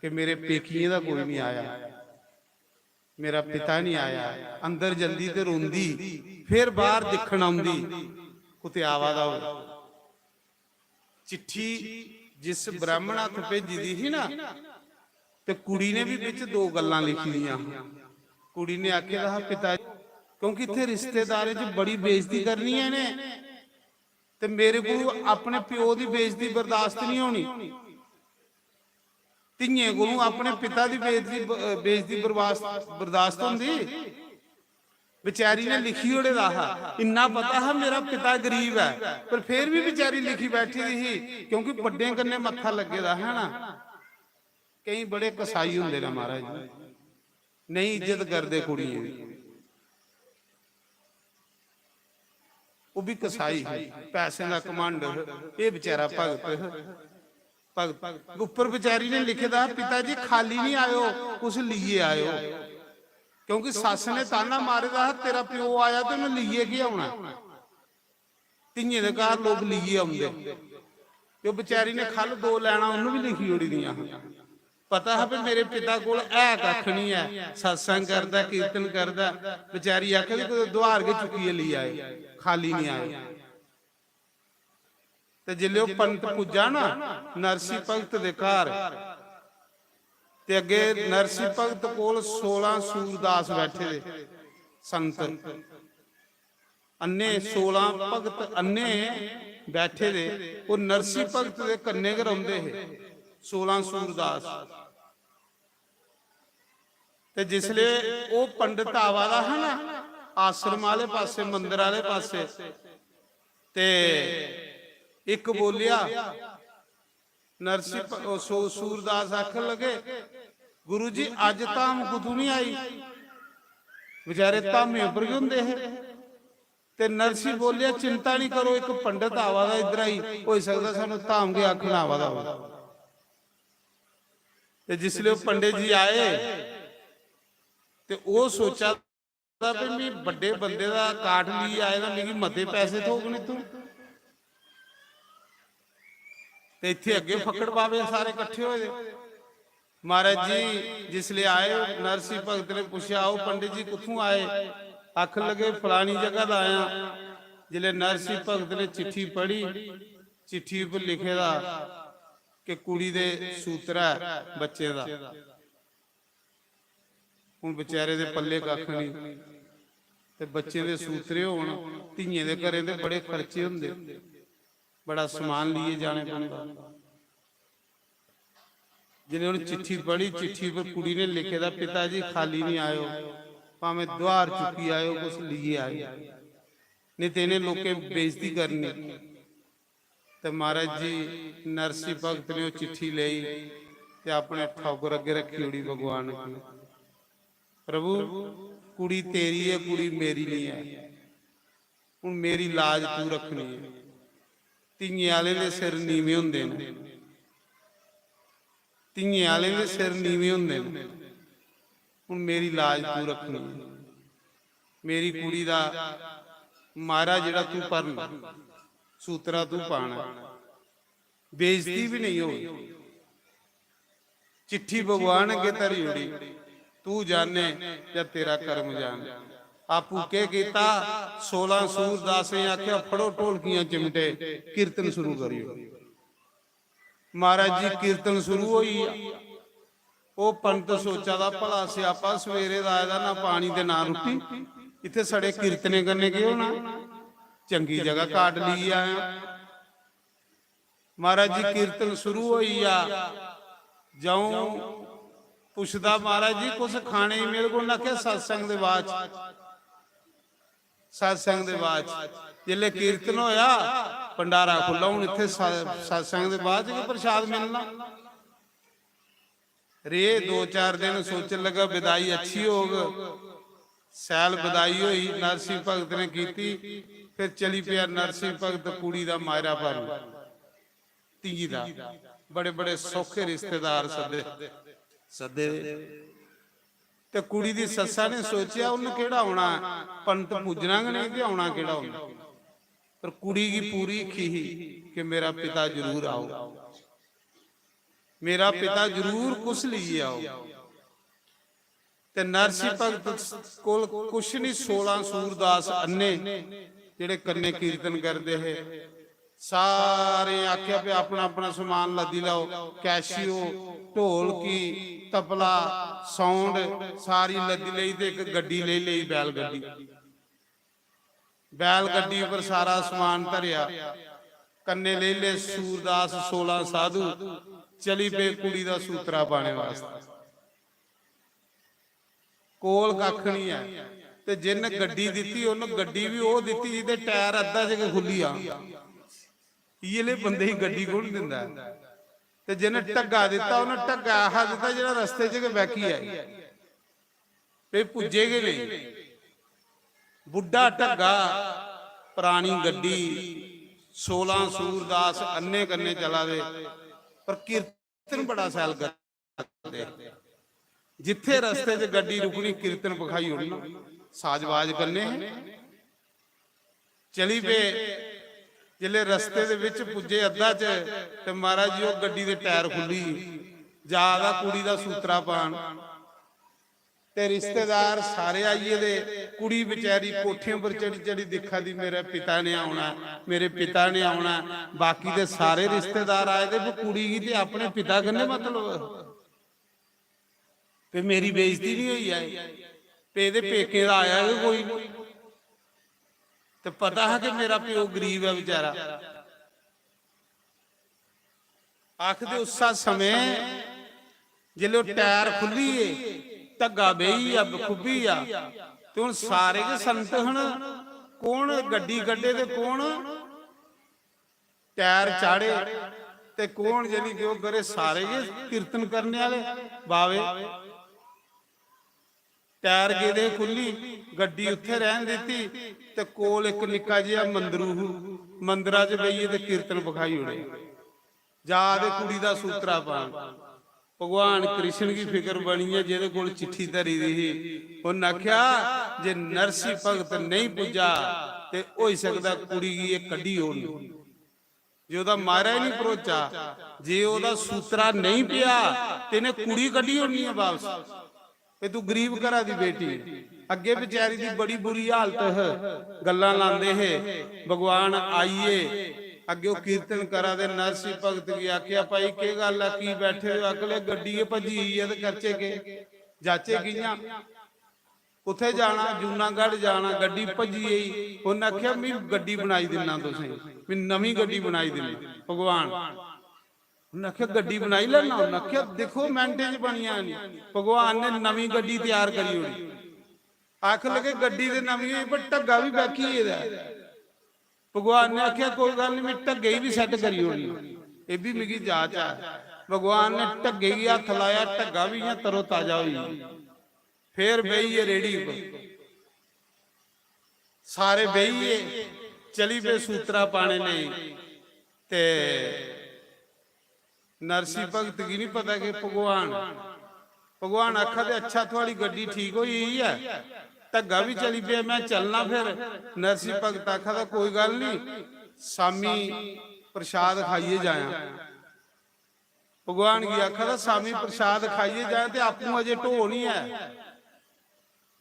कि मेरे पेकियें दा कोई निं आया। मेरा पिता निं आया। अंदर जंदी ते रोंदी, फिर बाहर दिक्खन औंदी, कुतै आवा दा होऐ। चिट्ठी जिस ब्राह्मण हत्थ भेजी दी ही ना, ते कुड़ी ने बी बिच दो गल्लां लिखी दियां। कुड़ी ने आखे दा हा, "पिता जी, क्योंकि इत्थै रिश्तेदारें च बड़ी बेइज्जती करनी ऐ इ'नें, ते मेरे कोल अपने प्यो दी बेइज्जती बर्दाश्त निं होनी।" धियें कोलों अपने पिता दी बेइज्जती ब-, बेइज्जती बर्दाश्त, बर्दाश्त होंदी? बेचारी ने लिखी ओड़े दा हा, इन्ना पता हा मेरा पिता गरीब ऐ, पर फिर भी बेचारी लिखी बैठी दी ही, क्योंकि बड्डें कन्नै मत्था लग्गे दा है ना। केईं बड़े कसाई होंदे ने महाराज, नेईं इज्जत करदे कुड़ियें दी। ओह् बी कसाई ही, पैसें दा घमंड, एह् बेचारा भगत। भगत उप्पर बेचारी ने लिखे दा, "पिता जी खाली निं आयो, कुछ लेइयै आयो।" क्योंकि सस्स ने ताना मारे दा हा, "तेरा प्यो आया ते उन्नै लेइयै केह् औना?" धियें दे घर लोक लेइयै औंदे। ते ओह् बेचारी ने ख'ल्ल दो लैना उन्नू बी लिखी ओड़ी दियां हां। पता हा भी मेरे पिता कोल है कक्ख निं ऐ, सत्संग करदा, कीर्तन करदा। बेचारी आखै भी कुतै दुहार गै चुक्कियै लेई आए, खाली निं आए। ते जिसलै ओह् पंत पुज्जा ना नरसी भगत दे घर, ते अग्गे नरसी भगत कोल सोलां सूरदास बैठे दे संत। अन्ने सोलां भगत अन्ने बैठे दे, ओह् नरसी भगत दे कन्ने गै रौंह्दे हे, सोलां सूरदास। ते जिसले ओह् पंडित आवा दा हा ना आश्रम आह्ले पासे, मंदर आह्ले पासे, ते इक बोलेआ, नरसी प-, ओह् सू-, सूरदास आखन लगे, "गुरु जी, अज्ज धाम कुतू निं आई?" बेचारे धामें उप्पर गै होंदे हे। ते नरसी बोलेआ, "चिंता निं करो, इक पंडित आवा दा इद्धर आई, होई सकदा सानूं धाम गै आखन आवा दा होऐ।" ते जिसलै ओह् पंडित जी आए, ते ओह् सोचा दा भी, "मी बड्डे बंदे दा काठ लेइयै आए दा, मिगी मते पैसे थ्होग निं तूं।" ते इत्थै अग्गें फक्कड़ बाबे सारे कट्ठे होए दे। महाराज जी जिसलै आए, नरसी भगत ने पुच्छेआ, "आओ पंडित जी, कुत्थूं आए?" आखन लगे, "फलानी जगह दा आया।" जिसलै नरसिंह भगत ने चिट्ठी पढ़ी, चिट्ठी उप्पर लिखे दा कि कुड़ी दे सूत्रा ऐ बच्चे दा। हून बेचारे दे पल्ले कक्ख निं, ते बच्चें दे सूत्रे होन, धियें दे घरें दे बड़े खर्चे होंदे, बड़ा समान लेइयै जाने पौंदा। जिसलै उ'नें चिट्ठी पढ़ी, चिट्ठी पर कुड़ी ने लिखे दा, "पिता जी, खाली निं आयो, भामें दुहार चुक्की आयो, कुछ लेइयै आयो, नेईं ते इ'नें लोकें बेइज्जती करनी।" ते महाराज जी, नरसिंह भगत ने ओह् चिट्ठी लेई ते अपने ठौकर अग्गें रक्खी ओड़ी भगवान अग्गें, "प्रभु, कुड़ी तेरी ऐ, कुड़ी मेरी निं ऐ, हून मेरी लाज तू रक्खनी ऐ।" धियें आह्लें दे सिर नीवे होंदे न, धियें आह्लें दे सिर नीवे होंदे न। हून मेरी लाज तू रक्खनी ऐ, मेरी कुड़ी दा मायरा जेह्ड़ा तू भरना, सूतरा तू पाना, बेइज्जती बी नेईं होग। चिट्ठी भगवान अग्गें धरी ओड़ी, "तू जाने जां तेरा कर्म जाने।" आपूं केह् कीता, सोलां सूरदासें आखेआ, "फड़ो ढोलकियां चिमटे, कीर्तन शुरू करियो।" महाराज जी, कीर्तन शुरू होई गेआ। ओह् पंत सोचा दा, "भला स्यापा सवेरे दा आए दा, ना पानी ते ना रुट्टी, इत्थै सड़े कीर्तने कन्नै केह् होना? चंगी जगह कार्ड लेइयै आया।" महाराज जी, कीर्तन शुरू होई गेआ। जऊं पुछदा, "महाराज जी, कुछ खाने गी?" मेरे कोल आखेआ, "सत्संग दे बाद च।" सत्संग दे बाद च जिसलै कीर्तन होया, भंडारा खु'ल्ला, हून इत्थै स-, सत्संग दे बाद च गै प्रसाद मिलना। रेह् दो चार दिन, सोचन लगा, "विदाई अच्छी होग।" शैल विदाई होई, नरसिंह भगत ने कीती। फिर चली पेआ नरसिंह भगत कुड़ी दा मायरा भरन, धी दा। बड़े बड़े सौखे रिश्तेदार सद्दे, सद्दे दे। ते कुड़ी दी सस्सा ने सोचेआ, "उन्न केह्ड़ा औना ऐ, पंत पुज्जना गै नेईं ते औना केह्ड़ा उन्न?" पर कुड़ी गी पूरी हीखी ही कि मेरा पिता जरूर आओ, मेरा पिता जरूर कुछ लेइयै आओ। ते नरसिंह भगत कोल कुछ निं, सोलां सूरदास अन्ने जेह्ड़े कन्नै कीर्तन करदे हे, सारें आखेआ, "भी अपना अपना समान लद्दी लैओ, कैशियो, ढोलकी, तबला, साउंड, सारी लद्दी लेई ते इक गड्डी लेई लेई, बैल गड्डी।" बैल गड्डी पर सारा समान धरेआ, कन्नै लेई ले सूरदास, सोलां साधु, चली पे कुड़ी दा सूतरा पाने वास्तै। कोल कक्ख निं ऐ। ते जिन्न गड्डी दित्ती, उन्न गड्डी बी ओह् दित्ती जिंदे टायर अद्धा च गै खु'ल्ली जा। इ'यै ले बंदे गी गड्डी कु'न दिंदा ऐ? ते जिन्न ढग्गा दित्ता, उन्न ढग्गा ऐहा दित्ता जेह्ड़ा रस्ते च गै बैह्की जाए। ते पुज्जे गै नेईं। बुड्ढा ढग्गा, परानी गड्डी, सोलां सूरदास अन्ने कन्नै चला दे, पर कीर्तन बड़ा शैल करदे। जित्थै रस्ते च गड्डी रुकनी, कीर्तन पखाई ओड़ना, साजबाज कन्नै चली पे। जिसलै रस्ते दे बिच पुज्जे अद्धा च, ते महाराज जी, ओह् गड्डी दे टायर खु'ल्ली, जा दा कुड़ी दा सूतरा पान। ते रिश्तेदार सारे आई गेदे। कुड़ी बेचारी कोठें पर चढ़ी चढ़ी दिक्खा दी, "मेरे पिता ने औना ऐ, मेरे पिता ने औना ऐ।" बाकी दे सारे रिश्तेदार आए दे, पर कुड़ी गी ते अपने पिता कन्नै मतलब, ते मेरी बेइज्जती निं होई जाए, ते एह्दे पेकें दा आया गै कोई निं। ते पता हा कि मेरा प्यो गरीब ऐ बेचारा। आखदे उस्सै समें जिसलै ओह् टायर खु'ल्ली गे, ढग्गा बेही गेआ, बखुब्बी गेआ, ते हून सारे गै संत हन, कौन गड्डी कड्ढे ते कौन टायर चाढ़े, ते कौन, यानी कि ओह् करे, सारे गै कीर्तन करने आह्ले बावे। टायर गेदे हे खु'ल्ली, गड्डी उत्थै रैह्न दित्ती, ते कोल इक निक्का जेहा मंदरू हा, मंदरा च बेहियै ते कीर्तन पखाई ओड़े। जा दे कुड़ी दा सूतरा पान। भगवान कृष्ण गी फिकर बनी ऐ, जेह्दे कोल चिट्ठी धरी दी ही, उन्न आखेआ, "जे नरसी भगत नेईं पुज्जा ते होई सकदा कुड़ी गी एह् कड्ढी ओड़न।" जे ओह्दा मारा ही निं भरोचा, जे ओह्दा सूतरा नेईं पेआ, ते इ'नें कुड़ी कड्ढी ओड़नी ऐ बापस। ते तूं गरीब घरा दी बेटी ऐ। अग्गे बेचारी दी बड़ी बुरी हालत ह, गल्लां लांदे हे। भगवान आइये, अग्गे ओह् कीर्तन करा दे, नरसिंह भगत गी आखेआ, "भाई, केह् गल्ल ऐ, की बैठे दे ओ?" आखन लगे, "गड्डी गै भज्जी गेई ऐ ते करचै केह्? जाचै कि'यां? कुत्थै जाना? जूनागढ़ जाना, गड्डी भज्जी गेई।" उ'न्नै आखेआ, "मी गड्डी बनाई दिन्ना तुसें, मी नमीं गड्डी बनाई दिन्ना।" भगवान, उ'न्नै आखेआ, "गड्डी बनाई लैना?" उ'न्नै आखेआ, "दिक्खो, मैंटें च बनी जानी।" भगवान ने नमीं गड्डी त्यार करी ओड़ी। आखन लगे, "गड्डी ते नमीं होई, पर ढग्गा बी बैकी गेदा ऐ।" भगवान ने आखेआ, "कोई गल्ल निं, में ढग्गे गी बी सैट्ट करी ओड़नी, एह् बी मिगी जाच ऐ।" भगवान ने ढग्गे गी हत्थ लाया, ढग्गा बी इ'यां तरोताजा होई गेआ। फिर बेही गे रेह्ड़ी पर, सारे बेही गे, चली पे सूतरा पाने लेई। ते नरसिंह भगत गी निं पता कि भगवान, भगवान आखा दे, "अच्छा, थुआढ़ी गड्डी ठीक होई गेई ऐ, ढग्गा बी चली पेआ, में चलना फिर।" नरसिंह भगत आखा दा, "कोई गल्ल निं, शामी प्रसाद खाइयै जायां।" भगवान गी आखा दा, "शामी प्रसाद खाइयै जायां, ते आपूं अजें ढोऽ निं ऐ।"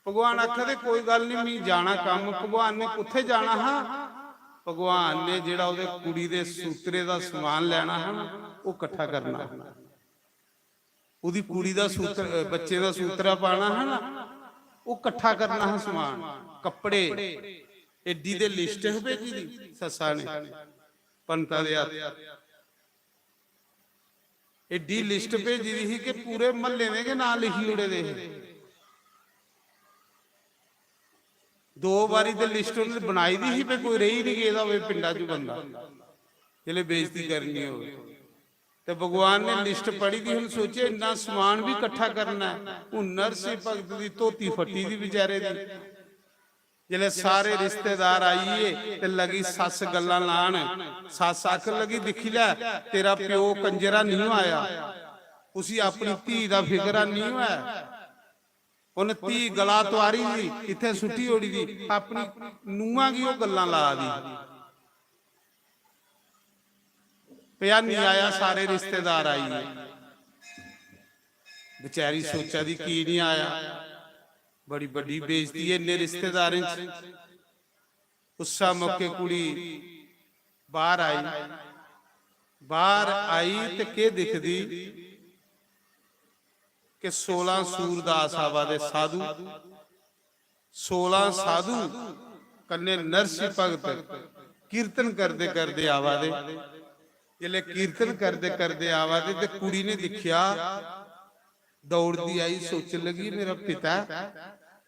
भगवान आखा दे, "कोई गल्ल निं, मी जाना कम्म।" भगवान ने कुत्थै जाना हा? भगवान ने जेह्ड़ा ओह्दे कुड़ी दे सूतरे दा समान लैना हा ना, ओह् कट्ठा करना हा। ओह्दी कुड़ी दा सूत्र, बच्चे दा सूतरा पाना हा ना, ओह् कट्ठा करना हा समान, कपड़े। एड्डी ते लिस्ट ही भेजी दी सस्सा ने पंता दे हत्थ। एड्डी लिस्ट भेजी दी ही कि पूरे म्हल्ले दे गै नांऽ लिखी ओड़े दे हे। दो बारी ते लिस्ट उ'नें बनाई दी ही, भाई कोई रेही निं गेदा होवे पिंडा च बंदा, जिसलै बेइज्जती करनी होवे। ते भगवान ने लिस्ट पढ़ी दी, उ'नें सोचेआ इन्ना समान बी कट्ठा करना ऐ। हून नरसिंह भगत दी धोती फट्टी दी बेचारे दी। जिसलै सारे रिश्तेदार आई गे ते लगी सस्स गल्लां लान। सस्स आखन लगी, "दिक्खी लै, तेरा प्यो कंजरा निं आया, उसी अपनी धी दा फिकर निं होऐ।" उन्न धी गला तुआरी दी, इत्थै सुट्टी ओड़ी दी, अपनी नूंहां गी ओह् गल्लां ला दी। भैया निं आया, सारे रिश्तेदार आई गे। बेचारी सोचा दी, "की निं आया? बड़ी बड्डी बेइज्जती ऐ इन्ने रिश्तेदारें च।" उस्सै मौके कुड़ी बाहर आई। बाहर आई ते केह् दिखदी कि सोलां सूरदास आवा दे साधु, सोलां साधु कन्नै नरसिंह भगत कीर्तन करदे करदे आवा दे। जिसलै कीर्तन करदे करदे आवा दे ते कुड़ी ने दिक्खेआ, दौड़दी आई, सोचन लगी, "मेरा पिता ऐ।"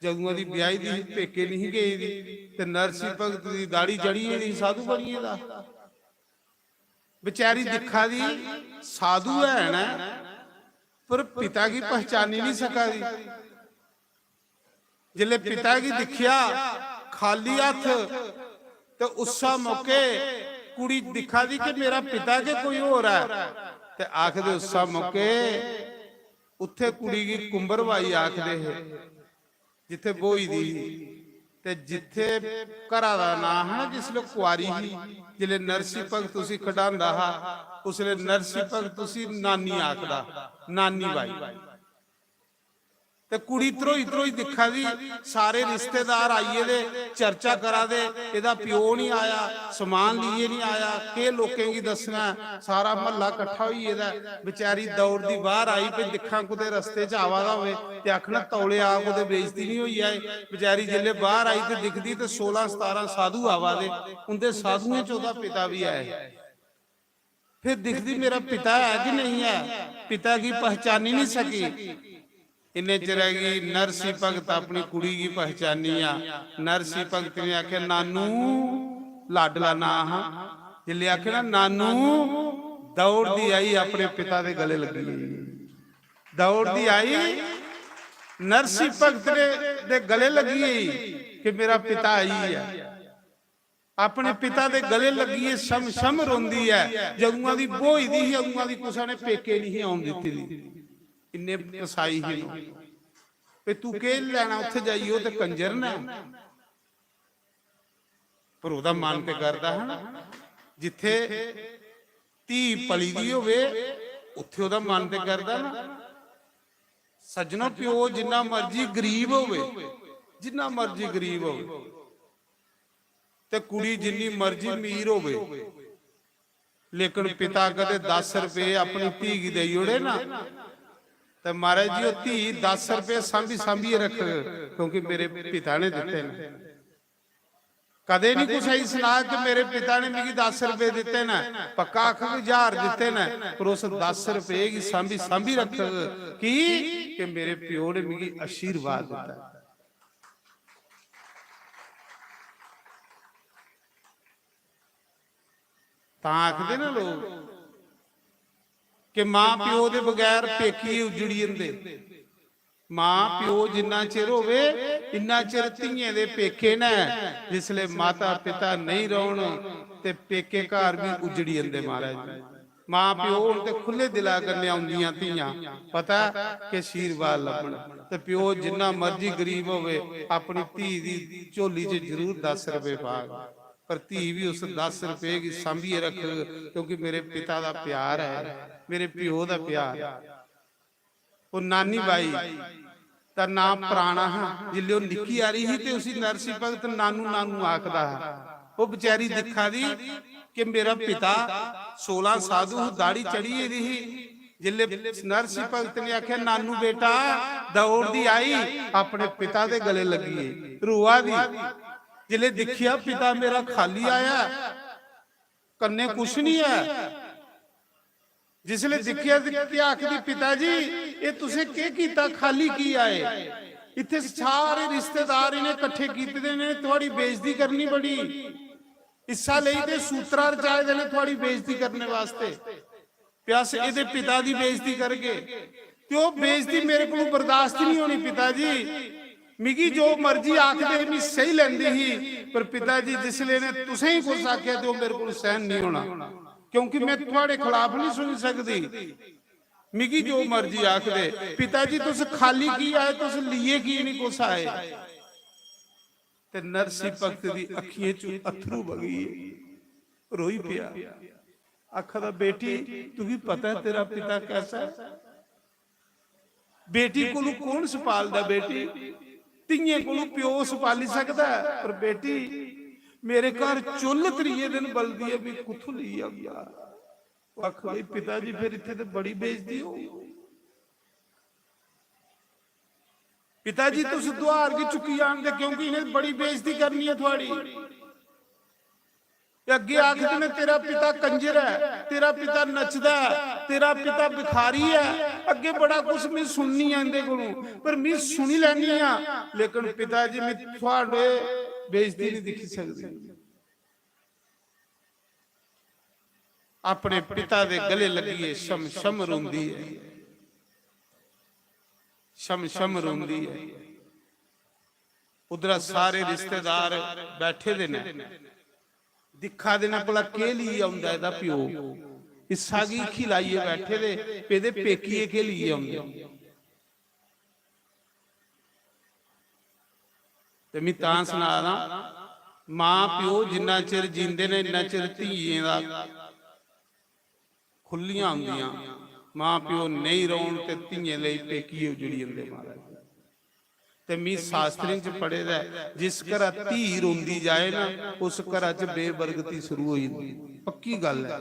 जदुआं दी ब्याही दी ही, पेके निं ही गेई दी, ते नरसिंह भगत दी दाढ़ी चढ़ी गेदी ही, साधु बनी गेदा। बेचारी दिक्खा दी, साधु है ना, पर पिता गी पहचानी निं सका दी। जिसलै पिता गी दिक्खेआ खाली हत्थ, ते उस्सै मौके कुड़ी दिक्खा दी कि मेरा पिता गै कोई होर ऐ, ते आखदे उस्सै मौके उत्थै कुड़ी गी कुंभरबाई आखदे हे, जित्थै ब्होई दी ही, ते जित्थै घरा दा नांऽ हा ना, जिसलै कुआरी ही, जिसलै नरसिंह भगत उसी खडांदा हा, उसलै नरसिंह भगत उसी नानी आखदा, नानी बाई। ते कुड़ी ध्रोई ध्रोई दिक्खा दी, सारे रिश्तेदार आई गेदे, चर्चा करा दे, "एह्दा प्यो निं आया, समान लेइयै निं आया, केह् लोकें गी दस्सना ऐ?" सारा म्हल्ला कट्ठा होई गेदा ऐ। बेचारी दौड़दी बाहर आई, "भई दिक्खां कुतै रस्ते च आवा दा होवे ते आखना तौले आ, कुतै बेइज्जती निं होई जाए।" बेचारी जिसलै बाहर आई ते दिखदी ते सोलां सतारां साधु आवा दे, उं'दे साधुएं च ओह्दा पिता बी ऐ। फिर दिखदी मेरा पिता है कि नहीं है, पिता गी पहचानी नहीं सकी। इन्ने चिरै गी नरसिंह भगत अपनी कुड़ी गी पहचानी आ। नरसिंह भगत ने आखेआ, "नानू," लाडला नां हा, जिसलै आखेआ ना, "नानू," दौड़दी आई अपने पिता दे गले लग्गी गेई। दौड़दी आई नरसिंह भगत ने दे गले लग्गी गेई कि मेरा पिता आई है। अपने पिता दे गले लग्गियै छम छम रोंदी ऐ। जदुआं दी ब्होई दी ही, अदुआं दी कुसै ने पेके नहीं ही औन दित्ती दी। इन्ने कसाई ही लोक। ते तू केह् लैना उत्थै जाइयै, ओह् ते कंजर न। पर ओह्दा मन ते करदा हा ना, जित्थै धी पली दी होवे, उत्थै ओह्दा मन ते करदा ना। सज्जनो, प्यो जिन्ना मर्जी गरीब होवे, जिन्ना मर्जी गरीब होवे ते कुड़ी जिन्नी मर्जी मीर होवे, लेकिन पिता कदे दस रपेऽ अपनी धी गी देई ओड़े ना, ते महाराज जी, ओह् धी दस रपेऽ सांभी सांभियै रखग, क्योंकि मेरे पिता ने दित्ते न। कदे नहीं कुसै गी सनाग कि मेरे पिता ने मिगी दस रपेऽ दित्ते न, पक्का आखग, "ज्हार दित्ते न," पर उस दस रपेऽ गी सांभी सांभी रखग। की? कि मेरे प्यो ने मिगी आशीर्वाद दित्ता। तां आखदे ना लोक कि मां प्यो दे बगैर पेकी उजड़ी जंदे। मां प्यो जिन्ना चिर होवे, इन्ना चिर धियें दे पेके न। जिसले माता पिता नेईं रौहन ते पेके घर भी उजड़ी जंदे महाराज। मां प्यो हून ते खु'ल्ले दिला कन्नै औंदियां धियां, पता ऐ कि आशीर्वाद लब्भन। ते प्यो जिन्ना मर्जी गरीब होवे, अपनी धी दी झोली च जरूर दस रपेऽ पाग, पर धी बी उस दस रपेऽ गी सांभियै रखग, क्योंकि मेरे पिता दा प्यार ऐ, मेरे प्यो दा प्यार ऐ। ओह् नानी बाई दा नांऽ पराना हा। जिसलै ओह् निक्की हारी ही ते उसी नरसी भगत नानू नानू आखदा हा। ओह् बेचारी दिक्खा दी कि मेरा पिता सोलां साधु हा, दाढ़ी चढ़ी गेदी ही। जिसलै नरसी भगत ने आखेआ, "नानू बेटा," दौड़दी आई, अपने पिता दे गले लग्गी गेई, रोआ दी। जिसलै दिक्खेआ, पिता मेरा खाली आया, कन्नै कुछ नहीं है। जिसलै दिक्खेआ ते केह् आखदी, "पिता जी, एह् तुसें केह् कीता, खाली की आए? इत्थै सारे रिश्तेदार इ'नें कट्ठे कीते दे ने, थुआढ़ी बेइज्जती करनी बड़ी।" इस्सा लेई ते सूत्रा रचाए दे ने थुआढ़ी बेइज्जती करने वास्ते, ते अस एह्दे पिता दी बेइज्जती करगे। ते ओह् बेइज्जती मेरे कोलू बर्दाश्त नहीं होनी, पिता जी। मिगी जो मर्जी आखदे हे, मी सही लैंदी ही, पर पिता जी, जिसलै इ'नें तुसें गी कुछ आखेआ, ते ओह् मेरे कोलू सैह्न नहीं होना, क्योंकि मैं थुआढ़े खिलाफ नहीं सुनी सकदी। मिगी जो मर्जी आखदे, "पिता जी, तुस खाली की आए, तुस लिए की नहीं कुछ आए?" ते नरसी भगत दी अखियें चों अत्थरू बगी गे, रोई पेआ। आखदा, "बेटी, तुगी पता है तेरा पिता कैसा है? बेटी कोलू कौन छपालदा बेटी? धियें कोलू प्यो छपाली सकदा है, पर बेटी, मेरे घर चुल्ल त्रिये दिन बलदी है, भी कुत्थों लेई आऊंगा?" ओह् आखदा, "पिता जी, फिर इत्थे ते बड़ी बेइज्जती होग। पिता जी, तुस दुहार गी चुक्की आनदे, क्योंकि इ'नें बड़ी बेइज्जती करनी है थुआढ़ी।" ते अग्गे आखदे ने, "तेरा पिता कंजर है, तेरा पिता नचदा है, तेरा पिता भिखारी है।" अग्गे बड़ा कुछ मैं सुननी आं इंदे कोलों, पर मैं सुनी लैनी आं, लेकिन पिता जी, मैं थुआढ़े बेइज्जती नहीं दिखी सकदी। अपने पिता दे गले लग्गियै शम शम रोंदी ऐ, शम शम रोंदी ऐ। उद्धरा सारे रिश्तेदार बैठे दे न, दिक्खा दे न, भला केह् लेइयै औंदा एह्दा प्यो? इस्सा गी खिलाइयै बैठे दे, एह्दे पेकिये केह् लेइयै औंदे? ते मैं तां सना दा, मां प्यो जिन्ना चिर जींदे न, इन्ना चिर धियें दा खु'ल्लियां होंदियां। मां प्यो नेईं रौह्न ते धियें लेई पेकिये उजड़ी जंदे, महाराज। ते मी शास्त्रें च पढ़े दा ऐ, जिस घरा धी रोंदी जाए ना, उस घरा च बेबरकती शुरू होई जंदी। पक्की गल्ल ऐ।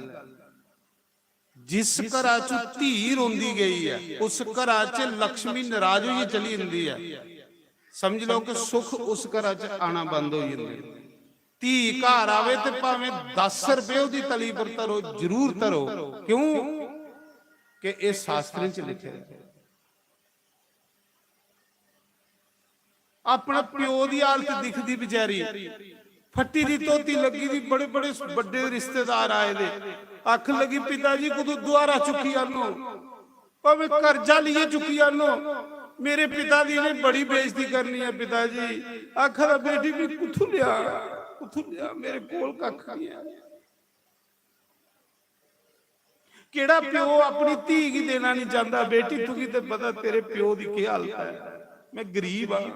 जिस घरा च धी रोंदी गई ऐ, उस घरा च लक्ष्मी नाराज होइयै चली जंदी ऐ। समझ लो कि सुख उस घरा च आना बंद होई जंदा ऐ। धी घर आवे ते भावें दस रपेऽ ओह्दी तली पर धरो, जरूर धरो। क्यों? कि एह् शास्त्रें च लिखे दा। अपना प्यो दी हालत दिखदी बेचारी, फट्टी दी धोती लग्गी दी, बड़े बड़े बड्डे रिश्तेदार आए दे। आखन लगी, "पिता जी, कुतै दुहारा चुक्की आनो, भावें कर्जा लेइयै चुक्की आनो, मेरे पिता दी इ'नें बड़ी बेइज्जती करनी ऐ पिता जी।" आखा दा, "बेटी, मैं कुत्थूं लिया, कुत्थूं लिया, मेरे कोल कक्ख नहीं है।" केह्ड़ा प्यो अपनी धी गी देना नहीं चांहदा? बेटी, तुगी ते पता तेरे प्यो दी केह् हालत ऐ। मैं गरीब आं।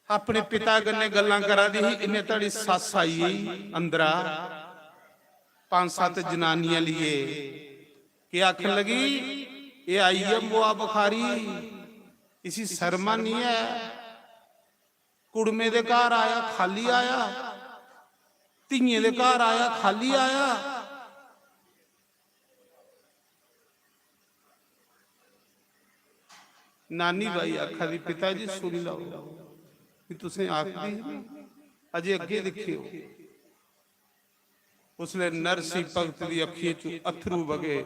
अपने पिता कन्नै गल्लां करा दी ही, इन्ने धड़ी सस्स आई गेई अंदरा, पंज सत्त जनानियां लिए। केह् आखन लगी? एह् आई ऐ मोआ बखारी, इसी शर्मा निं ऐ। कुड़में दे घर आया खाल्ली आया, धियें दे घर आया खाल्ली आया। नानी बाई आखा दी, "पिता जी, सुनी लैओ, में तुसें आखदी ही ना, अजें अग्गें दिक्खेओ।" उसलै नरसी भगत दी अक्खियें चों अत्थरू बगे।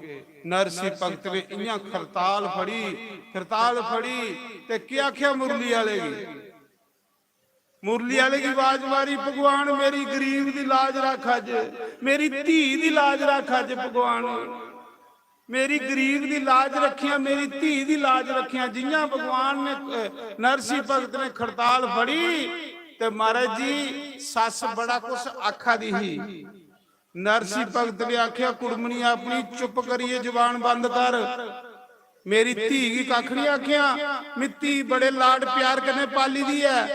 नरसी भगत ने इ'यां खरताल फड़ी, खरताल फड़ी ते केह् आखेआ मुरली आह्ले गी? मुरली आह्ले गी आवाज मारी, "भगवान, मेरी गरीब दी लाज रक्ख अज्ज, मेरी धी दी लाज रक्ख अज्ज भगवान।" मेरी गरीब दी लाज रक्खेआं, मेरी धी दी लाज रक्खेआं। जि'यां भगवान ने, अ, नरसी भगत ने खड़ताल फड़ी ते महाराज जी, सस्स बड़ा कुछ आखा दी ही। नरसी भगत ने आखेआ, "कुड़मनी अपनी, चुप करियै जबान बंद कर। मेरी धी गी कक्ख निं आखेआं, में धी बड़े लाड प्यार कन्नै पाली दी ऐ।"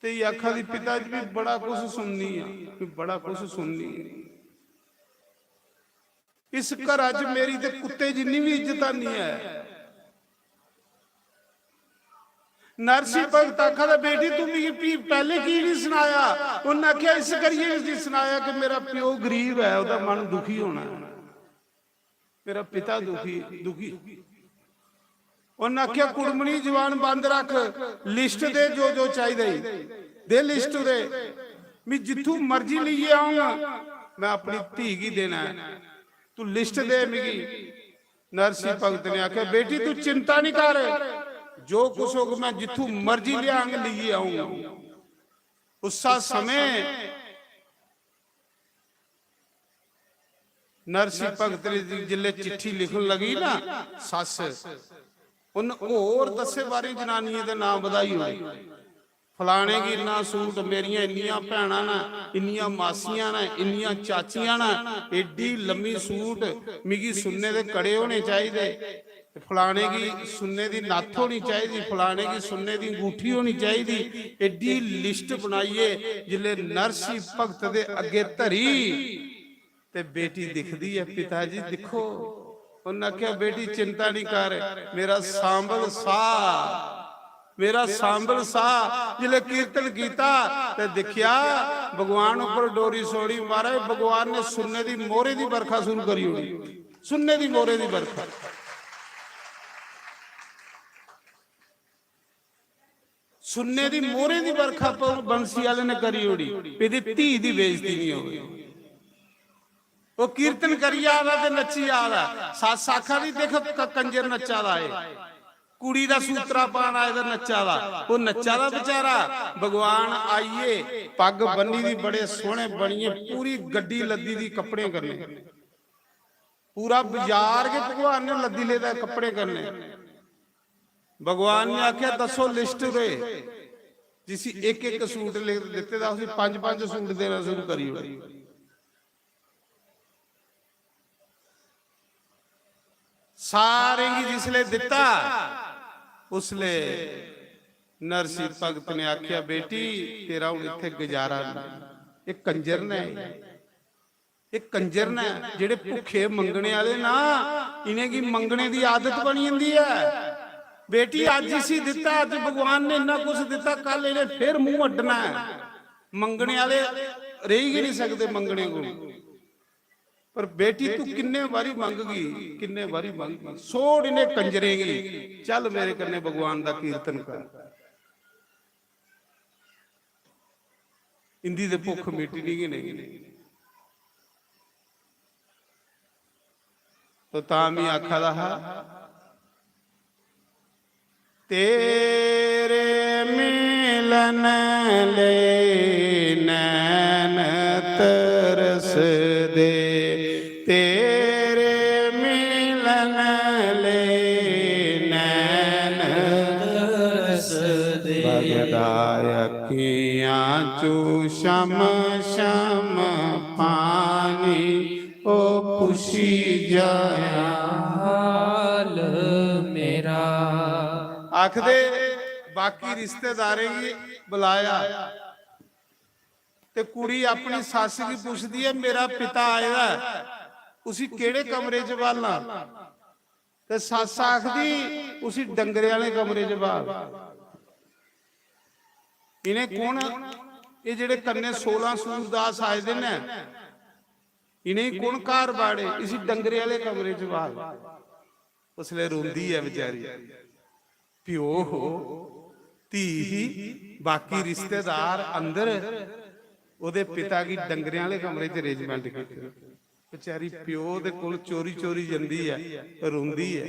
ते एह् आखा दी, "पिता जी, में बड़ा कुछ सुननी आं, में बड़ा कुछ सुननी आं। इस घरा च मेरी ते कुत्ते जिन्नी बी इज्जत निं ऐ।" नरसी भगत आखा दा, "बेटी, तू मिगी फ्ही पैह्लें की निं सनाया?" उन्नै आखेआ, "इस करियै निं सनाया कि मेरा प्यो गरीब ऐ, ओह्दा मन दुखी होना ऐ।" मेरा पिता दुखी, दुखी। उन्नै आखेआ, "कुड़मनी, जबान बंद रख, लिस्ट दे जो जो चाहिदा ई, दे लिस्ट दे। मी जित्थू मर्जी लेइयै आऊंगा, में अपनी धी गी देना ऐ। तू लिस्ट दे मिगी।" नरसी भगत ने आखेआ, "बेटी, तू चिंता निं कर, जो कुछ होग, में जित्थू मर्जी लेआंग, लेइयै आऊंगा।" उस्सा समें नरसी भगत ने जिसलै चिट्ठी लिखन लगी ना सस्स, उन्न होर दस्सें बारें जनानियें दे नांऽ बधाई ओड़े। "फलाने गी इन्ना सूट, मेरियां इन्नियां भैनां न, इन्नियां मासियां न, इन्नियां चाचियां न, एड्डी लम्मी सूट, मिगी सुन्ने दे कड़े होने चाहिदे, ते फलाने गी सुन्ने दी नत्थ होनी चाहिदी, फलाने गी सुन्ने दी अंगूठी होनी चाहिदी।" एड्डी लिस्ट बनाइयै जिसलै नरसी भगत दे अग्गें धरी, ते बेटी दिखदी ऐ, "पिता जी दिक्खो।" उन्नै आखेआ, "बेटी चिंता निं कर, मेरा सांबल साह्, मेरा सांबल साह्।" जिसलै कीर्तन कीता ते दिक्खेआ, भगवान उप्पर डोरी सोड़ी, महाराज, भगवान ने सुन्ने दी मोहरें दी बरखा शुरू करी ओड़ी, सुन्ने दी मोहरें दी बरखा। सुन्ने दी मोहरें दी बरखा प-, बंसी आह्ले ने करी ओड़ी, एह्दी धी दी बेइज्जती निं होवे। ओह् कीर्तन करी आ दा ते नच्ची आ दा। सस्स आखा दी, "दिक्ख, क-, कंजर नच्चा दा ऐ, कुड़ी दा सूत्तरा पान आए दा नच्चा दा।" ओह् नच्चा दा बेचारा, भगवान आइये, पग्ग बन्नी दी, बड़े सोह्ने बनियै, पूरी गड्डी लद्दी दी कपड़ें कन्नै। पूरा बाजार गै भगवान ने लद्दी लेदा कपड़े कन्नै। भगवान ने आखेआ, "दस्सो लिस्ट रे।" जिसी इक इक सूट ले-, दित्ते दा, उसी पंज पंज सूट देना शुरू करी ओड़े। सारें गी जिसले दित्ता, उसले नरसी भगत ने आखेआ, "बेटी, तेरा हुन इत्थे गुजारा नेईं, एह् कंजर ने।" एह् कंजर न, जेह्ड़े भुक्खे मंगने आह्ले ना, इ'नेंगी मंगने दी आदत बनी जंदी ऐ। बेटी, अज्ज इसी दित्ता, अज्ज भगवान ने इन्ना कुछ दित्ता, कल इ'नें फिर मूंह अड्डना ऐ। मंगने आह्ले रेही गै निं सकदे मंगने कोल। पर बेटी, तू किन्ने बारी मंगगी, किन्ने बारी मंगगी? छोड़ इ'नें कंजरें गी, चल मेरे कन्नै भगवान दा कीर्तन कर। इंदी ते भुक्ख मिटनी गै नेईं। तो तां में आखा दा हा, तेरे मिलन ले नैन तरसदे, तेरे मिलन ले नैन तरसदे। बगदा अखियां चू शम शम पानी, ओ पुछी जाया हाल मेरा। आखदे बाकी रिश्तेदारें गी बुलाया ते कुड़ी अपनी सस्स गी पुछदी ऐ, "मेरा पिता आए दा ऐ?" उसी केड़े कमरे च बालना? ते सस्स आखदी, "उसी डंगरे आह्ले कमरे च बाल।" इ'नें कु'न, एह् जेह्ड़े कन्नै सोलां सूरदास आए दे न, इ'नेंगी कु'न घर बाड़े? "इसी डंगरे आह्ले कमरे च बाल।" उसलै रोंदी ऐ बेचारी। प्यो हो, धी ही, बाकी रिश्तेदार अंदर, ओह्दे पिता गी डंगरें आह्ले कमरे च arrangement कीते। बेचारी प्यो दे कोल चोरी चोरी जंदी ऐ, रोंदी ऐ।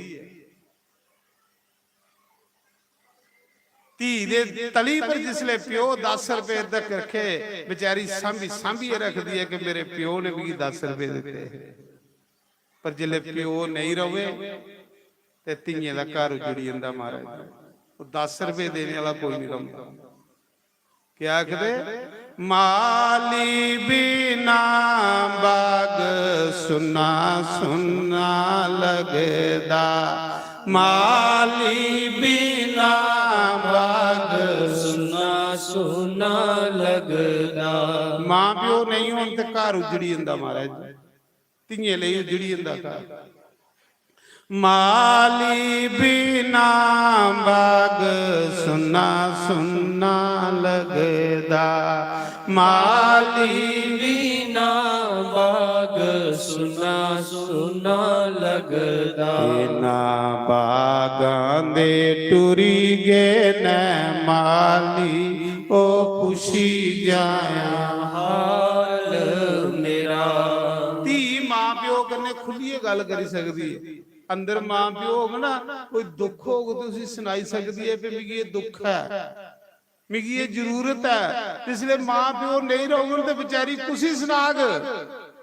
धी दे तली पर जिसलै प्यो दस रपेऽ तक रखे, बेचारी सांभी सांभियै रखदी ऐ कि मेरे प्यो ने मिगी दस रपेऽ दित्ते। पर जिसलै प्यो नेईं रवै ते धियें दा घर उजड़ी जंदा महाराज। ओह् दस रपेऽ देने आह्ला कोई निं रौंह्दा। क्या आखदे? माली बिना बाग सुन्ना सुन्ना लगदा, माली बिना बाग सुन्ना सुन्ना लगदा। मां प्यो नेईं होन ते घर उजड़ी जंदा महाराज, धियें लेई उजड़ी जंदा घर। माली बिना बाग सुन्ना सुन्ना लगदा, माली बिना बाग सुन्ना सुन्ना लगदा। इन्ना बागां दे टुरी गए न माली, ओ पुछी जाया हाल मेरा। धी मां प्यो कन्नै खुल्लियै गल्ल करी सकदी ऐ। अंदर मां प्यो होग ना, कोई दुख होग ते उसी सनाई सकदी ऐ कि मिगी एह् दुख ऐ, मिगी एह् जरूरत ऐ। जिसलै मां प्यो नेईं रौह्ङन ते बेचारी कुसी सनाग,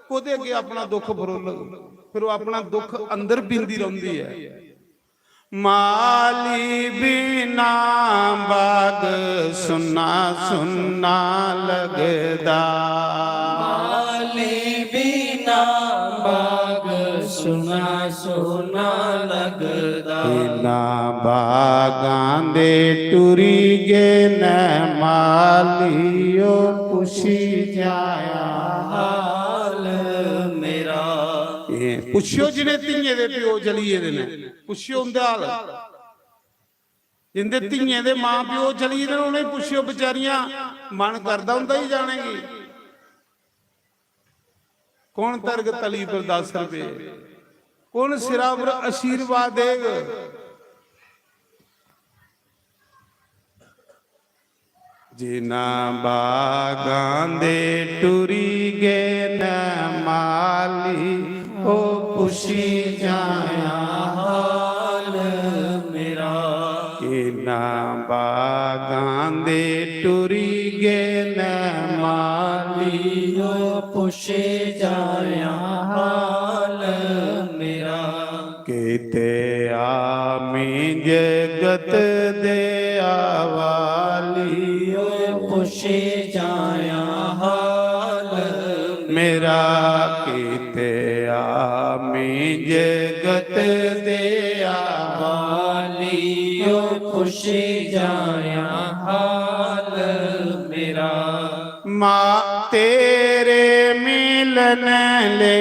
कोह्दे अग्गें अपना दुख फरोलग? फिर ओह् अपना दुख अंदर पींदी रौंह्दी ऐ। माली बिना बाग सुन्ना सुन्ना लगदा। माली बिना बाग सुन्ना सुन्ना लगदा। इन्ना बागां दे टुरी गए न माली, ओ पुछी जाया हाल मेरा। एह् पुच्छेओ जिनें धियें दे प्यो चली गेदे न, पुच्छेओ उं'दा हाल। जिंदे धियें दे मां प्यो चली गेदे न, उ'नेंगी पुच्छेओ, बेचारियां मन करदा उं'दा ही जाने गी। कौन तरग तली पर दस रपेऽ? कौन सिरा पर आशीर्वाद देग? जिन्ना बागां दे टुरी गए न माली, ओ पुछी जाया हाल मेरा। इन्ना बागां दे टुरी गए न माली, ओ पुछी जाया हाल मेरा। किते आमी जगत दे आवाली, ओ पुछी जाया हाल मेरा। किते आमी जगत दे आवाली, ओ पुछी जाया हाल मेरा। मां तेरे मिलन ले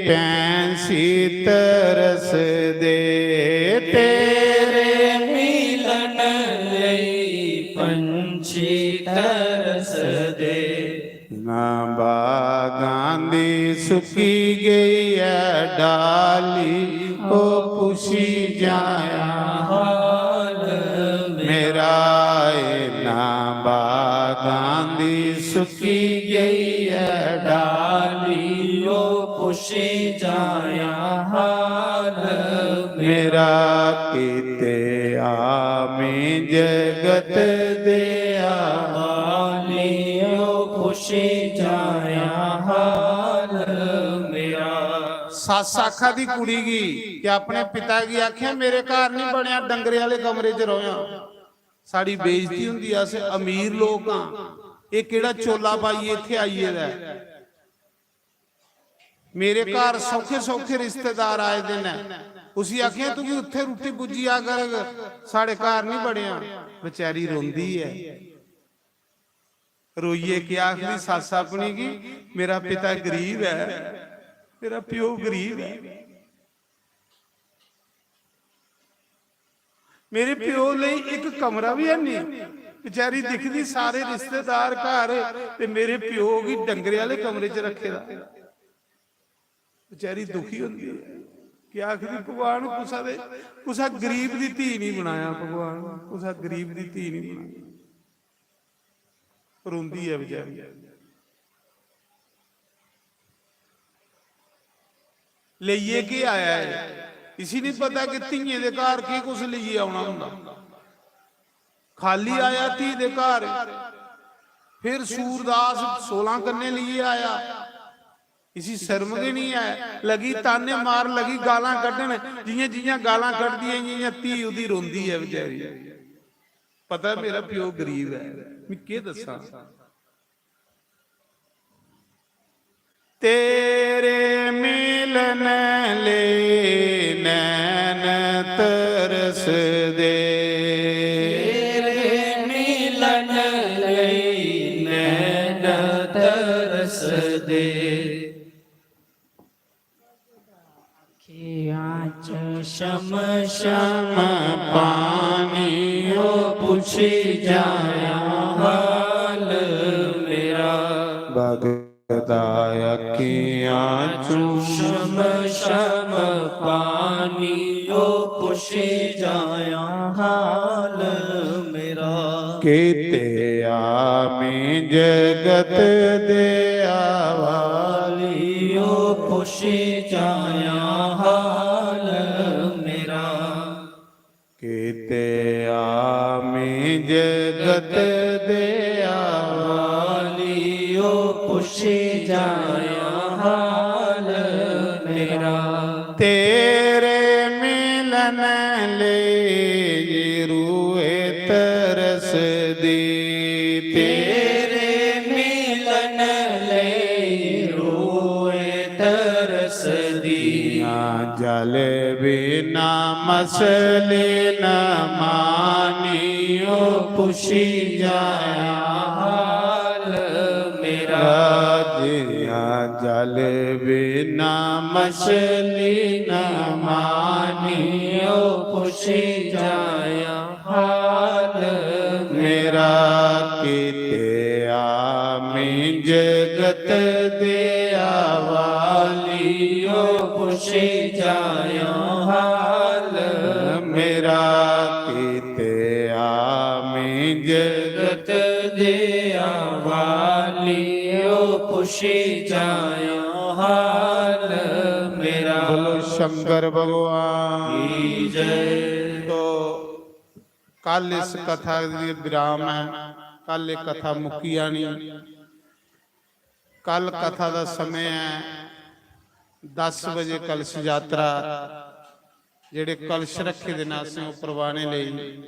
पैंसी तरस दे, तेरे मिलन ले पंछी तरस दे। ना बागां दी सुकी गई है डाली, ओ पुछी जाया हाल मेरा। ए ना बागां दी सुकी गई है डाली, ओ पुछी जाया हाल मेरा। किते आमी जगत दे आवाली, ओ पुछी जाया हाल मेरा। सस्स आखा दी कुड़ी गी कि अपने पिता गी आखेआ, "मेरे घर नहीं बनया, डंगरे आह्ले कमरे च रौह्‌आं।" साढ़ी बेइज्जती होंदी, अस अमीर लोक आं, एह् केह्‌ड़ा चोला पाइयै इत्थै आई गेदा ऐ? मेरे घर सौखे सौखे रिश्तेदार आए दे न। उसी आखेआ, "तुगी उत्थै रुट्टी पुज्जी जा करग, साढ़े घर नहीं बनेआ।" बेचारी रोंदी ऐ। रोइयै केह् आखदी सस्स अपनी गी, "मेरा पिता गरीब ऐ, मेरा प्यो गरीब ऐ। मेरे प्यो लेई इक कमरा बी है नहीं। बेचारी दिखदी सारे रिश्तेदार घर, ते मेरे प्यो गी डंगरे आह्ले कमरे च रक्खे दा। बेचारी दुखी होंदी ऐ। क्या आखदी, "भगवान, कुसा दे, कुसा गरीब दी धी नहीं बनाया भगवान, कुसा गरीब दी धी नहीं बनाई।" रोंदी ऐ बेचारी। लेइयै केह् आया ऐ? इसी नहीं पता कि धियें दे घर केह् कुछ लेइयै औना होंदा। खाली आया धी दे घर, फिर सूरदास सोलां कन्ने लेइयै आया। इसी शर्म गै नहीं ऐ। लगी ताने मार, लगी गालां कड्ढन, जियां जियां गालां कड्ढदी ऐ, इयां इयां धी उदी रोंदी ऐ बेचारी। पता ऐ मेरा प्यो गरीब ऐ, मैं केह् दस्सां। तेरे मिलन लेई नैन तरसदे। तेरे मिलन लेई नैन तरसदे। अखियां च शम शम पानी, ओ पुछी जाया हाल मेरा। बगदा अखियां चों शम शम पानी, ओ पुछी जाया हाल मेरा। किते आमी जगत दे आवाली, ओ पुछी जाया हाल मेरा। किते आमी जगत दे आवाली, ओ पुछी जाया हाल मेरा। तेरे मिलन लेई रूए तरसदी। तेरे मिलन लेई रूए तरसदी। ना जल बिना मछली न मानी, ओ पुछी जाया हाल मेरा। जियां जल बिना मछली न मानी, ओ पुछी जाया हाल मेरा। किते आमी जगत दे आवाली, ओ पुछी जाया हाल मेरा। किते आमी जगत दे आवाली, ओ पुछी जाया हाल मेरा। बोलो शंकर भगवान की जय। तो कल इस कथा दी विराम है, कल ये कथा मुक्की जानी। कल कथा दा समय है दस बजे कलश यात्रा, जेह्ड़े कलश रखे दे न असें ओह् परवाने लेई।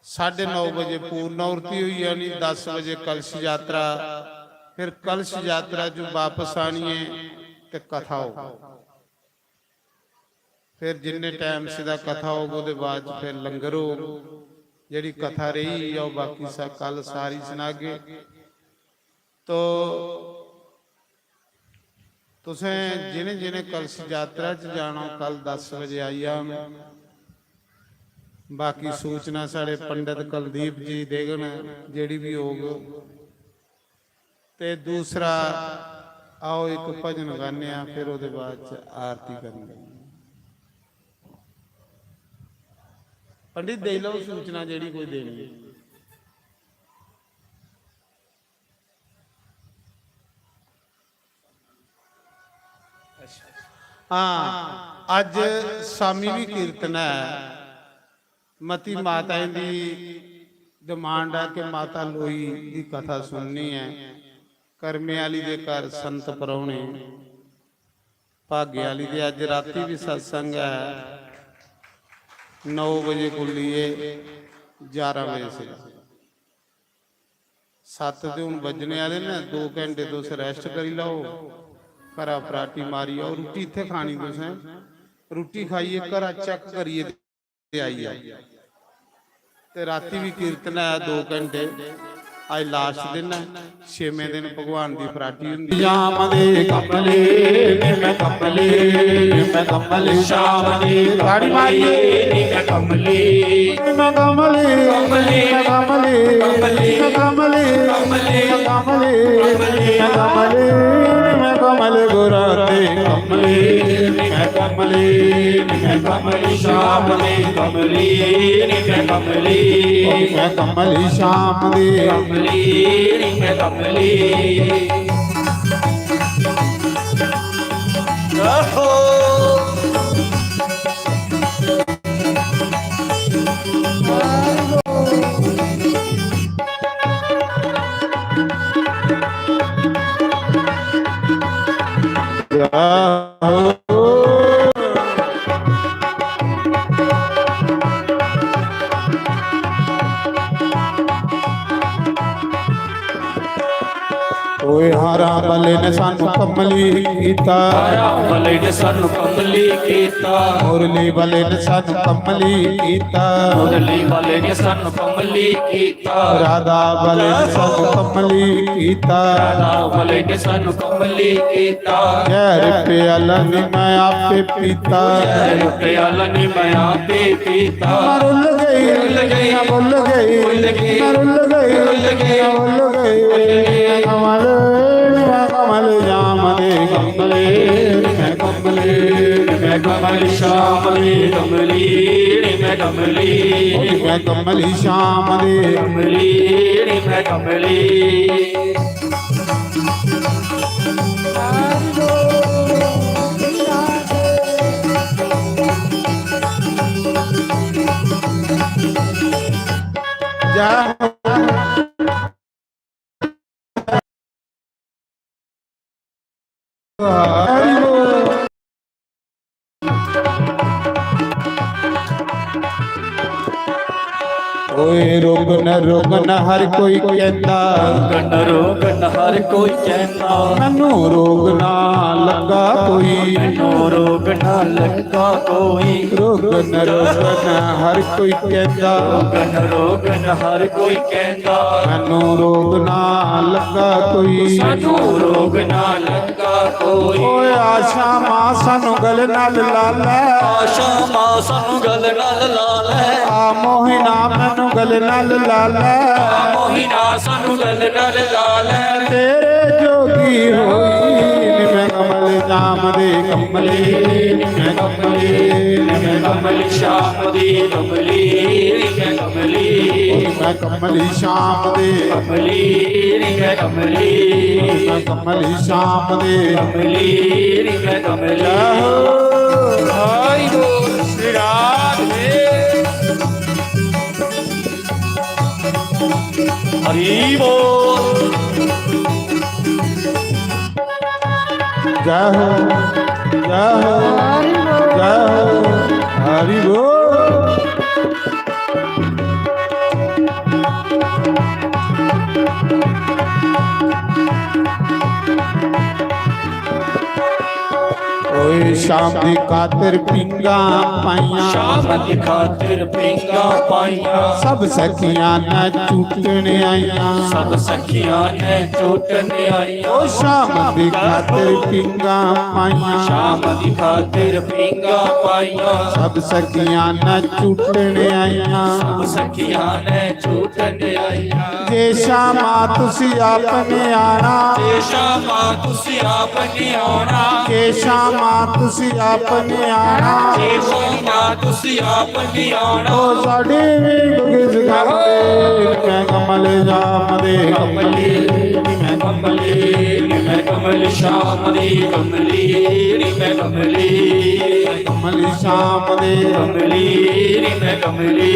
साढ़े नौ बजे पूर्ण आहुति होई जानी, दस बजे कलश यात्रा, फिर कलश यात्रा जो वापस आनिए ते कथा हो। फिर जिन्ने टाइम सिद्धा कथा होग, ओह्दे बाद च फिर लंगर होग। जेह्ड़ी कथा रेही ऐ, ओह् बाकी सा-, कल सारी सनागे। तो तुसें जिनें जिनें कलश यात्रा च जाना, कल दस बजे आई जान। बाकी सूचना साढ़े पंडित कुलदीप जी देगन, जेह्ड़ी बी होग। ते दूसरा, आओ इक भजन गाने आं, फिर ओह्दे बाद च आरती करनी। पंडित, देई लैओ सूचना जेह्ड़ी कोई देनी। हां, अज्ज शामी बी कीर्तन ऐ। मती माताएं दी demand ऐ कि माता लोई दी कथा सुननी ऐ। कर्मे आह्ली दे घर संत परौह्ने, भाग्य आह्ली दे अज्ज रातीं बी सत्संग ऐ, नौ बजे कोला लेइयै ग्यारह बजे से। सत्त ते हून बज्जने आह्ले न, दो घैंटे तुस rest करी लैओ, घरा पराटी मारी आओ। रुट्टी इत्थै खानी तुसें, रुट्टी खाइयै घरा check करियै ते आई जाओ। ते रातीं बी कीर्तन ऐ दो घैंटे, अज्ज लास्ट दिन ऐ, छेमें दिन भगवान दी फराटी होंदी। शाम दे कमले, निम्मे कमले, निम्मे कमले, शाम दे ताड़ी मारिए। निम्मे कमले, निम्मे कमले, निम्मे कमले, निम्मे कमले, निम्मे कमले, निम्मे कमले, निम्मे कमले, गोरा ते कमले, निम्मे कमले, निम्मे कमले, शाम दे कमले, निम्मे कमले, निम्मे कमले, शाम दे कमले, निम्मे कमले। ओए हारा वाले ने सानू कमली कीता। हारा वाले ने सानू कमली कीता। मुरली वाले ने सानू कमली कीता। मुरली वाले ने सानू कमली कीता। राधा वाले ने सानू कमली कीता। राधा वाले ने सानू कमली कीता। जहर प्याला नी मैं आपे पीता। जहर प्याला नी मैं आपे पीता। मैं रुल गई, रुल गई, मैं भुल गई, भुल गई, मैं रुल गई, रुल गई, मैं भुल गई। कमल, मैं कमल जाम दे कमले, मैं कमले, मैं कमल शाम दे कमली, मैं कमली, मैं कमल शाम दे कमली, मैं कमली। जय हो। हरि बोल। ओए रोगन रोगन हर कोई कहंदा। रोगन रोगन हर कोई कहंदा। मैनू रोग ना लगा कोई। मैनू रोग ना लगा कोई। रोगन रोगन हर कोई कहंदा। रोगन रोगन हर कोई कहंदा। मैनू रोग ना लगा कोई। मैनू रोग ना लगा कोई। ओए आशा मां सानू गल नाल ला ले। आशा मां सानू गल नाल ला ले। आ मोहिना मैनू गल नाल ला ले। आ मोहिना सानू गल नाल ला ले। तेरे जोगी होई निम्मे कमल जाम दे कमली, निम्मे कमली, निम्मे कमली शाम दी कमली, निम्मे कमली। निम्मे कमली शाम दे कमली, निम्मे कमली। निम्मे कमली शाम दे कमली, निम्मे कमली। जय हो। हरि बोल श्री राधे। हरि बोल। जय हो, जय हो, जय हो, हरि बोल। ओए शाम दी खातर पींगा पाइयां। शाम दी खातर पींगा पाइयां। सब सखियां ने झूटन आइयां। सब सखियां ने झूटन आइयां। ओ शाम दी खातर पींगा पाइयां। शाम दी खातर पींगा पाइयां। सब सखियां ने झूटन आइयां। सब सखियां ने झूटन आइयां। जे शामा तुसी आप ने आना। जे शामा तुसी आप ने आना। जे शामा तुसी आप ने आना। जे शामा तुसी आप ने आना। ओ साडी भी किस गल दे, मैं कमल जाम दे कमली, मैं कमली, मैं कमल शाम दे कमली, मैं कमली। कमली शाम दे कमली, मैं कमली।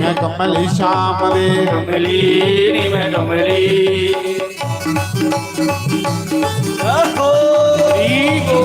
मैं कमली शाम दे कमली, मैं कमली। आहो, ठीक हो।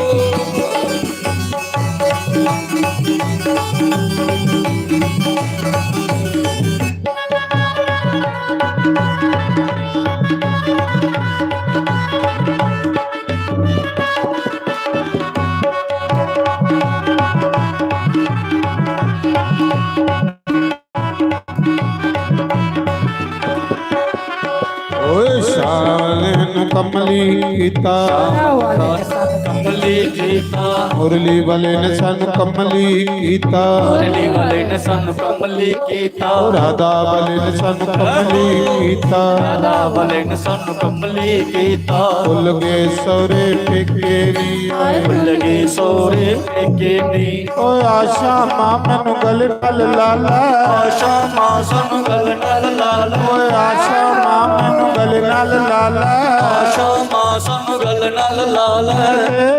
कमली कीता। श्याम दिखा तिर कमली कीता। मुरली वाले ने सानू कमली कीता। मुरली वाले ने सानू कमली कीता। राधा वाले ने सानू कमली कीता। राधा वाले ने सानू कमली कीता। भुल गए सौरे पेके नी आए। भुल गए सौरे पेके नी। ओए आशा मां मैनू गल नाल ला लै। आशा मां सानू गल नाल ला लै। ओए आशा मां मैनू गल नाल ला लै। आशा मां सानू गल नाल ला लै। ए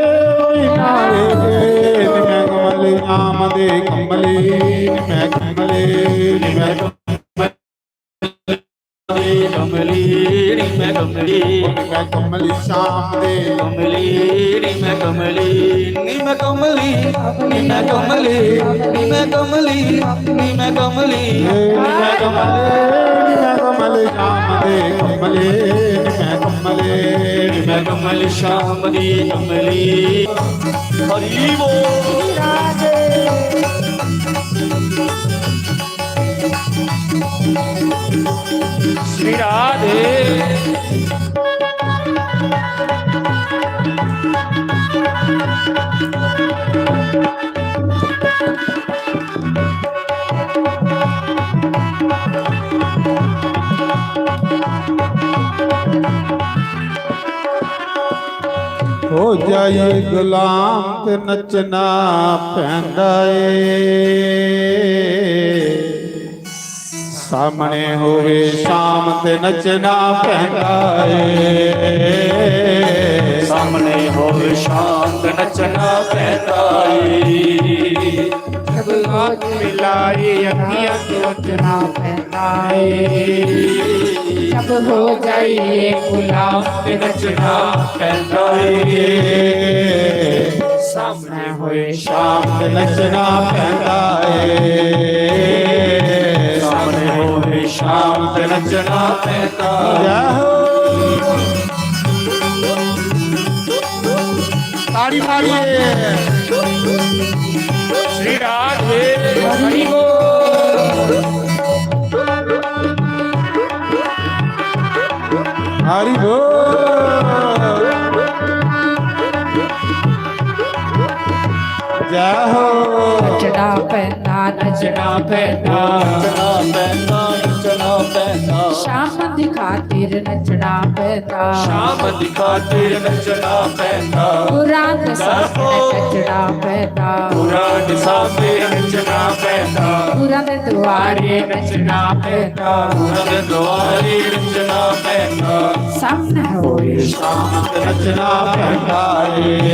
ओए ना रे, रे, निम्मे कमली आम दे कमली, निम्मे कमली, निम्मे कमली। कमली, निम्मे कमली। निम्मे कमली श्याम दे। कमली, निम्मे कमली, निम्मे कमली, निम्मे कमली, निम्मे कमली, निम्मे कमली। ए निम्मे कमली, निम्मे कमली श्याम दे। कमली, निम्मे कमली, निम्मे कमली श्याम दी कमली। हरि बोल। श्री राधे। हो जाइए गुलाम ते नचना पैंदा ए। सामने होवे श्याम ते नचना पैंदा ए। सामने होवे श्याम ते नचना पैंदा ए। जब हाथ मिलाए अखियां ते नचना पैंदा ए। जब हो जाइए गुलाम ते नचना पैंदा ए। सामने होए श्याम ते नचना पैंदा ए। सामने होए श्याम ते नचना पैंदा ए। जय हो। ताड़ी मारिए। श्री राधे हरि बोल। हरि बोल। जय हो। नचना पैंदा, नचना पैंदा। नचना पैंदा, नचना पैंदा। श्याम दी खातिर नचना पैंदा। श्याम दी खातिर नचना पैंदा। गुरां दे सामने नचना पैंदा। गुरां दे सामने नचना पैंदा। गुरां दे दुआरे नचना पैंदा। गुरां दे दुआरे नचना पैंदा। सामने होए श्याम ते नचना पैंदा ए।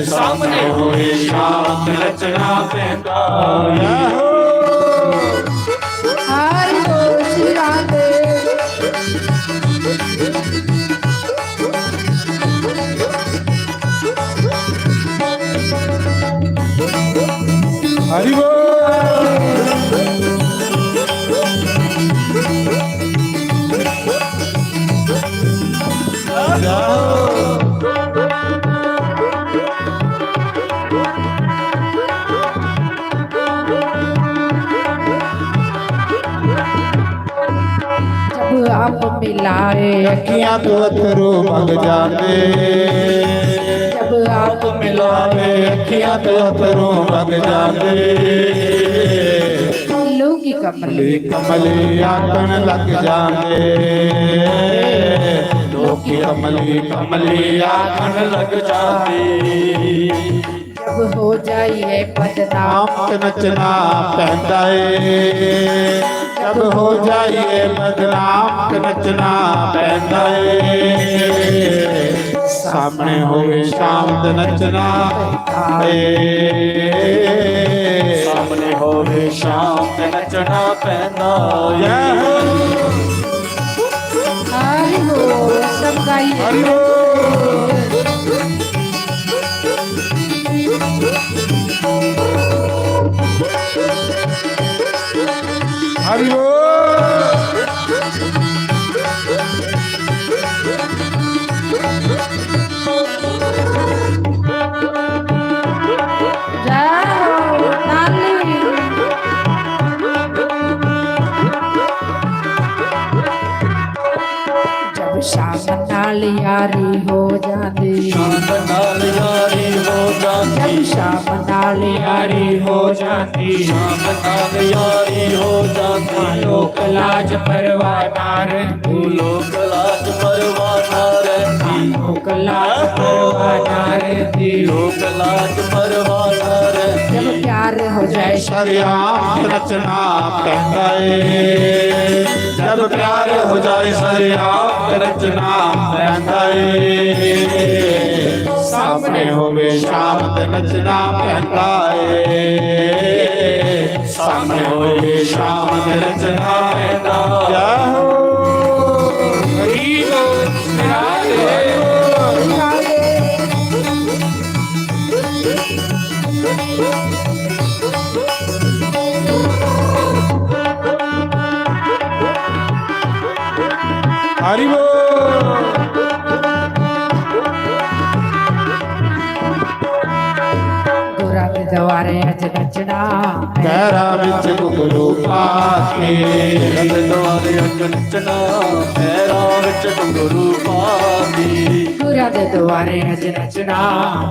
सामने होए श्याम ते नचना पैंदा ए। हरि बोल श्री राधे। हरि बोल। जब आप मिलाए अखियां तो अथरू बग जाते। जब आप मिलाए अखियां तो अथरू बग जाते। लोकी कमली कमली आखण लग जाते। लोकी कमली कमली आखण लग जाते। जब हो जाइए बदनाम ते नचना पैंदा ए। जब हो जाइए बदनाम ते नचना पैंदा ए। सामने होवे श्याम ते नचना पैंदा ए। सामने होवे श्याम ते नचना पैंदा ए। हरि बोल, सब गाइए। हरि बोल। हरि बोल। जय हो, ताली। जब श्याम यारी हो जाती। शाम नाल यारी हो जाती। जब शाम नाल यारी हो जाती। शाम नाल यारी हो जाती। लोक लाज परवाह ना रहंदी। लोक लाज परवाह ना रहंदी। लोक लाज परवाह ना रहंदी। लोक लाज परवाह ना रहंदी। जब प्यार हो जाए सरेआम नचना पैंदा ਏ। जब प्यार हो जाए सरेआम नचना पैंदा ਏ। सामने होवे शाम ते नचना पैंदा ਏ। सामने होवे शाम ते नचना पैंदा। जय हो। हरी बोल। हरि बोल। गुरां दे द्वारे अज नचना। पैरां विच घुंघरू पा के। गुरां दे द्वारे अज नचना। पैरां विच घुंघरू पा के। गुरां दे द्वारे अज नचना।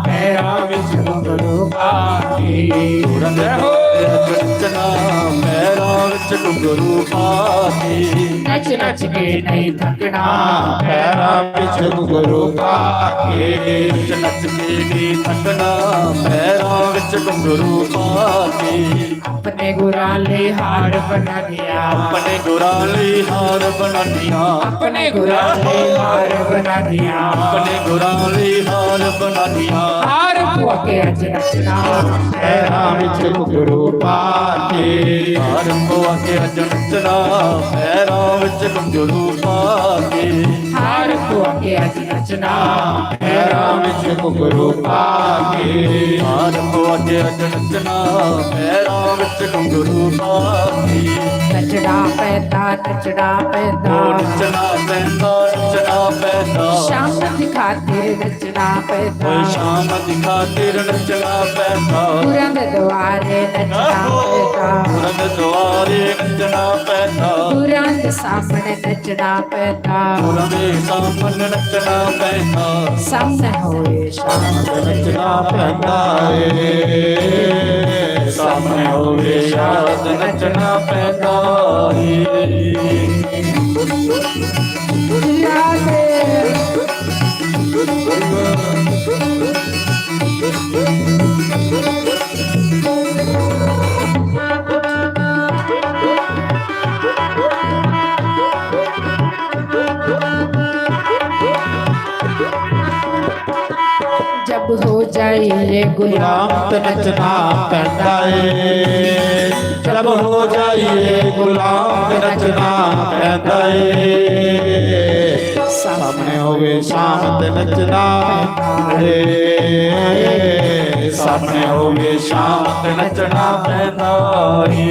पैरां विच घुंघरू पा के। गुरां दे द्वारे अज नचना। पैरां विच घुंघरू पा के। नच नच के नहीं थकना। पैरां विच घुंघरू पा के। नच नच के नहीं थकना। पैरां विच घुंघरू पा के। अपने गुरां लई हार बना दिया। अपने गुरां लई हार बना दिया। अपने गुरां लई हार बना दिया। अपने गुरां लई हार बना दिया। हार पुआ के अज नचना। पैरां विच घुंघरू पा के। हार पुआ के अज नचना। पैरां विच घुंघरू पा के। हार पुआ के अज नचना। पैरां विच घुंघरू पा के। हार पुआ के अज नचना। पैरां विच घुंघरू पा के। नचना पैंदा, नचना पैंदा। ओ नचना पैंदा, नचना पैंदा। शाम दी खातिर नचना पैंदा। ओ शाम दी खातिर नचना पैंदा। गुरां दे द्वारे नचना आहो। पैंदा। गुरां दे द्वारे नचना पैंदा। गुरां दे सामने नचना पैंदा। गुरां दे सामने नचना पैंदा। सामने होवे शाम नचना पैंदा ਏ। सामने होवे शाम नचना पैंदा ਏ। जब हो जाइए गुलाम ते नचना पैंदा ਏ। जब हो जाइए गुलाम ते नचना पैंदा ਏ। सामने होवे शाम ते नचना ਏ। सामने होवे शाम ते नचना पैंदा ਏ।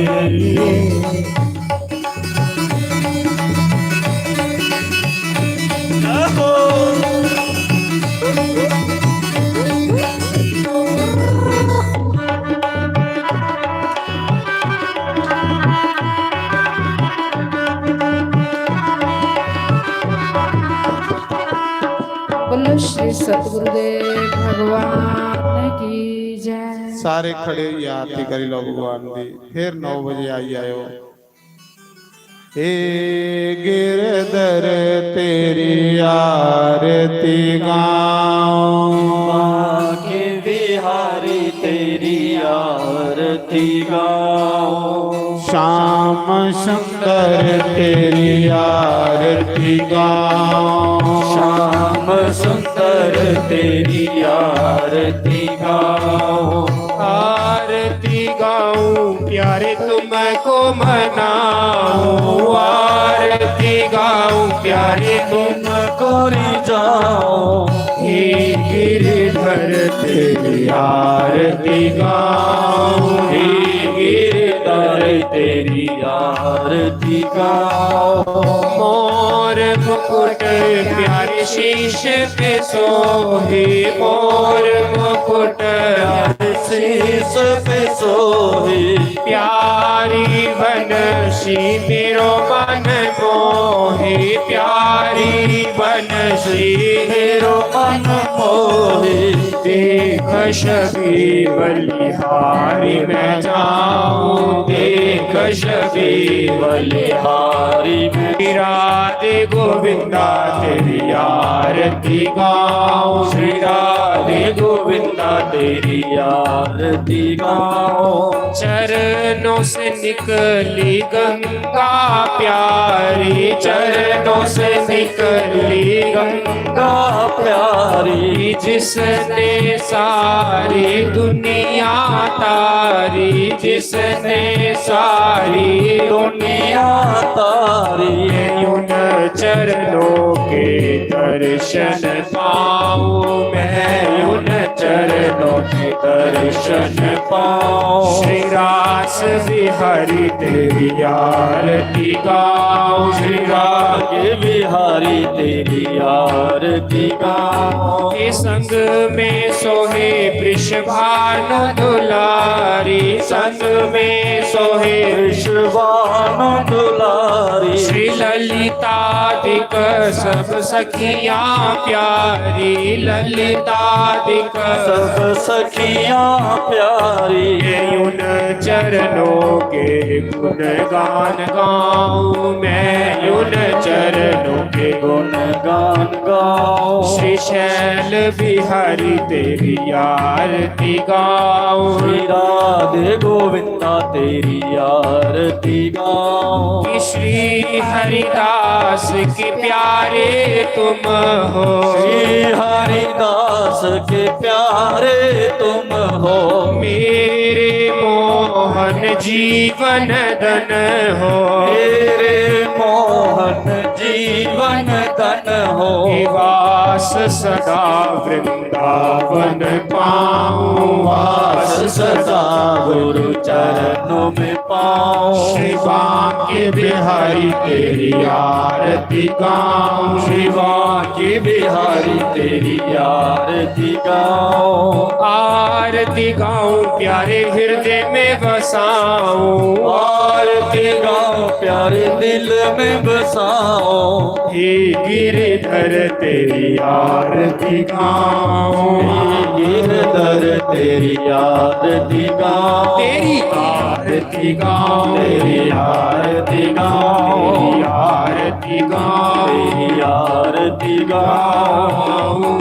बोलो श्री सतगुरुदेव भगवान की जय। सारे खड़े होइए आरती करी लो भगवान दी। फिर नौ बजे आई जाओ। हे गिरधर तेरी आरती गाऊं। बांके बिहारी तेरी आरती गाऊं। श्याम सुंदर तेरी आरती गाऊं। श्याम सुंदर तेरी आरती गाऊं। आरती गाऊं प्यारे तुमको मनाऊं। आरती गाऊं प्यारे तुमको रिझाऊं। हे गिरधर तेरी आरती गाऊं। हे गिरधर तेरी आरती गाऊं। मोर मुकुट प्यारे शीश पे सोहे। मोर मुकुट प्यारे शीश पे सोहे। प्यारी बनशी मेरो मन मोहे, प्यारी बनशी मेरो मन मोहे। देख शबी बलिहारी मैं जाऊं, देख शबी बलिहारी मैं। श्री राधे गोविंदा तेरी आरती गाऊं, श्री राधे गोविंदा तेरी आरती गाऊं। चरणों से निकली गंगा प्यारी, चरणों से निकली गंगा प्यारी, जिसने सारी दुनिया तारी, जिसने सारी दुनिया तारी। मैं उन चरणों के दर्शन पाऊं, मैं उन चरणों के दर्शन पाऊं। श्री रास बिहारी तेरी आरती गाऊं, श्री रास बिहारी तेरी आरती गाऊं। के संग में सोहे वृषभानु दुलारी, संग में सोहे वृषभानु दुलारी। श्री ललितादिक सब सखियां प्यारी, ललितादिक सब सखियां प्यारी। मैं उन चरणों के गुणगान गाऊं, मैं उन चरणों के गुणगान गाऊं। श्री शैल बिहारी तेरी आरती गाऊं, श्री राधे गोविंदा तेरी आरती गाऊं। कि श्री हरिदास के प्यारे तुम हो, श्री हरिदास के प्यारे तुम हो। मेरे मोहन जीवन धन हो, मेरे मोहन जीवन धन हो। निवास सदा वृंदावन पाऊं, वास सदा गुरु चरणों में पाऊं। श्री बांके बिहारी तेरी आरती गाऊं, श्री बांके बिहारी तेरी आरती गाऊं। आरती गाऊं प्यारे हृदय में बसाऊं, आरती गाऊं प्यारे दिल में बसाऊं। हे गिरधर तेरी आरती गाऊं, हे गिरधर तेरी आरती गाऊं, तेरी आरती गाऊं, तेरी आरती गाऊं, तेरी आरती गाऊं, तेरी आरती गाऊं।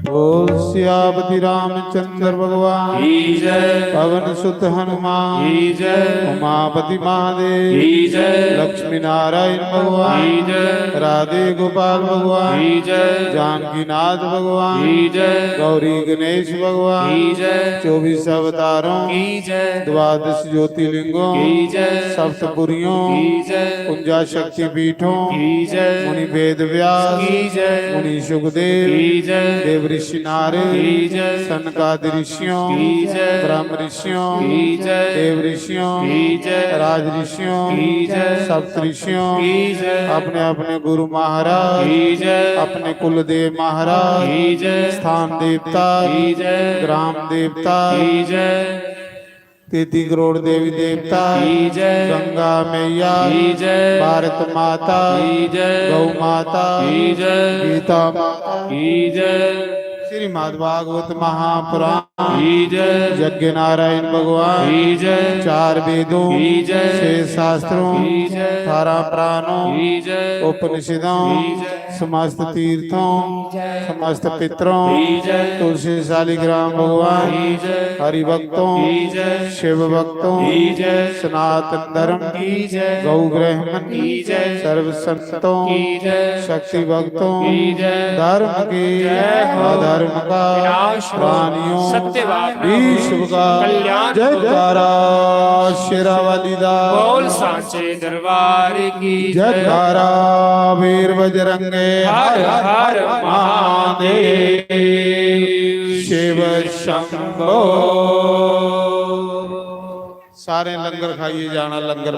बोल सियापति रामचंद्र भगवान की जय। पवन सुत हनुमान की जय। उमापति महादेव की जय। लक्ष्मी नारायण भगवान की जय। राधे गोपाल भगवान की जय। जानकीनाथ भगवान की जय। गौरी गणेश भगवान की जय। चौबीस अवतारों की जय। द्वादश ज्योतिर्लिंगों की जय। सप्तपुरियों की जय। उनचास शक्ति पीठों की जय। मुनि वेद व्यास की जय। मुनि सुखदेव की जय। देव ऋषि नारद की जय। सनकादि ऋषियों की जय। ब्रह्म ऋषियों की जय। देव ऋषियों की जय। राज ऋषियों की जय। सप्त ऋषियों की जय। अपने अपने गुरु महाराज की जय। अपने कुलदेव महाराज की जय। स्थान देवता की जय। ग्राम देवता की जय। तेती करोड़ देवी देवता की जय। गंगा मैया की जय। भारत माता की जय। गौ माता की जय। गीता माता की जय। श्रीमद् भागवत महापुराण की जय। यज्ञ नारायण भगवान की जय। चार वेदों की जय। छह शास्त्रों की जय। अठारह पुराणों की जय। उपनिषदों की जय। समस्त तीर्थों, समस्त पितरों, तुलसी शालिग्राम भगवान, हरि भक्तों, शिव भक्तों, सनातन धर्म, गौ ब्राह्मण, सर्व संतों, शक्ति भक्तों, धर्म के अधर्म का, प्राणियों, विश्व का जयकारा शेरावाली दा। बोल सांचे दरबार की जय। जयकारा वीर बजरंगे हर हर महादेव शिव शंभो। सारे लंगर खाइए जाना, लंगर